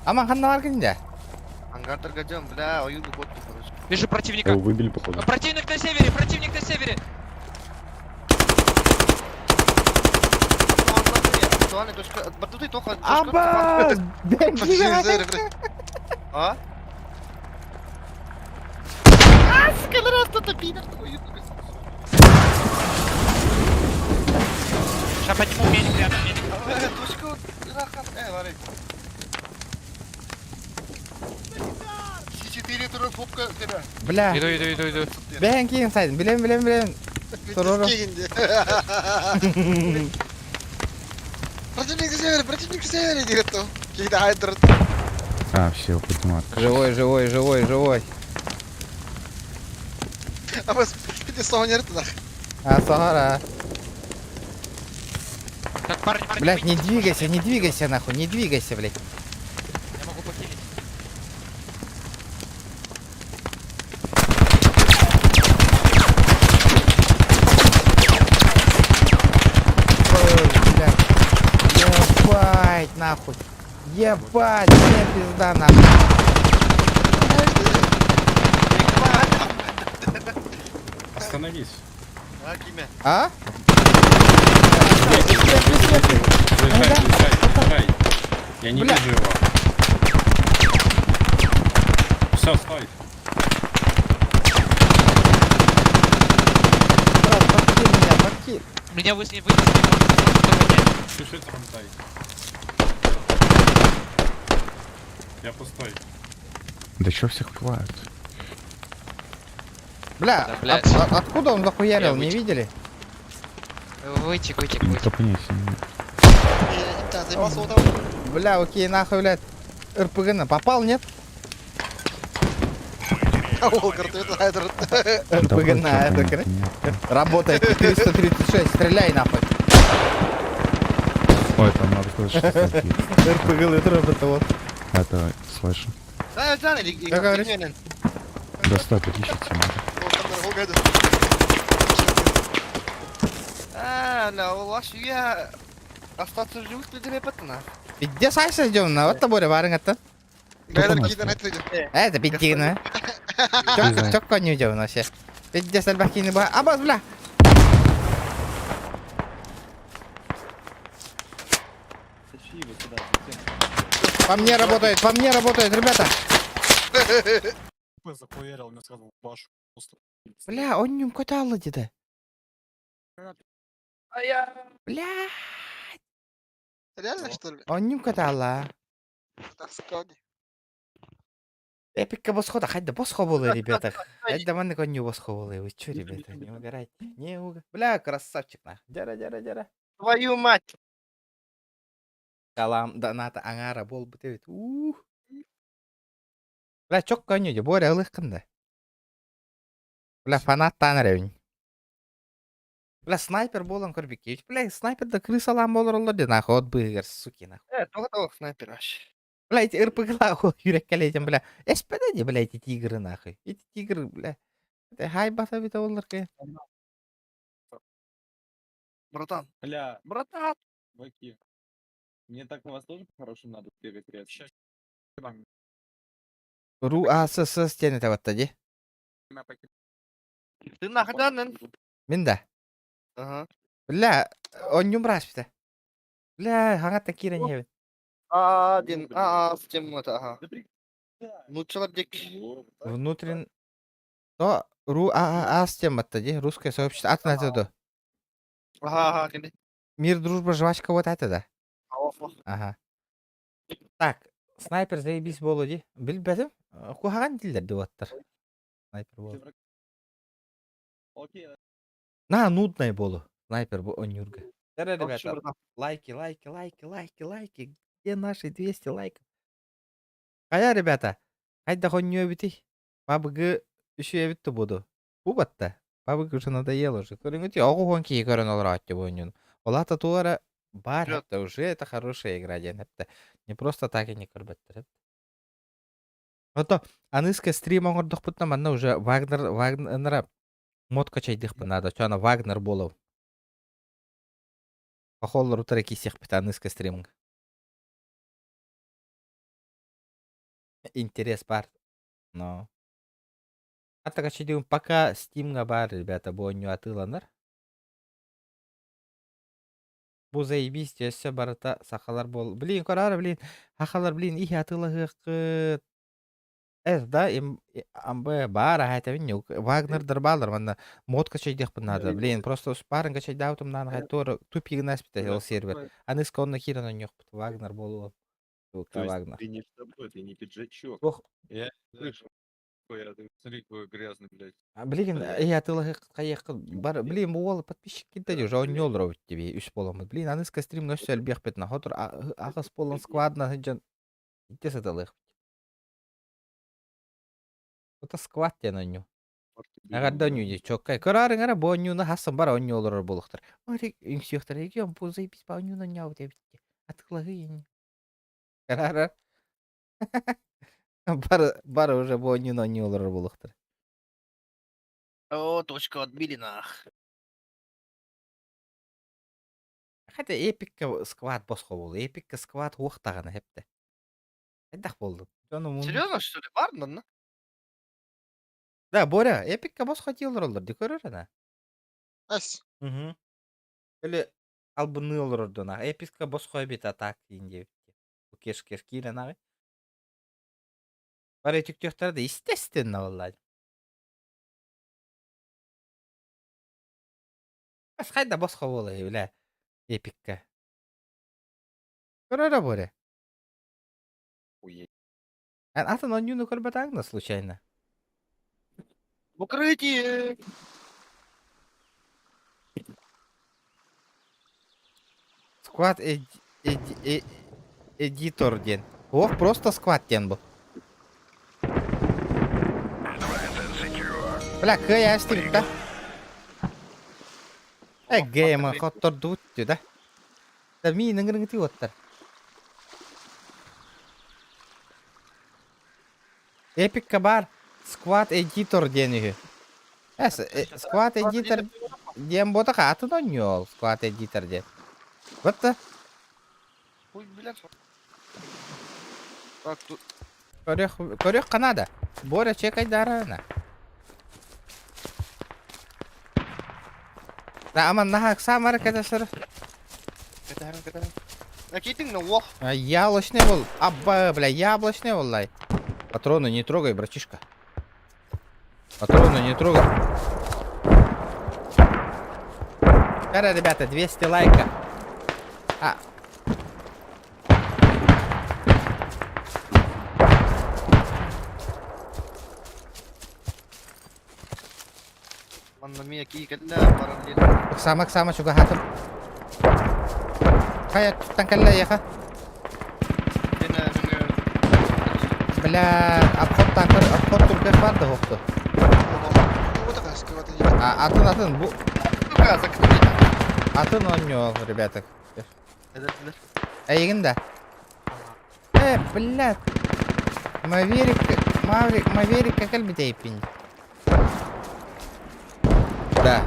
S1: Ама ханна где?
S2: Ангар торгадем, бля, ою бот, короче.
S5: Вижу противника.
S10: Его выбили, походу.
S5: Противник на севере, противник на севере.
S2: Актуальная точка, батуты тоха,
S1: Аба!
S2: А? А, сука, раз кто-то пидор, твою.
S5: Сейчас подниму медик рядом, медик.
S2: Точка, варит.
S12: С4 турофобка тебя.
S1: Бля.
S5: Иду, иду, иду, иду.
S1: Бен кийин сайдын. Билем, билем, билем. Туруру.
S12: Противник на севере, противник на севере, не готов. Кидай,
S7: А, все, поднимают.
S1: Живой, живой, живой, живой.
S12: А вас пятисонер туда.
S1: А, Сахара.
S5: Так, парни, парни,
S1: Блядь, не
S5: выйдите,
S1: двигайся, не двигайся, нахуй, не двигайся, блядь.
S5: Я могу похилить.
S1: Ой, блядь. Ебать, нахуй. Ебать, мне пизда, нахуй.
S10: Остановись.
S2: А, Кимя?
S1: А?
S10: Заезжай, заезжай, заезжай. Я не
S1: Бля.
S10: вижу его. Все, стой.
S1: Брат, подкинь меня, подкинь.
S5: Меня вы с ней вынесли, можете догонять.
S10: Чуть-чуть дай. Я пустой.
S7: Да чё всех убивают?
S1: Бля,
S5: Да, блядь.
S1: откуда он захуярил,
S5: Я
S1: не
S5: вытек.
S1: видели?
S5: Вытек, вытек, вытек.
S7: Никто понятия не имеет.
S12: Да, заебался вот того.
S1: Бля, окей, нахуй, блядь. РПГ на попал, нет? РПГ на это, короче. Работает 336, стреляй нахуй.
S7: Ой, там надо сказать, что такие.
S1: РПГ это вот.
S7: Это слэш.
S2: Да, я знаю,
S1: Как говоришь?
S7: Достать, ищите надо.
S2: А, ля, у вас я остаться в живых людей патана.
S1: Пиздец, айса идем на вот тобой, барың это. Это пиздец, Чок, чок коню идем вообще. Пиздец, альбахини ба. Абаз, бля. По мне работает, по мне работает, ребята.
S6: Захуярил, мне сразу в башу.
S1: Бля, он не куда где-то. Бля.
S12: Реально, что ли?
S1: Онньум катала.
S12: Тоскони.
S1: Эпикка босхо да хайда босхо буолуо, ребята. Хайда маннык онньуу босхо буолуо. Вы чё, ребята, не угорайте. Не уг... Бля, красавчик нах. Дьара, дьара, дьара.
S2: Твою мать!
S1: Калам доната аҥаара буолбут эбит. Ух. Бля, чокко онньуу дьэ, Боря ылыаххын да. Бля, фанаттаан эрэбин. Бля, снайпер буолан көрбүккэ. Бля, снайпер да крысалаан буолар дии нахуй от быыһыгар, суки нахуй.
S2: Э, тоҕо тоҕо снайпер вообще.
S1: Бля, эти РПГ-лаах үүрэккэлээтим, бля. СПД дии, бля, эти тигры нахуй. Эти тигры, бля. Это хайбата эбитэ буоллар
S2: Братан,
S4: Бля,
S2: братан!
S4: чуваки. Мне так на вас тоже по-хорошему надо бегать резко.
S1: Ру АСС диэн этэ дии.
S2: Ты нахданын?
S1: Мин да.
S2: Ага.
S1: Бля, онньум быраспыта. Бля, хаҥаттан киирэн иһэбин.
S2: А, один, а, с тем это, ага. Лучше дик.
S1: Внутрен... То Ру ААС диэн батта дии. Русское сообщество. Атын этэ дуо?
S2: Ага, ага, кини.
S1: Мир, дружба, жвачка вот это да. Ага. Так, снайпер заебись буолуо дии. Билбэтим. Куһаҕан дииллэр дии уоттар. Снайпер буолу.
S4: Окей,
S1: На, нудная буолу. Снайпер бу онньуурга. Дьэ, ребята, лайки, лайки, лайки, лайки, лайки. Где наши 200 лайков? Хайа, ребята, хайдах оонньуу эбитий? PUBG үчүгэй эбит да буду. Бу батта. PUBG уже надоело уже. Көрүҥүт оҕуһуон киһи көрөн олорооччу бу оонньууну. Ол аата туох эрэ баар это уже это хорошая игра диэн эттэ. Не просто так и не көрбөттөр. Ото аныска стрим оҥордохпутуна манна уже Вагнер Вагнера мод качайдыхпын наада. Чоана Вагнер буолабын. Похоллар утары киисиэхпит аныска стримҥа. Интерес баар. Но. А качайдыгым пока Steam'га баар, ребята, бу оонньуу атыыланар. Бу заебись өссө барыта сахалар буол. Блин, көрөөрү, блин, сахалар, блин, иһи атыылаһыаххыт. Эс, да, им, амбы баар аһаатабын Вагнердар баалар манна мод качайдыахпын наада. Блин, просто спарринг качайдаабытым наана хай туора тупигын аспыта ол сервер. Аныска онно киирэн оонньуохпут. Вагнер буолуо.
S4: То есть
S1: Вагнер.
S4: ты не с тобой, ты не пиджачок.
S1: Ох.
S4: Я слышу, я, ты смотри, какой грязный, блядь.
S1: Блин, я атыылаһыаххыт хайыаххыт бар блин бу уол подписчик киирдэ уже оонньуу олоробут тебе үс буоламмыт. Блин, аныска стримҥа өссө элбиэхпит на хотур аҕыс буолан сквадна сылдьан икки сыталыах. Это сквад диэн оонньуу. Эҕэрдэ оонньуу дии чуоккай. Көрөөрүҥ эрэ бу оонньууну хассан бар оонньуу олорор буолуохтар. Ори үҥсүөхтэрэ икки бу заебись по оонньууну оонньообут эбит дии. Атыылаһыы ини. Көрөөрү. Бары бары уже бу оонньууну оонньуу олорор буолуохтар.
S2: О, точку отбили нах.
S1: Хотя эпикка сквад босхо буолла. Эпикка сквад уох даҕаны хэптэ. Хайдах буоллун? Дьону мун-
S2: Серьезно, что ли? Бар манна?
S1: Да, Боря, эпикка босхо дии олороллор дии көрөр ана.
S12: Ась.
S1: Мгм. Или албынныы олорор дона. Эпикка босхо эбит атак диин диэбит. Кеш кеш киирэн аҕай. Бары үтүктүөхтэрэ да естественно буоллаа. Ас хайда босхо буолай бля эпикка. Көрөрө Боря.
S4: Охуеть.
S1: Эн атын оонньууну көрбөтөҥ да случайно?
S2: В укрытие!
S1: Squad ed, ed, э, editor диэн. Ох, просто squad диэн бу. Бля, кыайа истибит да? Э, ГМ хоттордубут дии да? Да миин ыҥырыҥытыы уоттар. Эпикка баар Squad Editor диэн үһү. Эс, Squad Editor диэн буотах атын оонньуу ол Squad Editor диэн. Вот да.
S2: Хуй, блядь. Так, тут...
S1: Көрүөх, көрүөххэ наада. Боря чекайдарана. Да, аман наһаа ыксаамары кэтэсэр.
S2: Кэтэһэрин, кэтэһэрин. Накитинг на лох.
S1: А, яблочный был. Абба, бля, яблочный был, Патроны не трогай, братишка. Патроны не трогай. Кара, ребята, 200 лайка. А.
S2: Манна мия кии кэллэ, баран диэн.
S1: Ыксаама, ыксаама, чугаһаатым. Хайа, туттан кэллэ эйиэхэ. Бля, обход танкер, обход тургах бар да хоқты. А, атын, атын, бу... Атын оонньуу, ребята. Эйигин да. Э, блядь. Маверик, Маврик, Маверик кэлбитейпин. Да.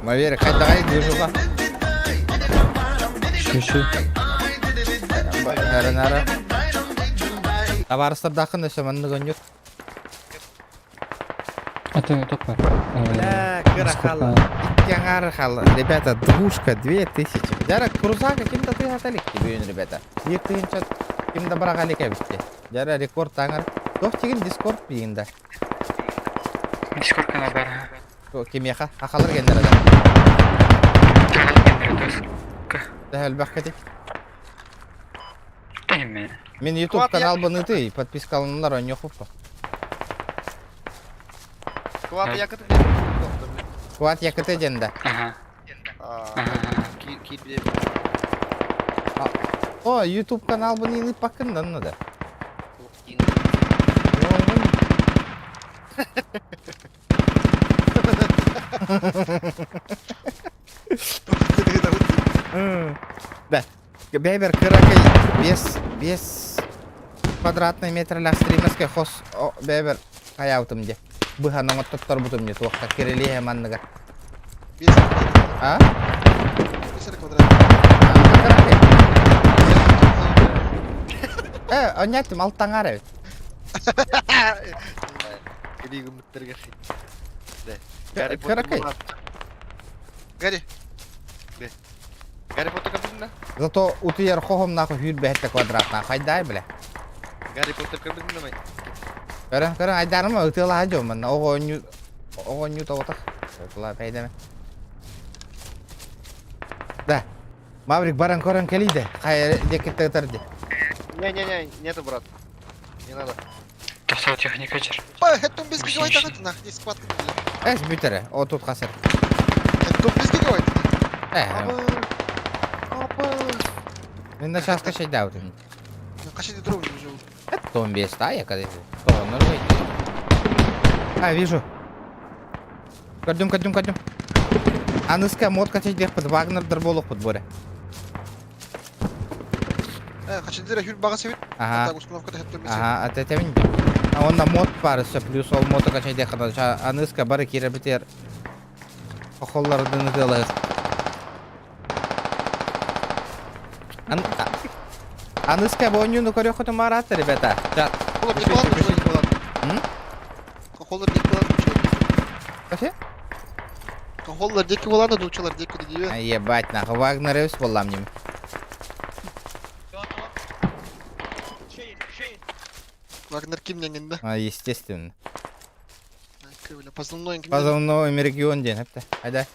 S1: Маверик, хайдаҕай движуха.
S13: Шүшү.
S1: Нара-нара. Табаарыстардааххын өссө маннык оонньуур.
S13: Это топпар.
S1: Бля, кыра хаалла. Икки аҥаары хаалла. Ребята, двушка, 2000. Дьара, крузака ким да тыаһата илик бүгүн, ребята. Биир тыһыынча ким да быраҕа илик эбит. Дьара, рекорд таҥар. Туох тигин Дискорд биин да.
S5: Дискорд канал бар.
S1: Кимиэхэ? Хахалар геннere да. Төһө элбэх кэтик? Мин YouTube каналбын ытый, подпискаланылар оонньуохпуппа.
S2: Кват якыты
S1: Кват якыты диэн да. О, YouTube каналбын ыыппаккын да онно да. Да. Бэйбэр кыракый 5 5 квадратный метрлээх стримерскэй хос бэйбэр хайаабытым дии. Быһан оҥоттотторбутум дии туохха кирилиэһэ манныгар. А? Кыракый. Э, онньааттым алтаҥаар эбит. Кыракый.
S12: Гарри.
S2: Гарри Поттер көрдүҥ да?
S1: Зато утуйар хоһум нахуй 27 квадратна. Хайдай, бля.
S2: Гарри Поттер көрдүҥ да май?
S1: Көрөн, көрөн, айдарыма ытыалаһа дьон манна. Оҕо оонньуу, оҕо оонньуу тоҕотох. Ытыла пэйдеме. Да. Маврик баран көрөн кэлийде. Хайа диэккитте ытар ди.
S2: Не-не-не, нету, брат. Не надо.
S5: Тохтоо техника жер.
S12: Это без гигабайта нах, здесь схватка.
S1: Эс бүтере. О тут хасыр.
S12: Это без гигабайта.
S1: Э. Мен на час качать да вот.
S12: Качать дров уже.
S1: Это он без та, я когда. А, вижу. Көрдүм, көрдүм, көрдүм. Аныска мод качать диэхпит Вагнер буолуохпут буора.
S12: Э, качать хүл бага себит.
S1: Ага.
S12: Установка
S1: Ага, а тэтэбин. А онно мод баар өссө плюс ол моду качать диэххэ аныска бары киирэрбитигэр хохоллордун ытыалаһыах. Аныска бу оонньууну көрүөххүтүн баҕараат ребята.
S12: Хохоллар диэки буолан
S1: Кофе?
S12: Хохоллар диэки буолан да нууччалар диэки диэби.
S1: Ебать нахуй, Вагнер буоллам ним.
S12: Вагнер ким да?
S1: А, естественно.
S12: Позывной ким.
S1: Позывной регион диэн, эптэ. Айда.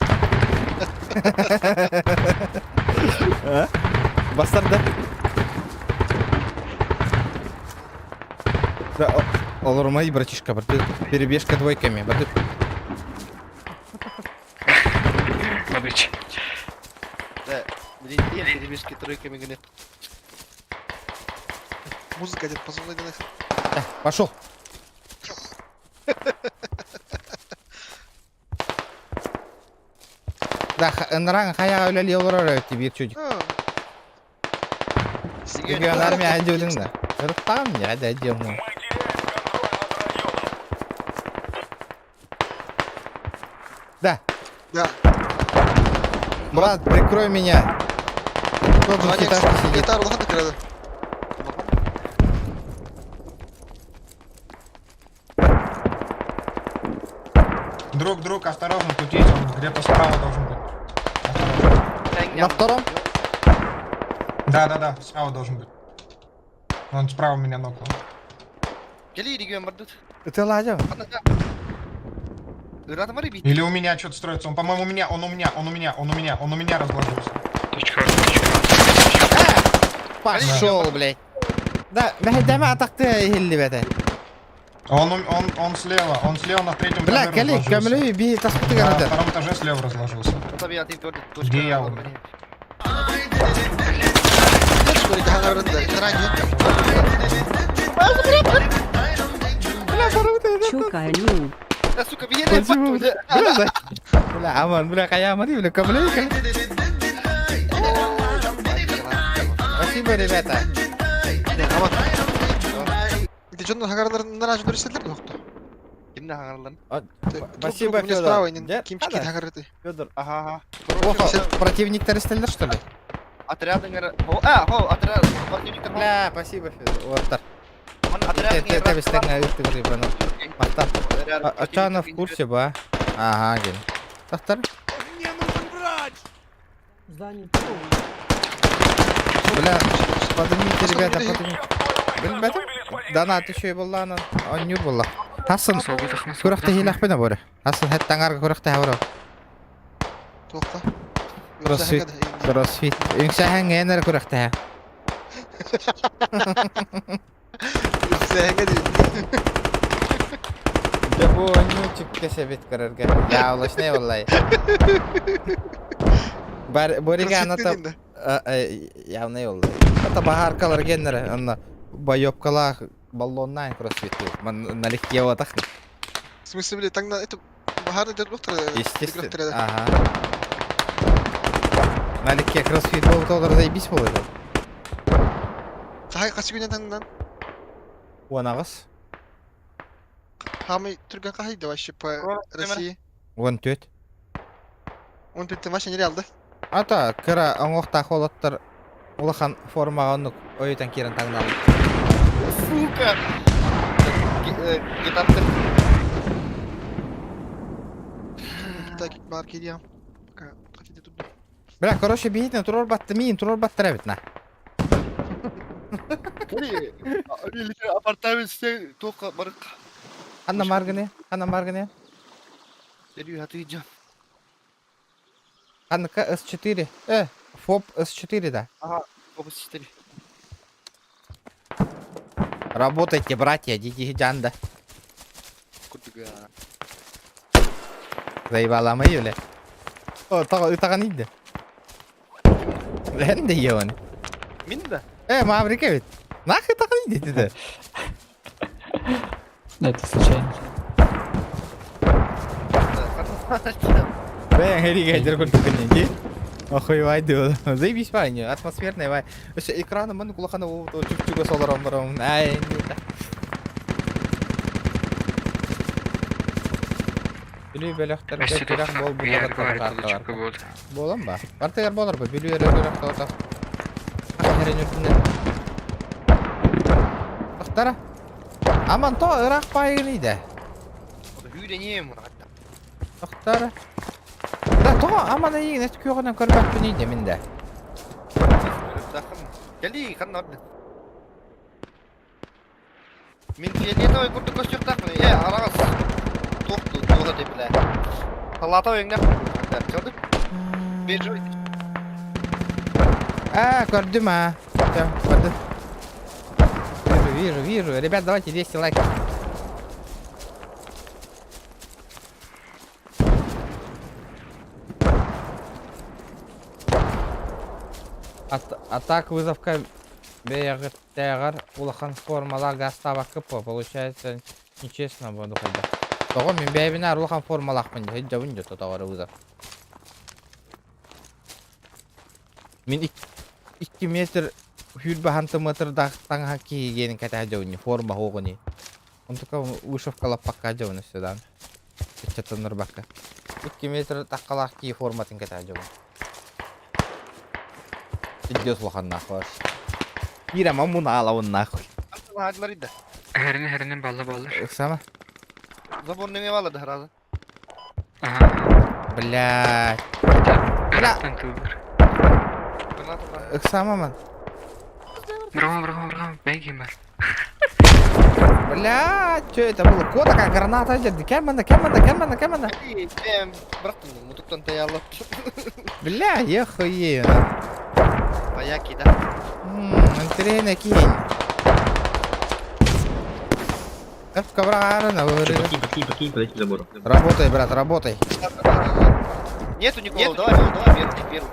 S1: Бастар да. Да, олорумай, братишка, браты. Перебежка двойками, браты.
S5: Мадыч.
S2: Да, блин, перебежки тройками гонят.
S12: Музыка где-то позывной диэн.
S1: Пошел. Да, ынраң хаяға үлели олорор эбит биир чудик. Регион армия диудың да. Там не, да, идем.
S14: Мы теряем контроль над районом.
S1: Да.
S12: Да.
S1: Брат, прикрой меня. Тот же хиташка сидит.
S6: Друг, друг, осторожно, тут есть он где-то справа должен быть. Осторожно.
S1: На втором?
S6: Да, справа должен быть. Он справа меня нокнул.
S2: Кели регион бардыт.
S1: Ытыалаажа.
S2: Ыраатымар бит.
S6: Или у меня что-то строится. Он, по-моему, у меня, он у меня, он у меня, он у меня, он у меня разложился.
S3: Точка, точка.
S1: Пошел, блядь. Да, мэһэйдээмэ атахты иһиллибэтэ.
S6: Он, он, он слева на третьем
S1: Бля,
S6: этаже
S1: кэлий,
S6: разложился.
S1: көмөлөй би таспытыгар
S6: На
S1: этэ.
S6: втором этаже слева разложился. Где я умер?
S1: Бля, сорок
S2: Да, сука, меня
S1: Спасибо, бля. Бля, бля, аман, бля, хайааман, бля, көмөлөй кэлий. Спасибо, ребята.
S2: Кимне хаҥараллан?
S1: Спасибо, Федор. Ким Федор.
S2: Ага,
S1: Охо, противниктар истэллэр, что ли?
S2: Отряд А, хо, отряд, противниктар.
S1: Бля, спасибо, Федор. Уоттар.
S2: Отряд
S1: Тэбистэн ыттыгыр ибаны. Махта. Ачана в курсе, ба? Ага, ген. Тахтар. Бля, поднимите, ребята, поднимите. Билбэтим. Донат еще и была, она онньур буолла. Хасын, күрэхтэ хилэхпин аборы. Хасын хэттаңарга күрэхтэ хабыра. Кроссфит, кроссфит. Үҥсэһэн гэнэр күрэхтэ. Дьэ бу онньуу чиккэ себит көрөргө. Яблочный буоллай. Бар Борига аната явный болду. Ата баһааркалар геннere онно боёбкалаах баллоннаан кроссфит ман налегке отах.
S12: В смысле, блядь, так на это бахарный дед
S1: Естественно. Ага. Налегке кроссфит болуп толор заебись болот.
S12: Хай касы күнен таңдан.
S1: Он агыс.
S12: Хамы түргөн кахайды вообще по России.
S1: Он төт.
S12: Он тут вообще нереалды.
S1: Ата кыра оҥоохтаах уолаттар улахан формаҕа оннук ойутан киирэн таҥналлар.
S2: Сука! Гитар.
S12: Так, бар кидиям. Пока хотите тут.
S1: Бля, короче, биһитин турар батты миин турар баттар эбит на.
S2: Апартамент сте тоқа барық.
S1: Ханна маргыны, ханна маргыны.
S2: Серью, а ты идём.
S1: Ханна С4. ФОП С4, да.
S2: Ага, область 4.
S1: Работайте, братья, дети жанда.
S2: Курдуга.
S1: Заебала мы, бля. О, таган инде. Лен де ебаный.
S2: Мин да?
S1: Маврика ведь. Нахуй таган инде деди.
S13: Это случайно.
S1: Бля, хериге жер көрдүк ди. Охуевай ди. Заебись вай, атмосферный вай. Өсө экраны мын кулахана чүк-чүгө солором барам. Ай, Бүлүү бөлөхтөр күрэх бол бу Болон ба? Бартыгар болор бу. Бүлүү өрө күрэх тоотох. Херен үрдүнен. Тахтара. Аман то ыраах пайгын иде.
S2: Үйренем.
S1: Тахтара. Да, то аман эйин эт күйгөнөн көрбөппүн иде минде.
S2: Кели, ханна орды. Мин фиолетовый курдук көстүртахмын. Э, арагас. Тоқту, тоғда деп білә. Талата ойыңда. Көрдік? Бежой.
S1: А, көрдүм а. Всё, көрдүм. Вижу, вижу, вижу. Ребят, давайте 200 лайков. А так вызовка бэйэҕиттээҕэр улахан формалаах гаастаабакка по получается нечестно буолу курдук. Тоҕо мин бэйэбинээр улахан формалаахпын дии сылдьабын дии тоҕо вызов. Мин 2 метр сүүрбэ сантиметрдаах таҥаһа киһигиэнин кэтэһэ дьабын форма суоҕуний. Онтука вышивкалаппакка дьабын өссө даҕаны. Ыччаттаннарбакка. 2 метр таххалаах киһи форматын кэтэһэ дьабын. Пиздец улахан нахуй. Киирэ маммунаалабын нахуй.
S2: Хадылар иде.
S5: Херини херини балла баллар.
S1: Ыксама.
S2: Забор неме баллады харазы.
S5: Ага.
S1: Блядь. Бля. Ыксама ман.
S5: Браво, браво, браво, бегим бар.
S1: Бля, что это было? Ко такая граната дерди. Кем она, кем она, кем она, кем она?
S2: Бырахтым, мутуктан таялы.
S1: Бля, я хуею.
S2: Паяки, да?
S1: Интерена кинь.
S15: Покинь, покинь, покинь, подойди к забору.
S1: Работай, брат, работай.
S2: Нету никого, давай, давай, первый, первый.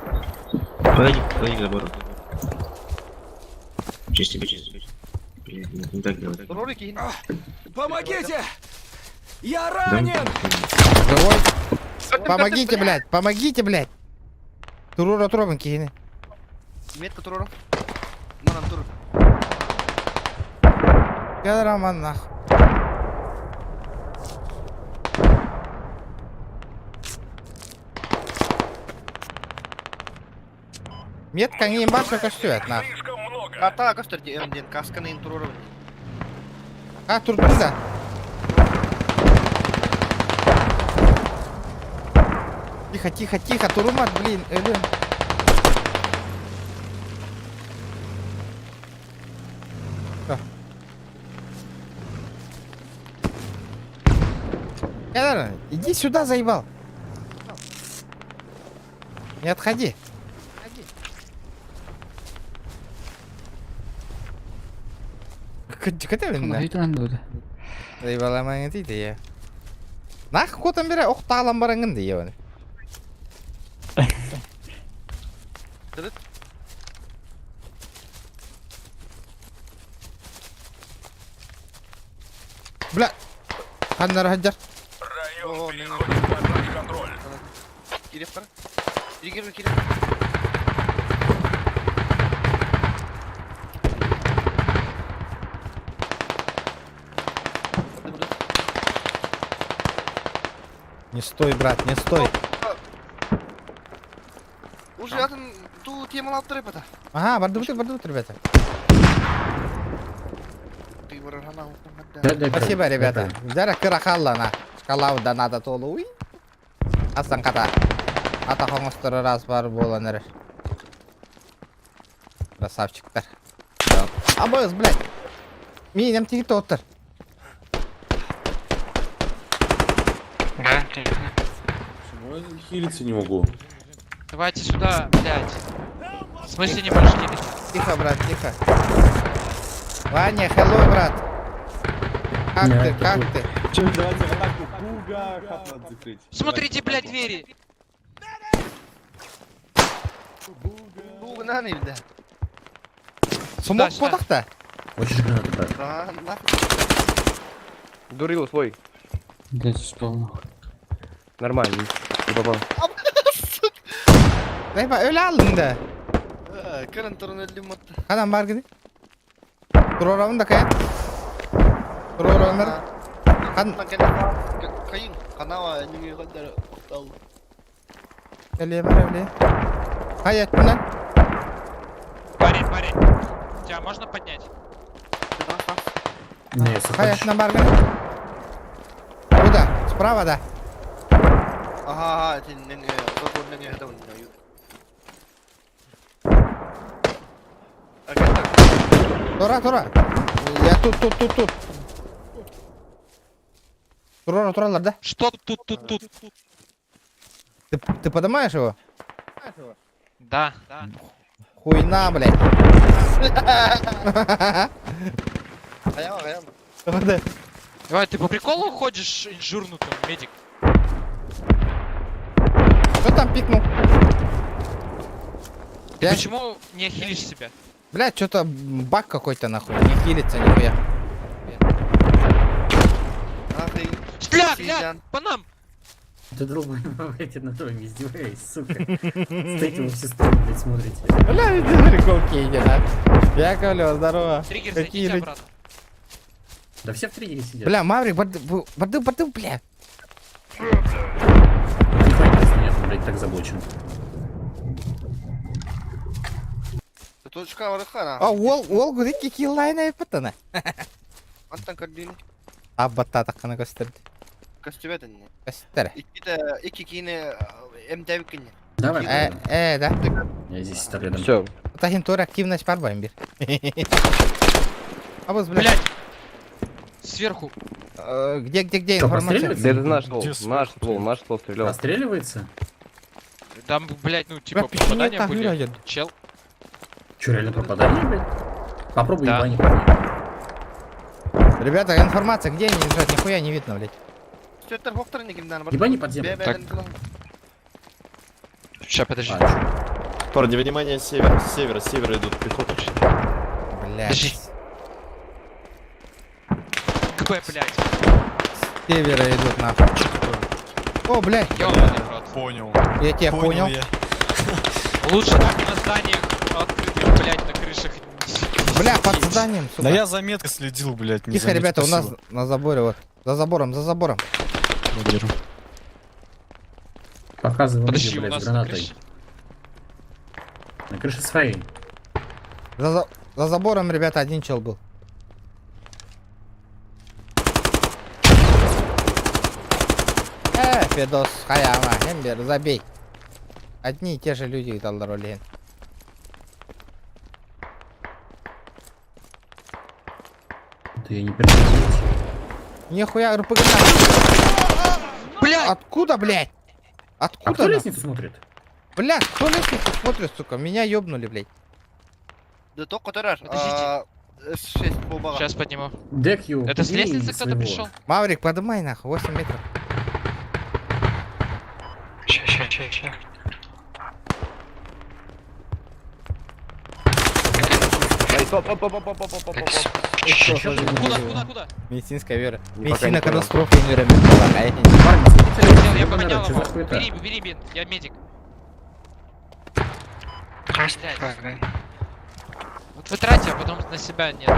S15: Подойди, подойди к забору. Чисти, чисти. Блин, нет, не так делать.
S2: Ролики.
S14: Помогите! Я
S15: ранен!
S1: Живой? Помогите, блядь, помогите, блядь. Турура турабын киһини.
S2: Метка турура. Манан тур.
S1: Кел Роман нах. Метка не имбаша көстүбэт нах.
S2: Ата көстөр ден касканы турура.
S1: А, турдун да. Тихо, тихо, тихо, турумат, блин, өлүм. Кел, иди сюда, заебал. Не отходи. Кытта бинна. Заебала дейді я. Нах котан бере оқтағалан бараңын дейді оны. Бля. Ханнар хаджар.
S12: Район переходит под наш контроль.
S2: Киреп бар. Триггер киреп.
S1: Не стой, брат, не стой.
S2: Уже атын ту тему алып ребята.
S1: Ага, барды бутыр, барды бутыр, ребята. Спасибо, ребята. Дара кырахалла на. Шкалау да надо толу. Уй. Асан ката. Ата хоңостор раз бар болан Красавчиктар. Абыз, блядь. Минем тигит оттыр.
S5: Да,
S10: Хилиться не могу.
S5: Давайте сюда, блядь. В смысле не можешь хилить?
S1: Тихо, брат, тихо. Ваня, hello, брат. Как ты, как ты?
S10: Че, давайте в атаку. Буга, хату надо закрыть.
S5: Смотрите, блядь, двери.
S2: Буга на не да.
S1: Смок потахта?
S15: Хочешь гранату, брат?
S2: Да, нахуй.
S10: Дурил свой.
S13: Блядь, успел нахуй.
S10: Нормально. Не попал.
S1: Дайба өлө алдың да.
S2: Кырын турун өлдүм отты.
S1: Адам бар гиди. Туруравын да кая. Туруравындар. Хан
S2: Кайын, канава нүгө кадар октал.
S1: Эле бар эле. Кай аттынан?
S5: Парень, парень. Тебя можно поднять?
S15: Не,
S1: Кай аттынан бар гиди. Куда? Справа, да.
S2: Ага, ага, неңе, сокор неңе да уйнайт.
S1: Тура, тура. Я тут, тут, тут, тут. Тура, туралар, да?
S5: Что тут, тут, тут?
S1: Ты поднимаешь его?
S5: Да.
S1: Хуйна, блядь.
S2: Аяма, аяма.
S5: Давай, ты по приколу ходишь инжурнутым, медик?
S1: Кто там пикнул?
S5: Ты почему не хилишь себя?
S1: Блядь, что-то баг какой-то нахуй, не хилится нихуя.
S5: Шля, бля, по нам!
S4: Ты долбоеб, блядь, над вами издеваюсь, сука. Стоите вы все стороны, блядь, смотрите.
S1: Бля, иди приколки иди, да. Яковлев, здорово.
S5: Триггер,
S1: Какие
S5: зайдите
S1: люди?
S5: обратно.
S4: Да все в триггере сидят.
S1: Бля, Маврик, барды, барды, барды, бля.
S4: Нет, блядь, так заблочен.
S2: Точка арахана.
S1: А, ол, ол гудик киллайна епатана.
S2: Антан кардин.
S1: А, баттата қана көстерді.
S2: Костюметен.
S1: Көстер.
S2: Икки икки кине МТВ кине.
S4: Давай.
S1: Да.
S4: Я здесь рядом.
S10: Все.
S1: Тахин тур активность бар байым бир. Абыз, блядь.
S5: Блядь. Сверху.
S1: Где, где, где
S4: Что,
S1: информация?
S4: простреливается?
S10: Да это наш ствол, наш ствол, наш ствол стрелял.
S4: Простреливается?
S5: Там, блядь, ну типа
S1: Бля, почему
S5: попадания
S1: так
S5: были.
S1: выглядит?
S5: Чел.
S4: Че, реально попадание, блядь? Попробуй
S5: Да.
S4: ебани, парни.
S1: Ребята, информация, где они лежат? Нихуя не видно, блядь.
S4: Ебани под землю.
S5: Так. Сейчас, подожди.
S4: А, чё?
S9: Парни, внимание, север, с севера, с севера идут пехота.
S1: Блядь.
S5: Подожди. КП, блядь.
S1: С севера идут нахуй. О, блядь,
S5: Ёбаный в рот.
S9: Понял.
S1: я тебя понял.
S9: я.
S5: Лучше так на зданиях открытых, блядь, на крышах.
S1: Бля, под зданием, сука.
S9: Да я за меткой следил, блядь, не
S1: Тихо,
S9: заметил,
S1: ребята, у нас
S9: спасибо.
S1: на заборе вот. За забором, за забором.
S9: Держу.
S4: Показывай
S5: Подожди,
S4: мне,
S5: у
S4: блядь,
S5: нас
S4: с
S5: на
S4: гранатой.
S5: крыше.
S4: На крыше своей.
S1: За забором, ребята, один чел был. Федос, хаяма, Эмбер, забей. Одни и те же люди талдаролин.
S4: Да я не переживаю.
S1: Нихуя, РПГ нахуй.
S5: Блядь!
S1: Откуда, блядь?
S4: А
S1: Откуда?
S4: кто
S1: нахуй?
S4: лестницу смотрит?
S1: Бля, кто лестницу смотрит, сука? Меня ёбнули, блядь.
S2: Да только тараш.
S5: Подождите.
S2: С6 по
S5: Сейчас подниму.
S4: Декью.
S5: Это с
S4: убей
S5: лестницы кто-то
S4: своего.
S5: пришел?
S1: Маврик, подымай нахуй, 8 метров.
S5: Ща, ща, ща, ща. Куда, куда, куда?
S1: Медицинская вера.
S10: Пока
S1: Медицина
S10: не понял.
S1: катастрофа не
S4: Парни, смотрите,
S5: Чел, я
S4: ёбаный
S5: поменял
S4: рот, чё за
S5: его.
S4: хуета?
S5: Бери, бери бинт, я медик. Блядь. Вот вы тратите, а потом на себя нет.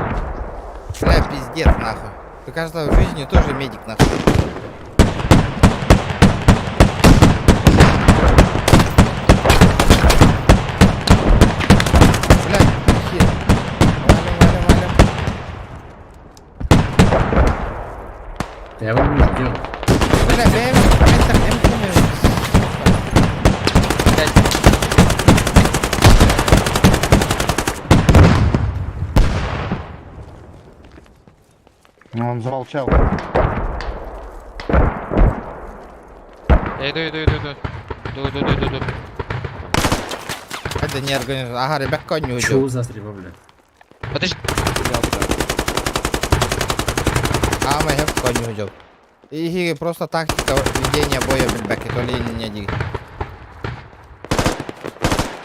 S1: Бля, пиздец, нахуй. Ты, кажется, в жизни тоже медик, нахуй. Бля, хер. Валим, валим, валим.
S4: Да я вам вижу, где он?
S1: Бля, бля, метр, МК,
S5: Блядь.
S8: Ну, он замолчал.
S5: Я иду, иду, иду, иду. Иду, иду, иду, иду, иду.
S1: Это не организация. Ага, ребят, конь не
S4: Чё
S1: уйдет.
S4: за стрельба, блядь?
S5: Подожди.
S1: А, мы хэп конь не уйдет. И просто тактика ведения боя, блядь, то ли не один.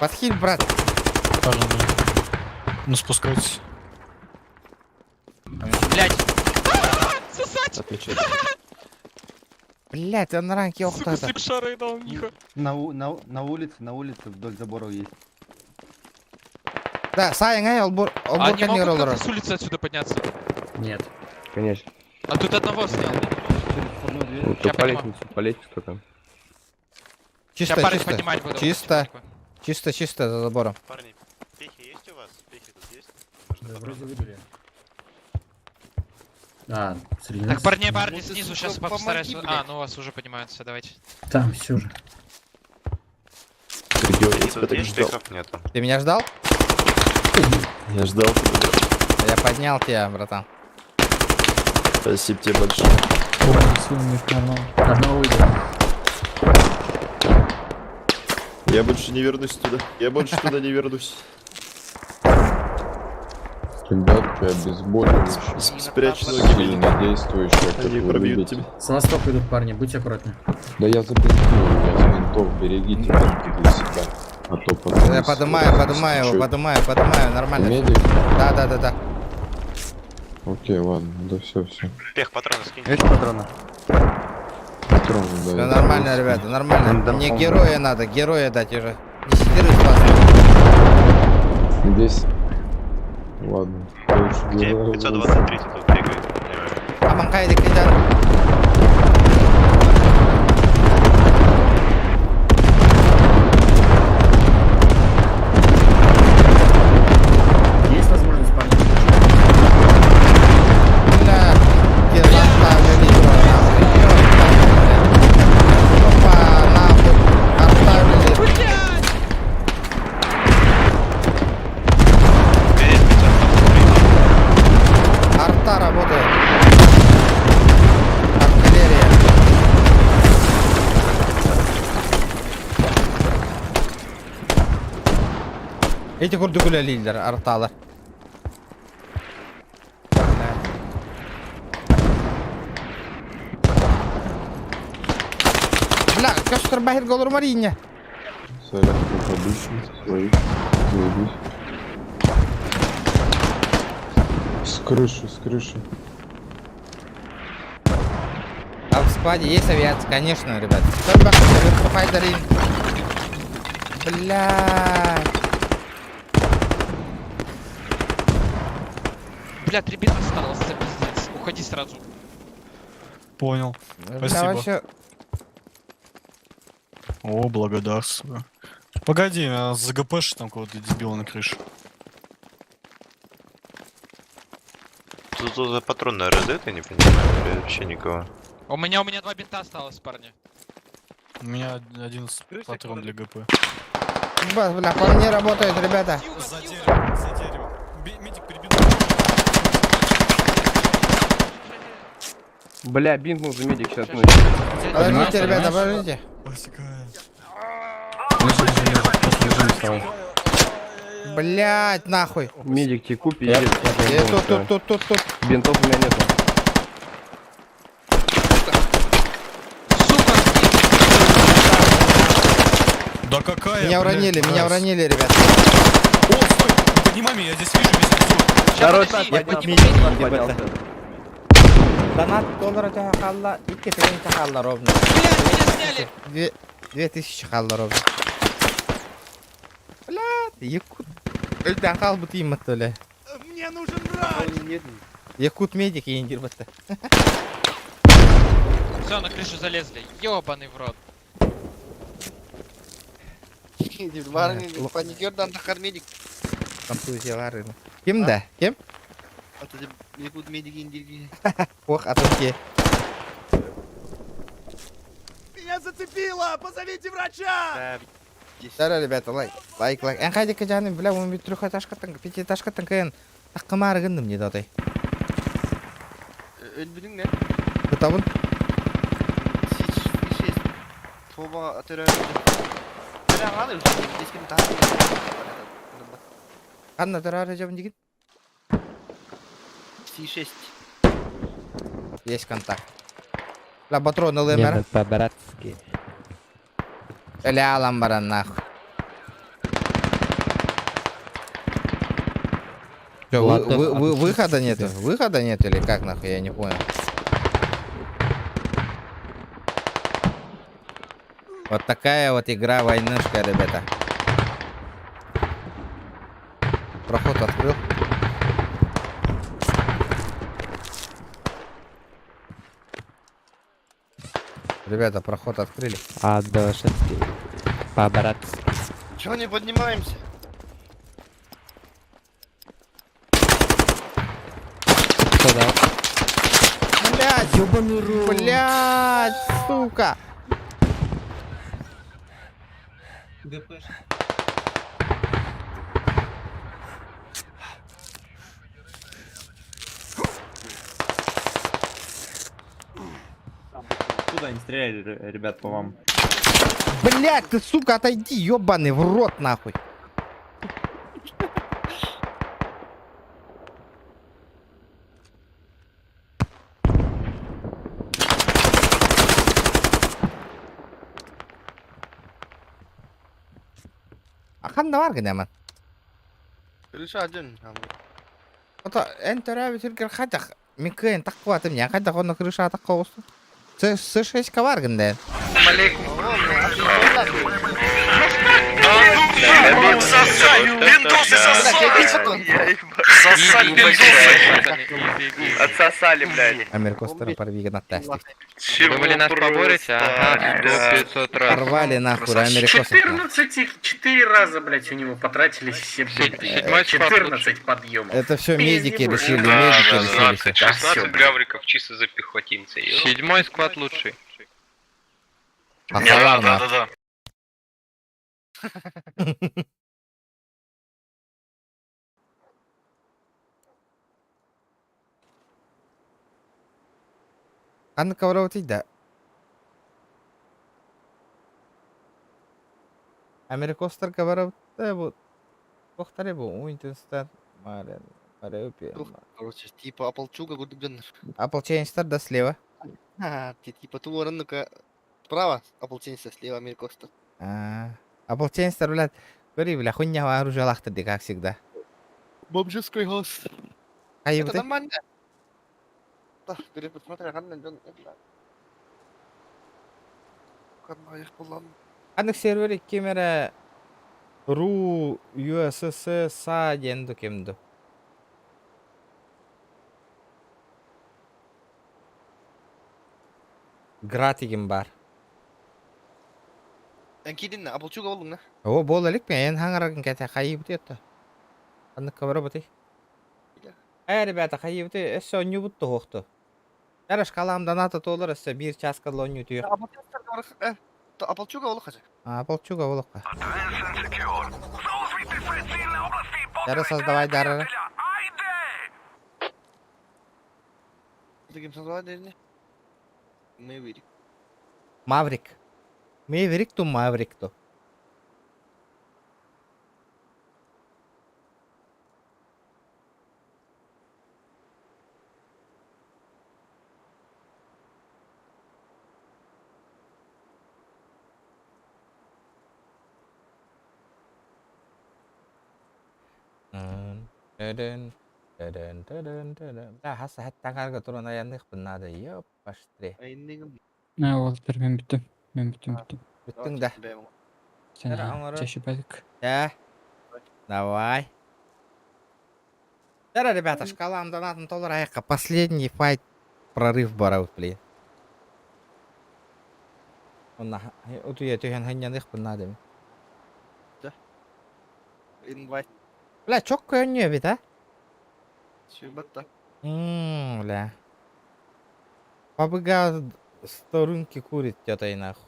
S1: Подхиль, брат.
S9: Ну спускайтесь.
S5: Блядь. Сосать!
S9: Отмечай.
S1: Блядь, он ранг
S5: Сука,
S1: ёхта.
S5: слеп шары дал, Миха.
S8: На улице, на улице вдоль забора есть.
S1: Да, Сайн, эй, олбур,
S5: А
S1: олбур
S5: они могут
S1: роллера.
S5: как-то с улицы отсюда подняться?
S4: Нет.
S10: Конечно.
S5: А тут одного снял.
S10: Ну,
S5: Ща
S10: то по
S5: подниму.
S10: лестнице, по лестнице кто там.
S1: Чисто,
S5: Ща парень
S1: чисто.
S5: поднимать буду.
S1: Чисто.
S5: потихоньку.
S1: Чисто, чисто за забором.
S3: Парни, пехи есть у вас? Пехи тут есть?
S4: Да, вроде выбили. А, среди
S5: Так,
S4: нас.
S5: парни, парни,
S2: Ну ты,
S5: снизу
S2: сука,
S5: сейчас
S2: помоги,
S5: постараюсь. А,
S2: блядь.
S5: ну у вас уже поднимаются, давайте.
S4: Там все же.
S9: Я тебя так ждал.
S3: нету.
S1: Ты меня ждал?
S9: Я ждал тебя, брат.
S1: Я поднял тебя, братан.
S9: Спасибо тебе большое.
S4: Одного выйдет.
S9: Я больше не вернусь туда. Я больше туда не вернусь.
S7: Ребятки, обезболивающие.
S9: Спрячь ноги.
S7: Сильно действующие, как
S9: Они
S7: вы
S9: пробьют
S7: любите.
S9: тебя.
S4: С востока идут парни, будьте аккуратны.
S7: Да я запустил, я с ментов, берегите менты для себя. А то потом...
S1: Я поднимаю, поднимаю его,
S7: чё-
S1: поднимаю, поднимаю, нормально. всё.
S7: Медик?
S1: Да, да, да, да.
S7: Окей, ладно, да все, все.
S3: Пех, патроны скинь.
S8: Есть патроны?
S7: Патроны, да.
S1: Все
S7: это
S1: нормально,
S7: есть.
S1: ребята, нормально.
S8: Да,
S1: Мне
S8: помню.
S1: героя надо, героя дать уже. Десятерых спас.
S7: Здесь... Ладно. Лучше
S3: Где
S7: героя
S3: 523 тут бегает?
S1: Аманкай, кидан.
S4: Есть возможность, парни?
S1: Бля, где заставили его, нахуй. Ёпта, блядь. Опа, нахуй. Оставили. Арта работает. Эти курдук үлэлииллэр артаалар. Бля, көстөр баһырга олорумар иинньэ.
S7: Сорян, как обычно, своих. Заебись. С крыши, с крыши.
S1: А в складе есть авиация, конечно, ребят. Бля.
S5: Бля, три бита осталось, это пиздец. Уходи сразу.
S10: Понял.
S1: Бля,
S10: Спасибо.
S1: вообще,
S10: О, благодарствую. Погоди, а ЗГПш там кого-то дебила на крыше.
S3: Тут за патроны раздают, я не понимаю, или вообще никого.
S5: У меня два бинта осталось, парни.
S10: У меня 11 патрон для ГП.
S1: Бля, по мне работают, ребята.
S10: За деревом, за деревом. Медик перебил.
S2: Бля, бинт нужен медик сейчас ну.
S1: Подождите, ребята, подождите. Блять, нахуй.
S2: Медик тебе купи. Я,
S1: Тут, тут, тут, тут, тут.
S2: Бинтов у меня нету.
S5: Сука!
S10: Да какая,
S1: Меня
S10: блядь,
S1: уронили, меня
S10: мразь.
S1: уронили, ребят.
S10: О, стой! Не поднимай меня, я здесь вижу весь
S5: Сейчас,
S2: Второй
S5: подожди,
S2: этаж
S5: я подниму
S2: поднялся.
S5: медика.
S2: Поднялся.
S1: Донат доллара хаалла, 2 тыһыынча хаалла ровно.
S5: Бля, меня сняли!
S1: 2000 хаалла ровно. Бля, якут. Өлтөн хаалбыт ииммат бля.
S14: Мне нужен врач!
S1: Якут медик индир батта.
S5: Все, на крышу залезли. Ёбаный в рот.
S2: Паникердан тахар медик.
S1: Контузиялар. Ким да? Ким?
S2: Якут медик индирги.
S1: Ох, атаки.
S14: Меня зацепило! Позовите врача!
S1: Да, ребята, лайк, лайк, лайк. Эн хайдыка жаным, бля, он бит трехэтажкаттан, пятиэтажкаттан кыйын. Таккымары гындым не датай.
S2: Өлбүдүң не?
S1: Бытабын.
S2: Шесть. Тоба төрө. Бля, аны дескин тахар.
S1: Ханна төрары жабын деген.
S2: Си-6.
S1: Есть контакт. Бля, патрон ЛМР.
S13: по-братски.
S1: Ля, ламбаран нахуй. Чё, выхода нету? Выхода нет или как нахуй, я не понял. Вот такая вот игра войнушка, ребята. Проход открыл. Ребята, проход открыли.
S13: А дошецкий. По-братски.
S2: Чего не поднимаемся?
S13: Что дал?
S1: Блять!
S4: Ёбаный рот.
S1: Блять, сука!
S9: ГП.
S10: Куда они стреляли, ребят, по вам?
S1: Блять, ты, сука, отойди, ёбаный в рот, нахуй. А ханна бар гынаман.
S2: Крыша один.
S1: Ото эн төрөбүт үргер хадах мен кыйын таккыбатым я хадах оны крыша такка болсун. С С6 бар гынде.
S3: Пиндосы сосали! Сосали пиндосы!
S2: Отсосали, блядь.
S1: Америкостар порвига на тесте.
S3: Думали, нас поборете? Ага, 100 500 раз.
S1: Порвали нахуй америкосов.
S4: 14 их, 4 раза, блядь, у него потратились все, блядь,
S3: Седьмой склад
S4: 14 подъемов.
S1: Это все медики
S4: Пиздец.
S1: решили, медики решили. всё.
S3: 16 гавриков чисто за пехотинцы. Седьмой склад лучший.
S1: Ахалар нахуй.
S3: да.
S1: Анна Коврова да. Америкостар Ковров, да вот. Туохтарый бу Уинтенстад Марен Мареупи.
S2: Короче, типа ополчуга курдук дьоннор.
S1: Ополченецтар да слева.
S2: А, типа туоран ну-ка справа ополченцы, слева америкоста.
S1: А, ополченецтар, блядь, говори, бля, хуйня оружиялаахтар дии, как всегда.
S2: Бомжевской гос. Это
S1: Хайыбыты?
S2: нормально. Да, говорит, посмотри, ханна дьон. Ханна их булан.
S1: Анык сервер ким эрэ Ру USSSA диэн ду ким ду. Гратигим бар.
S2: Эн киирдин ополчуга боллуҥ на.
S1: О, буола илик эн хаҥараргын кэтэ хайыыбыт это. Ханнык кабара бутый? Э, ребята, хайыыбыт өссө онньуубут туһуохту. Эрэ шкалам доната туолар өссө биир чааска дылы онньуутуйуох.
S2: Ополчуга олох хача.
S1: А, ополчуга олохха. Эрэ создавай дарара.
S2: Таким создавай дерни. Мэверик.
S1: Маврик. Мэверик ту Маврик ту. Дэн, дэн, дэн, дэн. Да, хас хаттаҥарга туран айанныахпын наада. Ёппаштре.
S13: А, уолаттар мин бүттүм. Мин бүттүм бүттүм.
S1: Бүттүҥ да.
S13: Сен
S1: Эрэ оҥорор.
S13: чаще бадык.
S1: Э, давай. Эрэ, ребята, шкалам донатын толор айыққа. Последний файт прорыв барабыт, блин. Онна утуйа түһэн ханньаныахпын наада.
S2: Инвайт.
S1: Бля, чок көөнньү эбит, а?
S2: Сүбэтта.
S1: Ммм, бля. Бабыга сторунки курит тётай нахуй.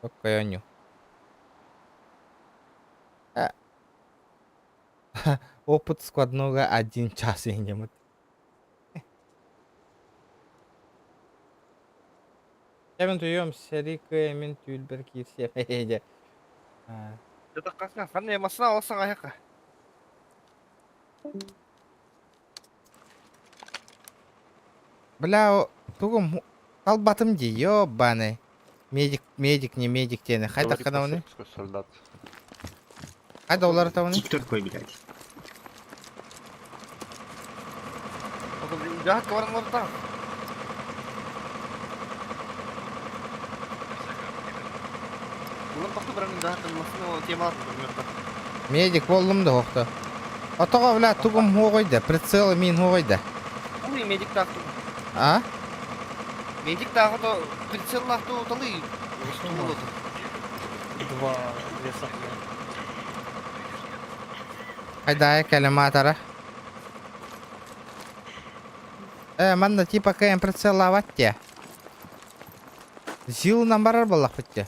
S1: Чок көөнньү. Э. Опыт складного один час инемут. Кевин туйуом сэрии кыайаммын түүлбэр киирсиэм дьэ.
S2: Ханна масына алсаң аяққа.
S1: Бля, тугум талбатым дии, ёбаный. Медик, медик, не медик диэни. Хайдах
S3: Говори
S1: гынабыный?
S3: по-сербски, солдат.
S1: Хайда уларытабыный?
S15: Тик такой, блядь.
S2: Жахат баран барда. Улан тохту баран жахат масына темалар.
S1: Медик боллум да хохто. Отоҕо, бля, тугум хуоҕой да, прицелы мин хуоҕой да.
S2: Аны медик тахту.
S1: А?
S2: Медик тахту прицел лахту талы.
S6: Два веса.
S1: Хайда кэлэмаатара. Э, манна типа кэм прицеллаабат те. Зилынан барар буоллахпыт те.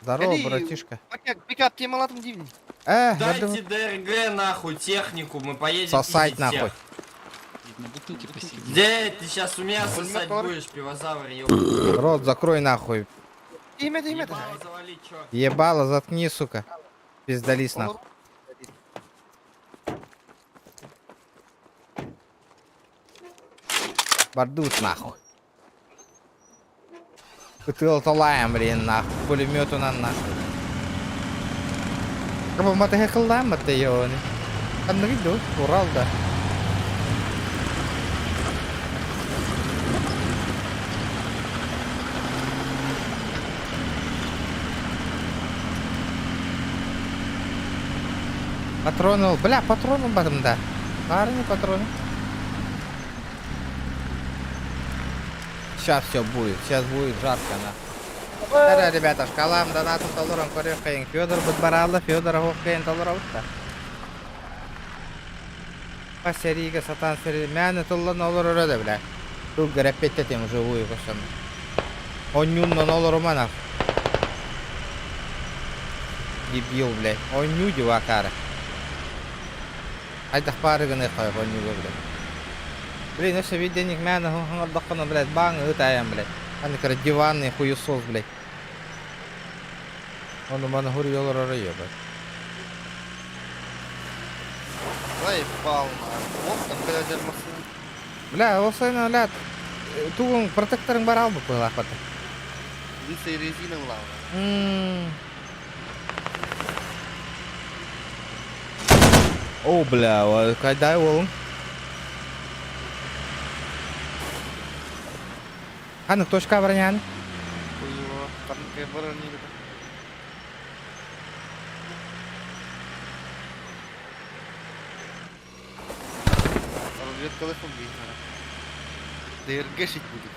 S1: Здорово, братишка.
S2: Пикап темалатым дивни.
S1: Э,
S9: Дайте ДРГ нахуй технику, мы поедем
S1: Сосать
S9: пиздить
S1: нахуй.
S9: всех. Где ты сейчас у меня сосать будешь, пивозавр, ёбаный.
S1: Рот закрой нахуй.
S2: Имя, имя.
S9: Ебало завали, чё?
S1: Ебало, заткни, сука. Пиздались нахуй. Бардут нахуй. Ытыалталаем, блин, нахуй. Пулемету на нахуй. Кабы матыһы кыллаан матты ёны. Ханныгый ду, Урал да. Патроны, бля, патроны батым да. Бары не патроны. Сейчас все будет, сейчас будет жарко, на. Да, ребята, шкалам донатом толором көрүөххэйин Федор Бутбаралла, Федор Хохкайын толоробут да. Сэриигэ сатаан сэри мээнэ тыллан олорор да бля. Тылгар эппиэттэтим живую көсөн. Онньууннан олорума нах. Дебил, блядь. Онньуу дивакары. Хайдах баары гыныаххай онньууга, блядь. Блин, өссө виденик мээнэ хаҥардаххына, блядь, бааҥ ыытаайан, блядь. Аны кыра диванный хуесос, блядь. Ону маны хуруй олорор ебать.
S2: Заебал, нахуй. Вот там, когда машина.
S1: Бля, ол сайын, бля, тугун протекторың бар албы пылахпаты.
S2: Лысая резина главное.
S1: О, бля, кайдай олың. Ханы точка барнян.
S2: Хуево. Там не Разведка лефом. ДРГшить будет.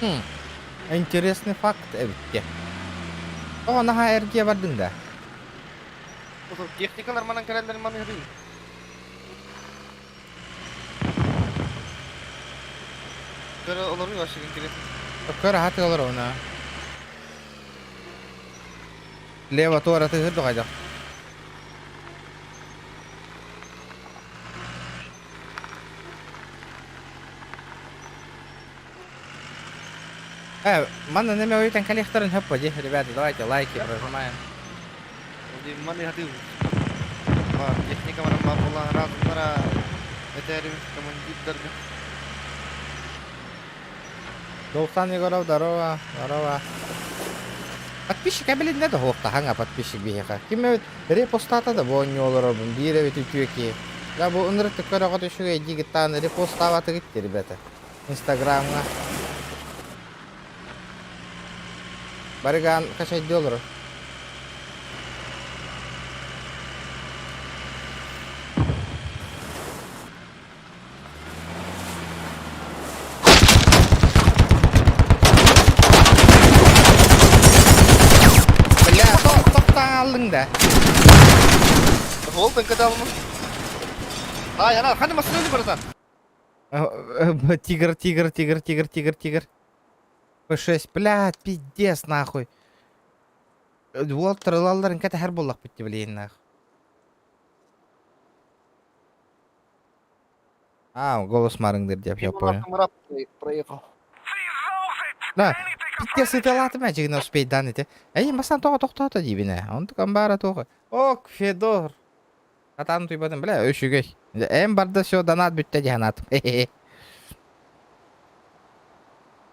S1: Хм. Интересный факт эбитте. О, наха РГ бардың да.
S2: Техникалар манан кәрелдер маны хрин. Көрө олору вообще интересно.
S1: Көр хаты олар она. Лево туара тыгыр догайда. Манна неме уйтан коллекторын хөп поди, ребята, давайте лайки прожимаем.
S2: Маны хаты. Техника мара бабула размара. Это командир.
S1: Долсан Егоров, здорово, здорово. Подписчик блин, не дохлохта, ханга подписчик биһиэхэ. Ким эбит репостата да бу онньуолоробун, биир эбит үтүөки. Да бу ынырык көрөҕө түшүгэ дигиттаан репостаабаты гитти, ребята. Инстаграмҥа. Барыгаан качайды олорор. Бля, тоқтаң да.
S2: Холдинг кадалмы. Ай, ана, хани машина братан.
S1: Тигр, тигр, тигр, тигр, тигр, тигр. П6, блядь, пиздец, нахуй. Уолтер лалларын кәтә һәр буллак битте, блин, нахуй. А, голос марыңдыр деп, я понял.
S2: Проехал.
S1: Да, пиздец ыталаты мә жигіне успеть дан ете. Әй, масан тоға тоқтата дейбіне. Онды камбара тоға. Ок, Федор. Атаны туйбадым, бля, өшүгей. Эм барда все донат бүтті диханат.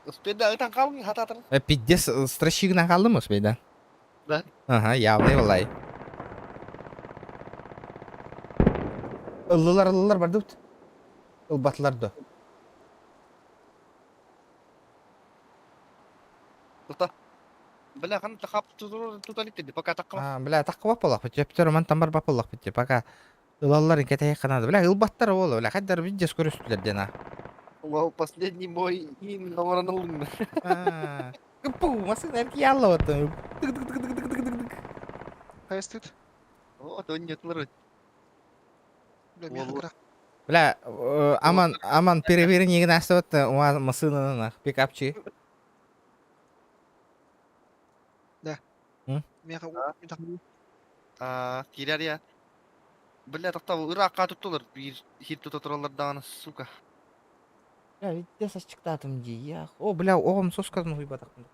S2: Успеди, ытан қалың, хататыр.
S1: Пиздец, стращигынан қалдым успейда.
S2: Да.
S1: Ага, явный валай. Ыллылар, ыллылар барды бут. Ылбатылар да.
S2: Тоқта. Бля, хан тахап туталик деди, пока таққыма.
S1: А, бля, таққы бапалақ бит. Жөптөр ман тамар бапалақ бит. Пока ылаллар кете канады. Бля, ылбаттар болу. Бля, хаддар видео көрөстүлөр дена.
S2: Вау, последний бой ин номеранылын.
S1: Пу, машина эрки ялла вот. Тык тык тык тык тык тык тык.
S12: Хайстыт.
S2: О, то нет, лыры.
S12: Бля, меха
S1: Бля, аман, аман переверни гнасты вот, машина на пикапчи.
S12: Да. Меха.
S2: А, кирер я. Бля, тоқта, ыраққа тұттылар. Bir хит тұта дағаны, сука.
S1: Бля, везде сачыктатым ди. Я. О, бля, оғым сосказын хуйбатақпын.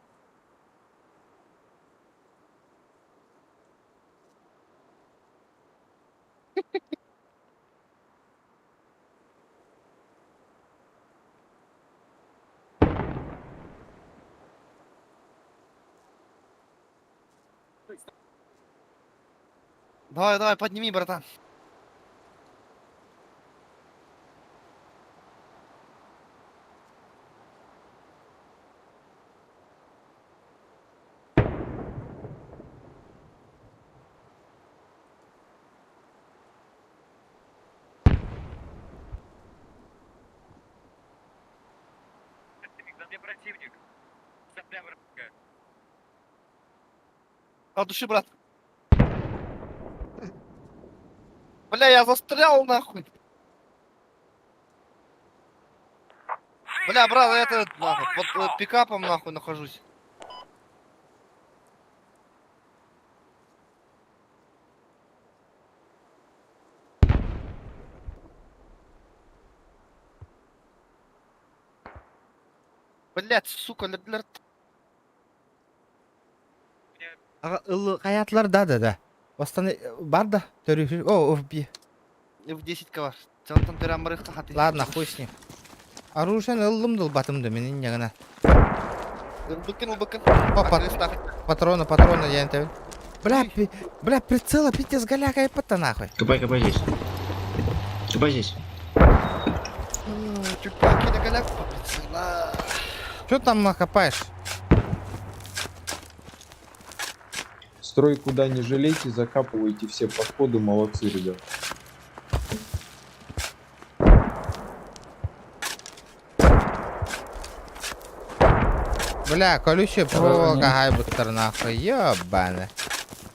S2: Давай, давай, подними, братан. От души, брат. Бля, я застрял нахуй. Бля, брат, я этот, нахуй, под пикапом нахуй нахожусь. Блять, сука, өлөрдүлэр.
S1: Хайаатылар да да да. Бастан бар да төрү. О, би.
S2: В 10 бар. Чонтон төрөн барыхта хаты.
S1: Ладно, хуй с ним. Оружие ыллым дылбатым да менин ягына.
S2: Ылбыккын, ылбыккын.
S1: О, патроны, патроны диэн тэбин. Бля, бля, прицела пиздец голяка и нахуй.
S15: Копай, копай здесь. Копай здесь.
S1: Что там накопаешь?
S7: Строй куда не жалейте, закапывайте все подходы, молодцы, ребят.
S1: Бля, колючая проволока хайбыттар нахуй, ебаны.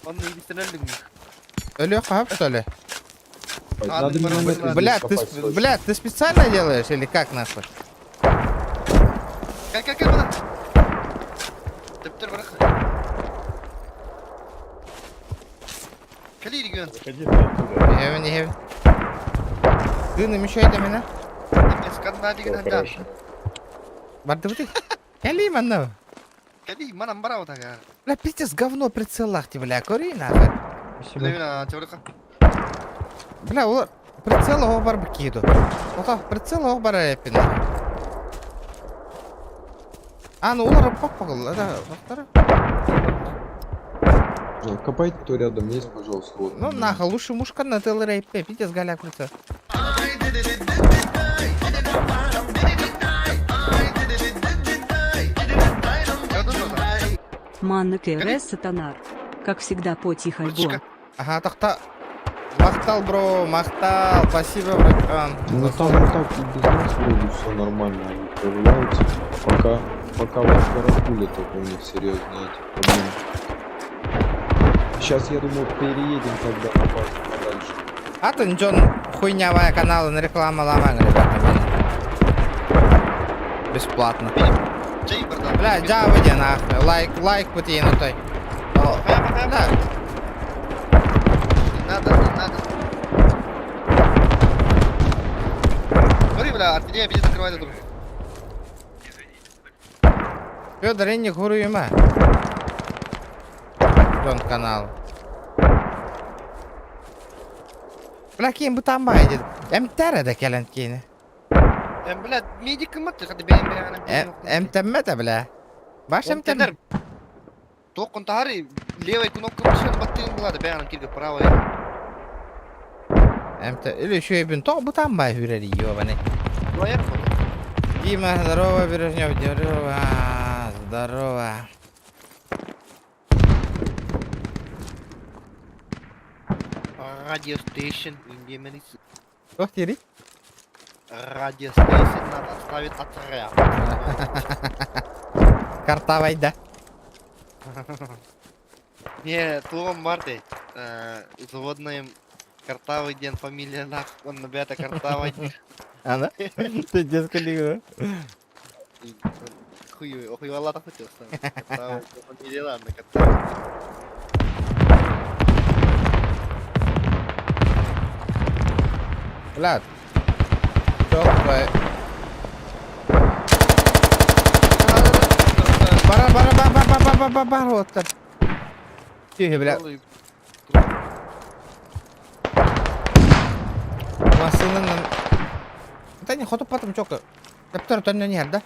S2: Он не
S1: Леха, что ли?
S7: Надо минометы
S1: Бля,
S7: здесь
S1: ты,
S7: копать срочно.
S1: бля, ты специально делаешь или как нахуй?
S2: Кел, кел, кел, бана. Төптөр барах. Кели регион.
S1: Не, не. Ты не мешай до меня.
S2: Скандинавия ганда.
S1: Барды ты. Кели манна.
S2: Кели, манам барау тага.
S1: Бля, пиздец, говно прицелах ты, бля, кори нахуй. Бля, ол прицел оҕо бар бикиду. Ото прицел оҕо бар эпин. А, ну олар паппагыл, да, бактара.
S7: Копайте, кто рядом есть, пожалуйста. Вот.
S1: Ну нахуй, лучше мушка на ТЛРП, пиздец, голяк прицел.
S11: Манна КРС Сатанар. Как всегда по тихо.
S1: Ага, тохта. Махтал, бро, махтал, спасибо, братан.
S7: Ну там и так и без нас вроде все нормально, они справляются. Пока вот в Каракуле только у них серьезные эти проблемы. Сейчас, я думаю, переедем тогда на базу подальше.
S1: А то ничего, хуйнявая каналы на реклама ломаем, ребята. Бесплатно. Бля, да, выйди нахуй. Лайк, лайк вот ей на той. Да.
S2: Не надо, не надо. Смотри, бля, артиллерия везде закрывает эту.
S1: Федор, я не гуруема. Дон канал. Бля, кем бы там байдит? МТР да келен кейни.
S2: Бля, медик кымат, хады бэйм бля.
S1: МТМ бля. Баш МТМ.
S2: Тоқ тахары левой кнопкой мыши баттын была, да бэйм кирге правой.
S1: МТ или еще и бин то бу там бай хүрери ёбаный. Дима, здорово, Бережнев, здорово, здорово.
S2: Radio station in Yemen.
S1: Ох, тири.
S2: Radio station надо оставить отряд.
S1: Карта вайда.
S2: Не, туом барды. Заводная картавый день, фамилия нах, он набята картавый.
S1: Ана? Ты детская лига.
S2: Хуй, охуй, Аллах хотел Картавый, фамилия ладно, картавый.
S1: Бля. Чё, Бара, бара, ба, ба, ба, ба, ба, ба, ба, вот так. Тихо, бля. Масынын... Да не, хоту потом чёка. Каптар тönнө не да?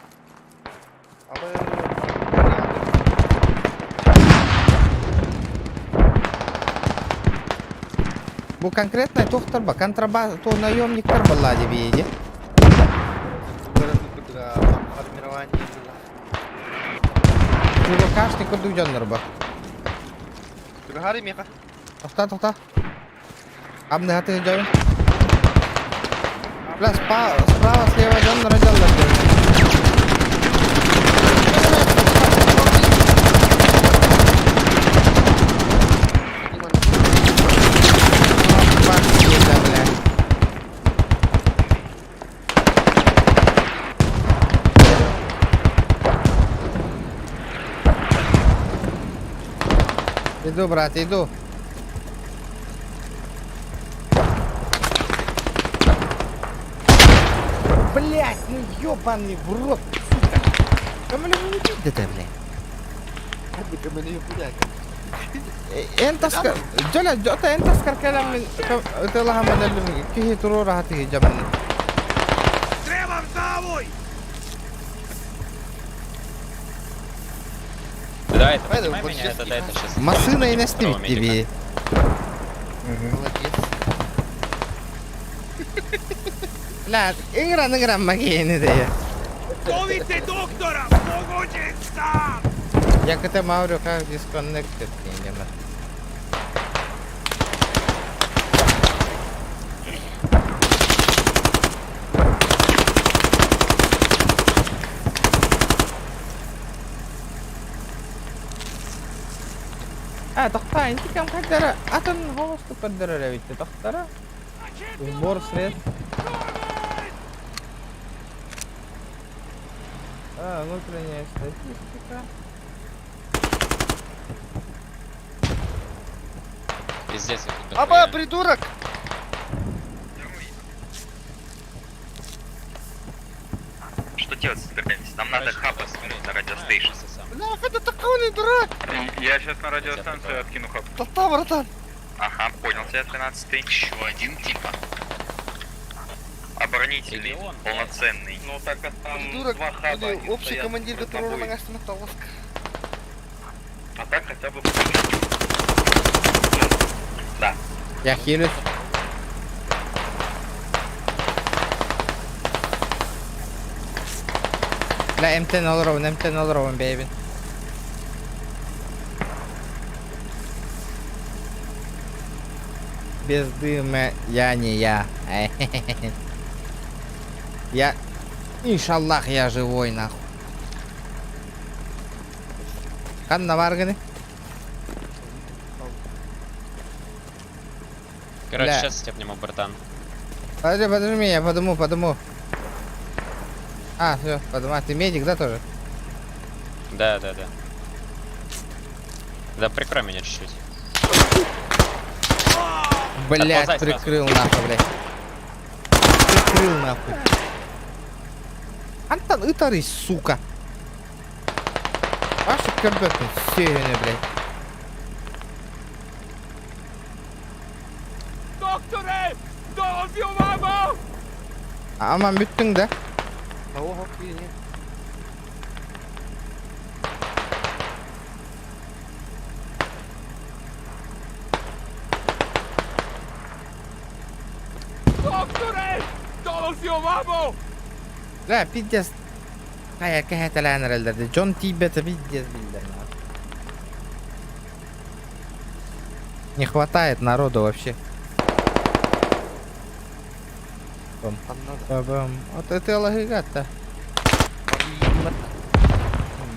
S1: Бу конкретно тохтар ба, контрабанд, то наемниктар была дебиеде.
S2: Формирование
S1: ЧВКшник курдук дьоннор ба.
S2: Хари меха.
S1: Тохта, тохта. Амны хаты дьон. Бля, справа, слева дьоннор дьоннор. Бля. Иду, брат, иду. Блять, ну ёбаный в рот, сука. Көмөлөһүүнү тиийдэтэ, блядь. Эн таска, дьоле, ото эн таскар кэлэммин ытылаһаммын өллүм киһи туруораһа тиһи дьабын.
S5: Да, это поднимай меня, это да, это сейчас.
S1: Массына инестибит диби.
S2: Молодец.
S1: Бля, ыҥыран ыҥыран магиени дее.
S14: Зовите доктора! Помогите сам!
S1: Я КТ Маурио как disconnected диэн А, тохтоо, инти кэм хайдара атын холостук көрдөрөр эбит тохтара. Сбор средств. А, внутренняя статистика.
S5: Пиздец, я тут
S2: Аба,
S5: дохуя.
S2: придурок!
S3: Что делать собираетесь? Нам надо хаба скинуть на radio station.
S2: Бля, это такой дурак!
S12: Я сейчас на радиостанцию откину хаб.
S2: Тота, братан!
S3: Ага, понял тебя, 13-й. Еще один типа. Оборонительный,
S5: Регион,
S3: полноценный.
S12: Ну так как там
S2: Придурок,
S12: два хаба,
S2: или
S12: они
S2: общий
S12: стоят
S2: командир, который
S12: разнобой.
S2: на ласка.
S12: А так хотя бы...
S1: Я хилюсь. Бля, МТ олоробун, МТ олоробун, бэйбин. Без дыма я не я. Я... Иншаллах, я живой, нахуй. Ханна бааргыный?
S5: Короче,
S1: Бля.
S5: сейчас я тебя обниму, братан.
S1: Подожди, подожди меня, я подумаю, подумаю. А, все, подумаю. А, ты медик, да, тоже?
S5: Да. Да, прикрой меня чуть-чуть.
S1: Блять,
S5: Отползай сразу.
S1: прикрыл нахуй, блядь. Прикрыл нахуй. Антон, ытарый, сука. Ваша көрбөппүн, сүйүнү, блядь.
S14: Докторе! Доктор,
S1: Аман бүттүң да?
S2: Ого, не.
S14: Докторе! Доктор,
S1: Да, пиздец. Хайа, кэһэтэлээн эрэллэрди. Дьон тиийбэтэ пиздец биллэр. Не хватает народу вообще. Бам.
S2: Там надо.
S1: Бам. Вот это лагигата.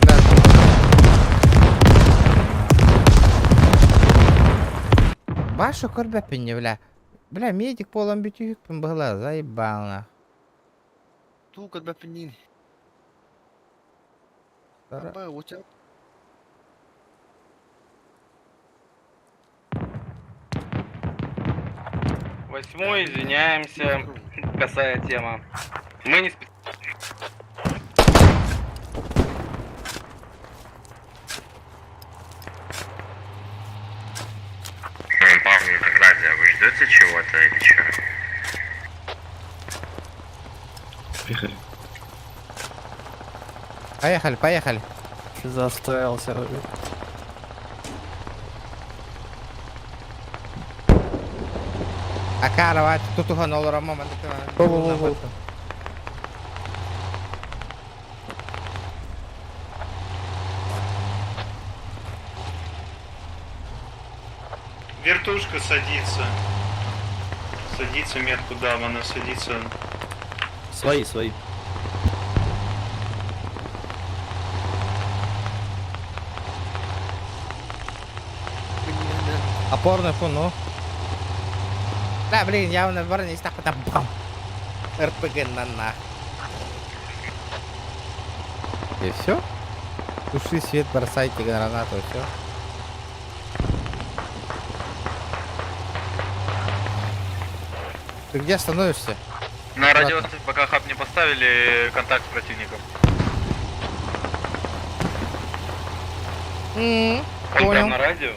S1: Да. Баша көрбөппүн бля. Бля, медик буолан бүтүүһүкпүн быһыла, заебал нах.
S2: Ту, когда пенин. Аба, у тебя
S12: Восьмой, извиняемся, косая тема. Мы не специально.
S3: Парни, радио, вы ждете чего-то или что? Поехали.
S1: Поехали, поехали.
S13: Застроился.
S1: Акарова, тутухан олоромом.
S13: Во-во-во-во.
S12: Вертушка садится. Садится метку дам, она садится.
S10: Свои, свои.
S1: Опорный фон, ну. Да, блин, явно барни так там бам. РПГ на нах. И все? Туши свет, бросайте гранату, все. Ты где становишься?
S12: На
S1: Ладно.
S12: радиостанции пока хаб не поставили, контакт с противником.
S1: Понял.
S16: на радио?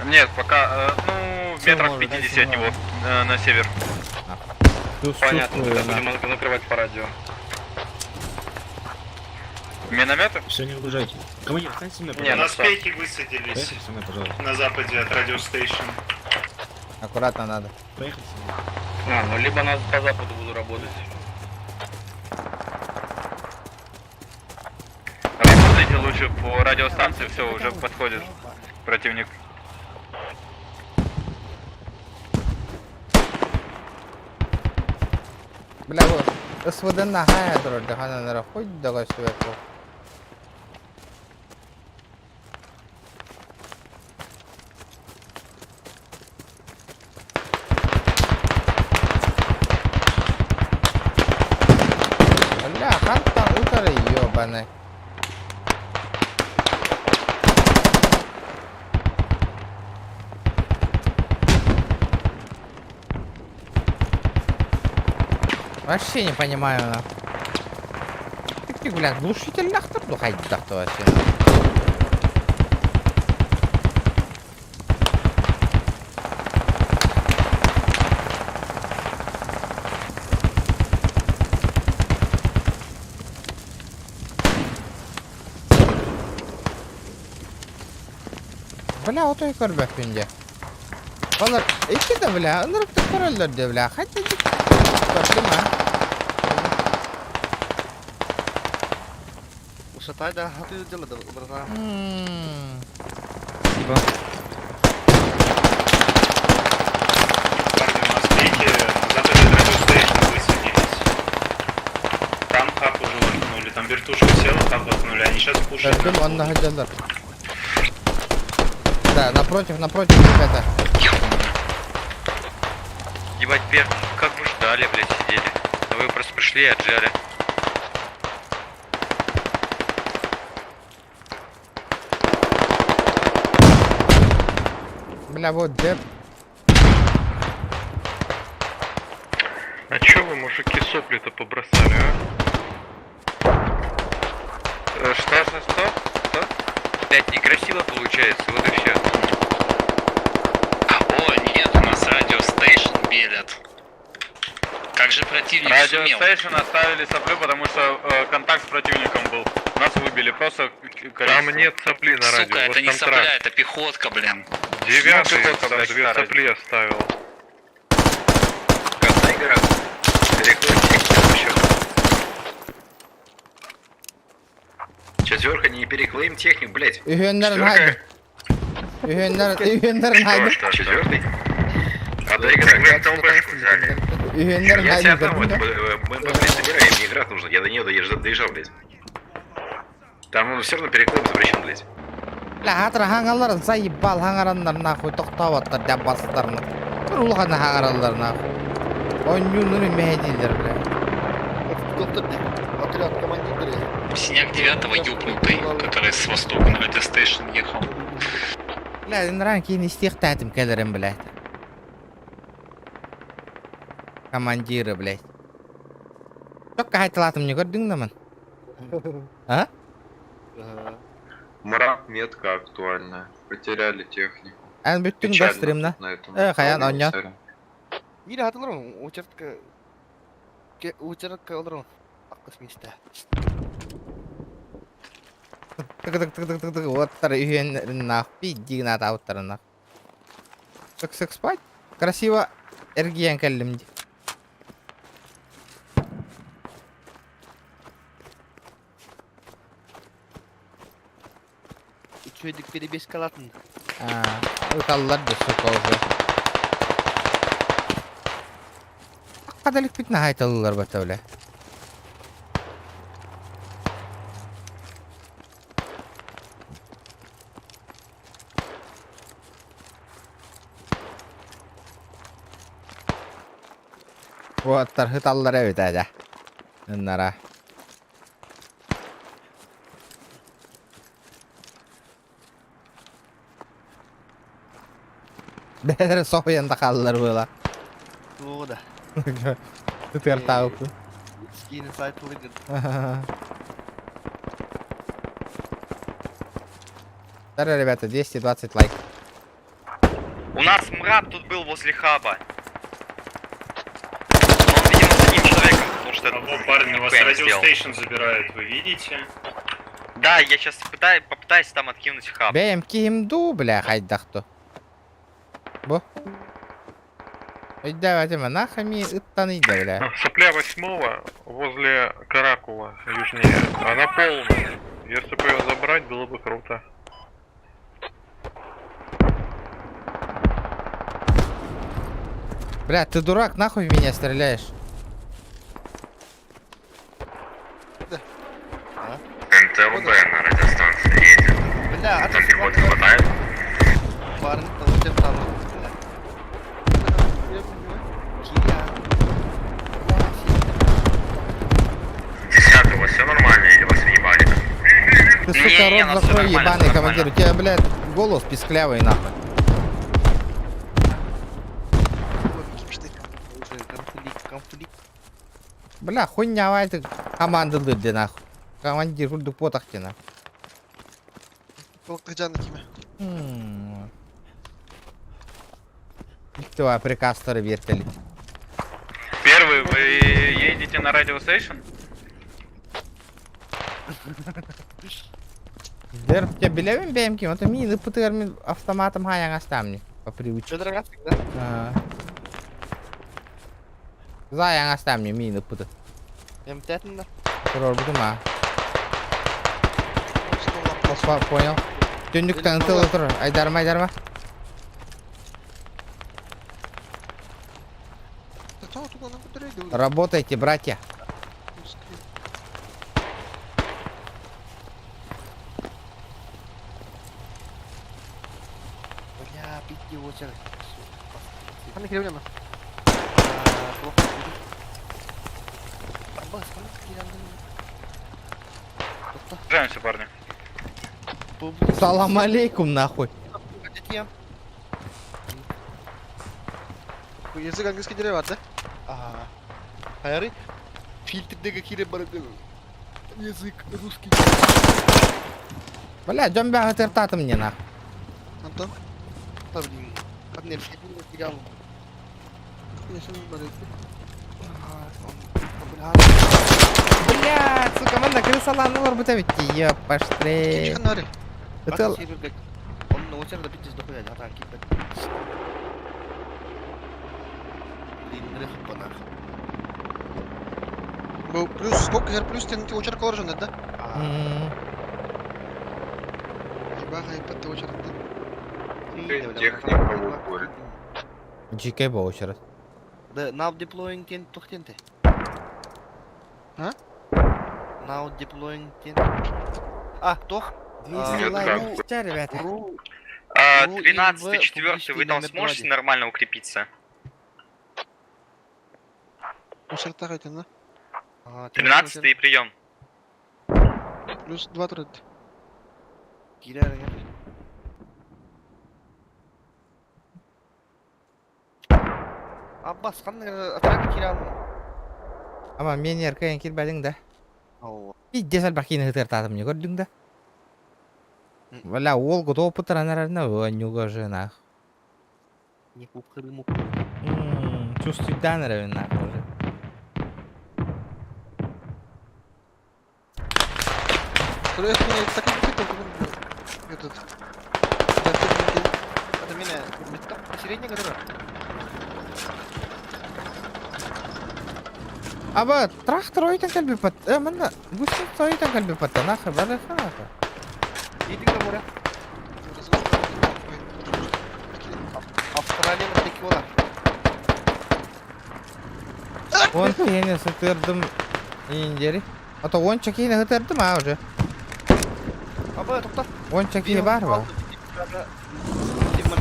S16: Нет, пока, ну, метрах 50 от него, на север. Понятно, тогда будем накрывать по радио. Минометы?
S15: Все, не выгружайте. Командир, останься со мной,
S16: Не,
S15: пожалуйста.
S16: на
S17: Пеки высадились
S15: Поехали со мной, пожалуйста.
S17: на западе от Radio Station.
S1: Аккуратно надо.
S15: Поехали со мной.
S16: А, ну либо нас по западу буду работать. Работайте лучше по радиостанции, все, уже подходит противник.
S1: Бля, вот СВД нахая дорога, хана хоть дага сверху. Бля, хантан утары ёбаный. Вообще не понимаю, на. Ты, бля, глушитель нахтар ну хайдах вообще. Бля, вот и көрбөппүн дьэ. Олар икки да бля, ынырыктык көрөллөр дии бля. Хотя көрдүм а.
S2: Ушатай да, а ты дело, братан.
S17: Парни, у нас пеки на западе от Radio Station высадились. Там хаб уже воткнули, там вертушка села, хаб воткнули, они сейчас пушат.
S1: Көрдүм, онно сылдьаллар. Да, напротив, напротив, ребята.
S16: Ебать, Берт, как вы ждали, блядь, сидели. А вы просто пришли и отжали.
S1: Бля, вот джеб.
S16: А чё вы, мужики, сопли-то побросали, а? Что, что, что? Что? Блять, некрасиво получается, вот и все.
S5: О, нет, у нас Radio Station белят. Как же противник
S16: Radio
S5: сумел?
S16: Station оставили соплю, потому что контакт с противником был. Нас выбили, просто Там нет сопли на
S5: Сука, это не сопля, это пехотка, блин.
S16: Девятый, там две сопли оставил.
S15: Четверка, не переклеим техник, блять.
S1: Үһүөннэрин хайды. Үһүөннэр, үһүөннэрин хайды.
S15: Четвертый? Отдай град.
S1: Үһүөннэрин
S15: Я
S1: хайды.
S15: тебя отдам, это, мы, блядь, собираем, мне град нужен, я до нее доезжал, доезжал, блядь. Там он все равно переклеим запрещен, блядь.
S1: Бля, хатыр хаҥаларын заебал хаҥараннар нахуй тохтооботтор дьаббастарны. Бір улахана хаҥараллар нахуй. Онньуунун мэһэдииллэр, бля.
S2: Отряд командиры.
S5: Синяк девятого ёбнутый, который с востока на Radio Station ехал.
S1: Бля, ыныран киин истиэхтээтим кэлэрин, блядь. Командиры, блядь. Только хайталаатым не көрдүҥ наман. А?
S7: Мрак метка актуальная. Потеряли технику.
S1: Эн бүттүҥ да
S7: Печально
S1: стримна.
S7: на этом.
S1: Э, хайан онньоон.
S7: Сорян.
S2: Мире хатылар, участка... Участка олорон. Аккыс месте.
S1: Тык тык тык тык тык тык уоттар үһүөннэрин нах пиздигин атаабыттарын нах. Сык сык спать. Красиво эргийэн кэллим дии.
S2: Үчүгэй перебеска алатын.
S1: А, ыталлар да сука уже. Кадалик бит нахайталылар бата бля. Уоттар ыталлар эбит эдэ. Ыннара. Бэдэр соһуйан да хааллар буола.
S2: Туга да.
S1: Тытыартаабыппын.
S2: Скин сайт выйдет.
S1: Старые ребята, 220 лайк.
S16: У нас мрап тут был возле хаба. Но он, видимо, с одним человеком, потому что...
S17: Алло, парни, у вас
S16: ПМ
S17: radio
S16: сделал.
S17: station забирают, вы видите?
S16: Да, я сейчас попытаюсь там откинуть хаб.
S1: Бэйэм киһим дуу, бля, хайдах дуу. Бу. Өйдөөбөтүм, нахами ыттан ыйда, бля.
S16: Сопля восьмого возле Каракула, южнее. Она полная. Если бы ее забрать, было бы круто.
S1: Бля, ты дурак, нахуй в меня стреляешь?
S15: НТЛБ на радиостанции едет.
S2: Бля,
S15: Там пехоты хватает.
S2: Парни, там там, бля. Киря.
S15: Десятый, у вас все нормально или вас въебали там?
S1: Ты, сука,
S16: Не,
S1: рот
S16: у нас всё
S1: закрой,
S16: нормально,
S1: ебаный
S16: всё
S1: командир. У тебя, блядь, голос писклявый, нахуй.
S2: Уже конфликт, конфликт.
S1: Бля, хуйня, ты команда дырды, нахуй. Командир, курдук потахте, нахуй. Никто приказ вертели.
S16: Первый, вы едете на radio station?
S1: Дер, тебя билевим бэмки, вот ми пытырми автоматом хаян астамни. По привычке.
S2: Что да?
S1: А. Заян астамни мины пыты.
S2: М5 на.
S1: Террор бутума. Опа, понял. Түндүктен ытылы тур. Айдарма, айдарма. Работайте, братья.
S2: Бля, пить очередь.
S5: Ханна киреблема.
S2: Плохо будет. Аббас, ханна кирелем.
S16: Держимся, парни.
S1: Салам алейкум, нахуй.
S5: Язык английский дерева, да?
S2: Ага. Хайры? Фильтрдеге кире бар. Язык русский.
S1: Бля, дьон бэҕэ мне нахуй.
S5: Антон?
S2: Да, блин. Как мне кирям.
S1: Бля, сука, манна крысаланылар бут эбит. Ёпаштре. Это
S2: Он на очередь пиздец дохуя, а так кипет. Блин, рых нах.
S5: Был плюс сколько? Я плюс ты очерк положен, да? Ебаха, и ты очерк, да?
S3: Техника в упоре.
S1: Дьикэй бу очерет.
S2: Да, now deploying тен тухтенте.
S5: А?
S2: Now deploying тен. А, тох.
S1: 200 лайков. Ча, ребята.
S16: А,
S2: Ру
S16: 13
S2: инв
S16: 4 вы там
S2: публичный
S16: сможете
S2: номер
S16: нормально укрепиться?
S5: Очерк да?
S16: 13 прием.
S5: Плюс 2 трет.
S2: Киря, Аббас, ханна атака киря.
S1: Ама мен эркайын кирбәдиң да.
S2: Ау.
S1: Пиздец альбахины ытыртатым не көрдүң да. Бля, ол готов пытыранарына нюга жена.
S2: Не купхыры
S1: Чувствует данеры нахуй уже.
S5: Так и купить, этот.
S2: Это меня посередине которая.
S1: Аба, трактор ойтан кэлби пат. Э, манна, гусеница ойтан кэлби пат. Нахуй, бары нахуй.
S2: Иди к морю. Австралия на
S1: Он киһини сытырдым индери. А то он киһини сытырдым а уже.
S2: Аба, тохта.
S1: Он киһи бар ба.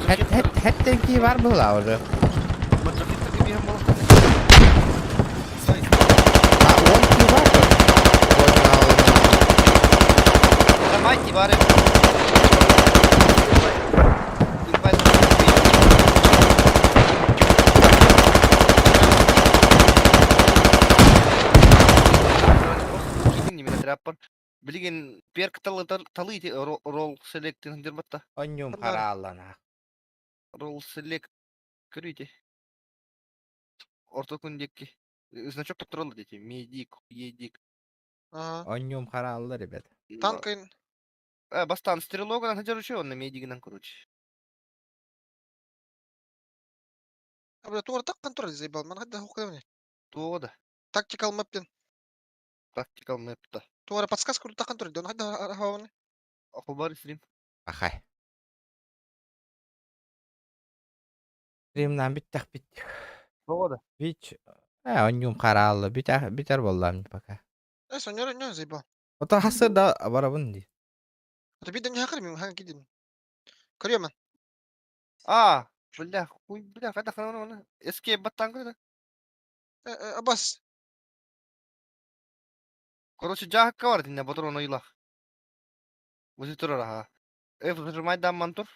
S1: Хет хет хеттен киһи бар была уже. А он киһи бар.
S2: Давайте, бары. Билигин перк талы ити ролл селектин дирбатта.
S1: Онньум харааллана.
S2: Ролл селект көрү Орто күн диэки. Значок топтураллар дети. Медик, едик.
S1: Онньум харааллар, ребят.
S12: Танкин.
S2: Бастан стрелогынан сылдьар үчү, онно медигинэн короче.
S12: А, бля, туора так контроль заебал. Ман хадда хуккадамни.
S2: Туоҕа да.
S12: Tactical map ден.
S2: Tactical map да.
S12: Туора подсказка так контроль. Дон хадда хаваны.
S2: Ахубар стрим.
S1: Ахай. Стримнан биттэх бит.
S2: Туоҕа да.
S1: Бич. Онньум хараалла. Бүтэр бүтэр буоллам пока.
S12: Э, соньор не заебал.
S1: Ото хасы да барабын ди.
S12: Это биден не хакыр мин хан кидин. Көрөмөн.
S2: А, бля, хуй, бля, қайда қана оны. Escape баттан көрді.
S12: Абас.
S2: Короче, жаһакка бар динне патрон ыйлах. Возле турар, ага. F нажимай да мантур.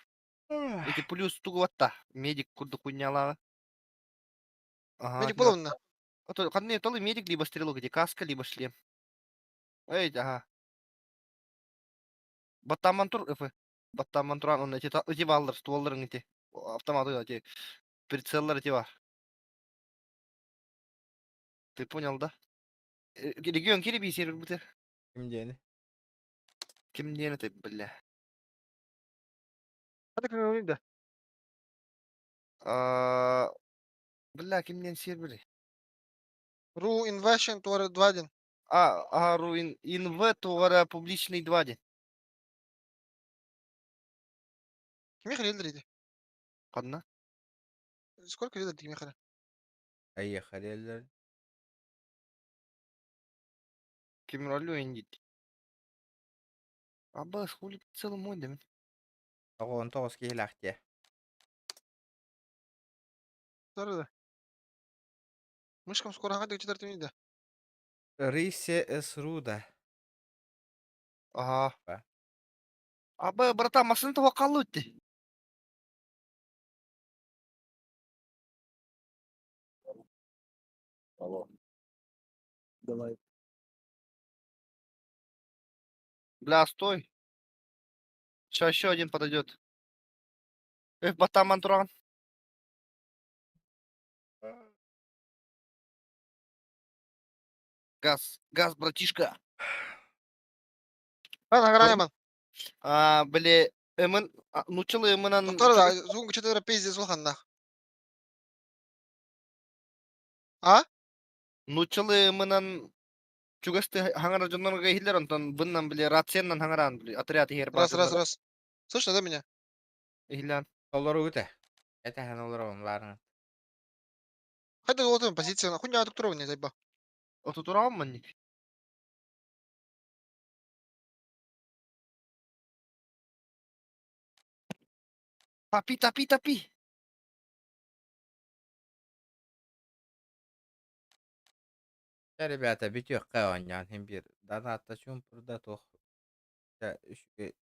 S2: Эти плюс тугу батта. Медик курду хуйнялага. Ага.
S12: Медик боловна.
S2: А то қандай толы медик либо стрелок, где каска, либо шлем. Эй, ага. Баттаман тур, F. Баттаман туран, он эти эти баллар, стволларын эти. Автоматы эти. Прицеллар эти бар. Ты понял, да? Регион кири сервер бутер.
S1: Ким диэни?
S2: Ким диэн это, бля.
S12: Хады көрөйүн да.
S2: А, Бля, ким диэн сервери?
S12: Ру Invasion туора 2 ден.
S2: А, ру инв тугара публичный 2 ден.
S12: Кими хрелдер иди?
S2: Қанна?
S12: Сколько лидер кими хрел?
S1: Поехали.
S2: Ким ролю индит. Аба, хули целый мой демен.
S1: Оҕон тоҕус киһилээх
S12: Да. Мышкам скоро хады четвертый да.
S1: Рисе эс руда.
S2: Ага. Аба, братан, машина того қалды.
S7: Алло. Давай.
S2: Бля, стой. Сейчас еще один подойдет. Эх, Батаман Туран. Газ, газ, братишка.
S12: А, награяман.
S2: А, бля, эмэн, нучылы эмэнан...
S12: Тора да, зугун четыре пиздец улханна. А?
S2: Нучылы эмэнан... Чугасты хаңара жоннорго хиллер, онтон быннан, бля, рацияннан хаңаран, бля, отряд ихер
S12: Раз, раз, раз. Слышно, да, меня?
S2: Ихлян.
S1: Олору үтэ. Этэхэн олорон баарың.
S12: Хайда вот позиция, нахуй не адуктурованный, заеба.
S2: Отутурам манник. Тапи, тапи, тапи.
S1: Ребята, бүтүөххэ оонньоон хин биир донатта чуумпурда туох все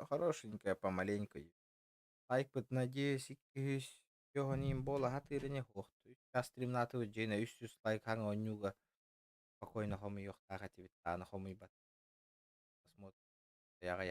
S1: хорошенькое помаленьку. Лайкпыт надеюсь икки йоһонин буола хатыырыне хуохту. Стримнаты дьиэнэ 300 лайк хаҥа оонньууга спокойно хомуйуохтаах этибит таана хомуйбат. Посмотрим. Яҕа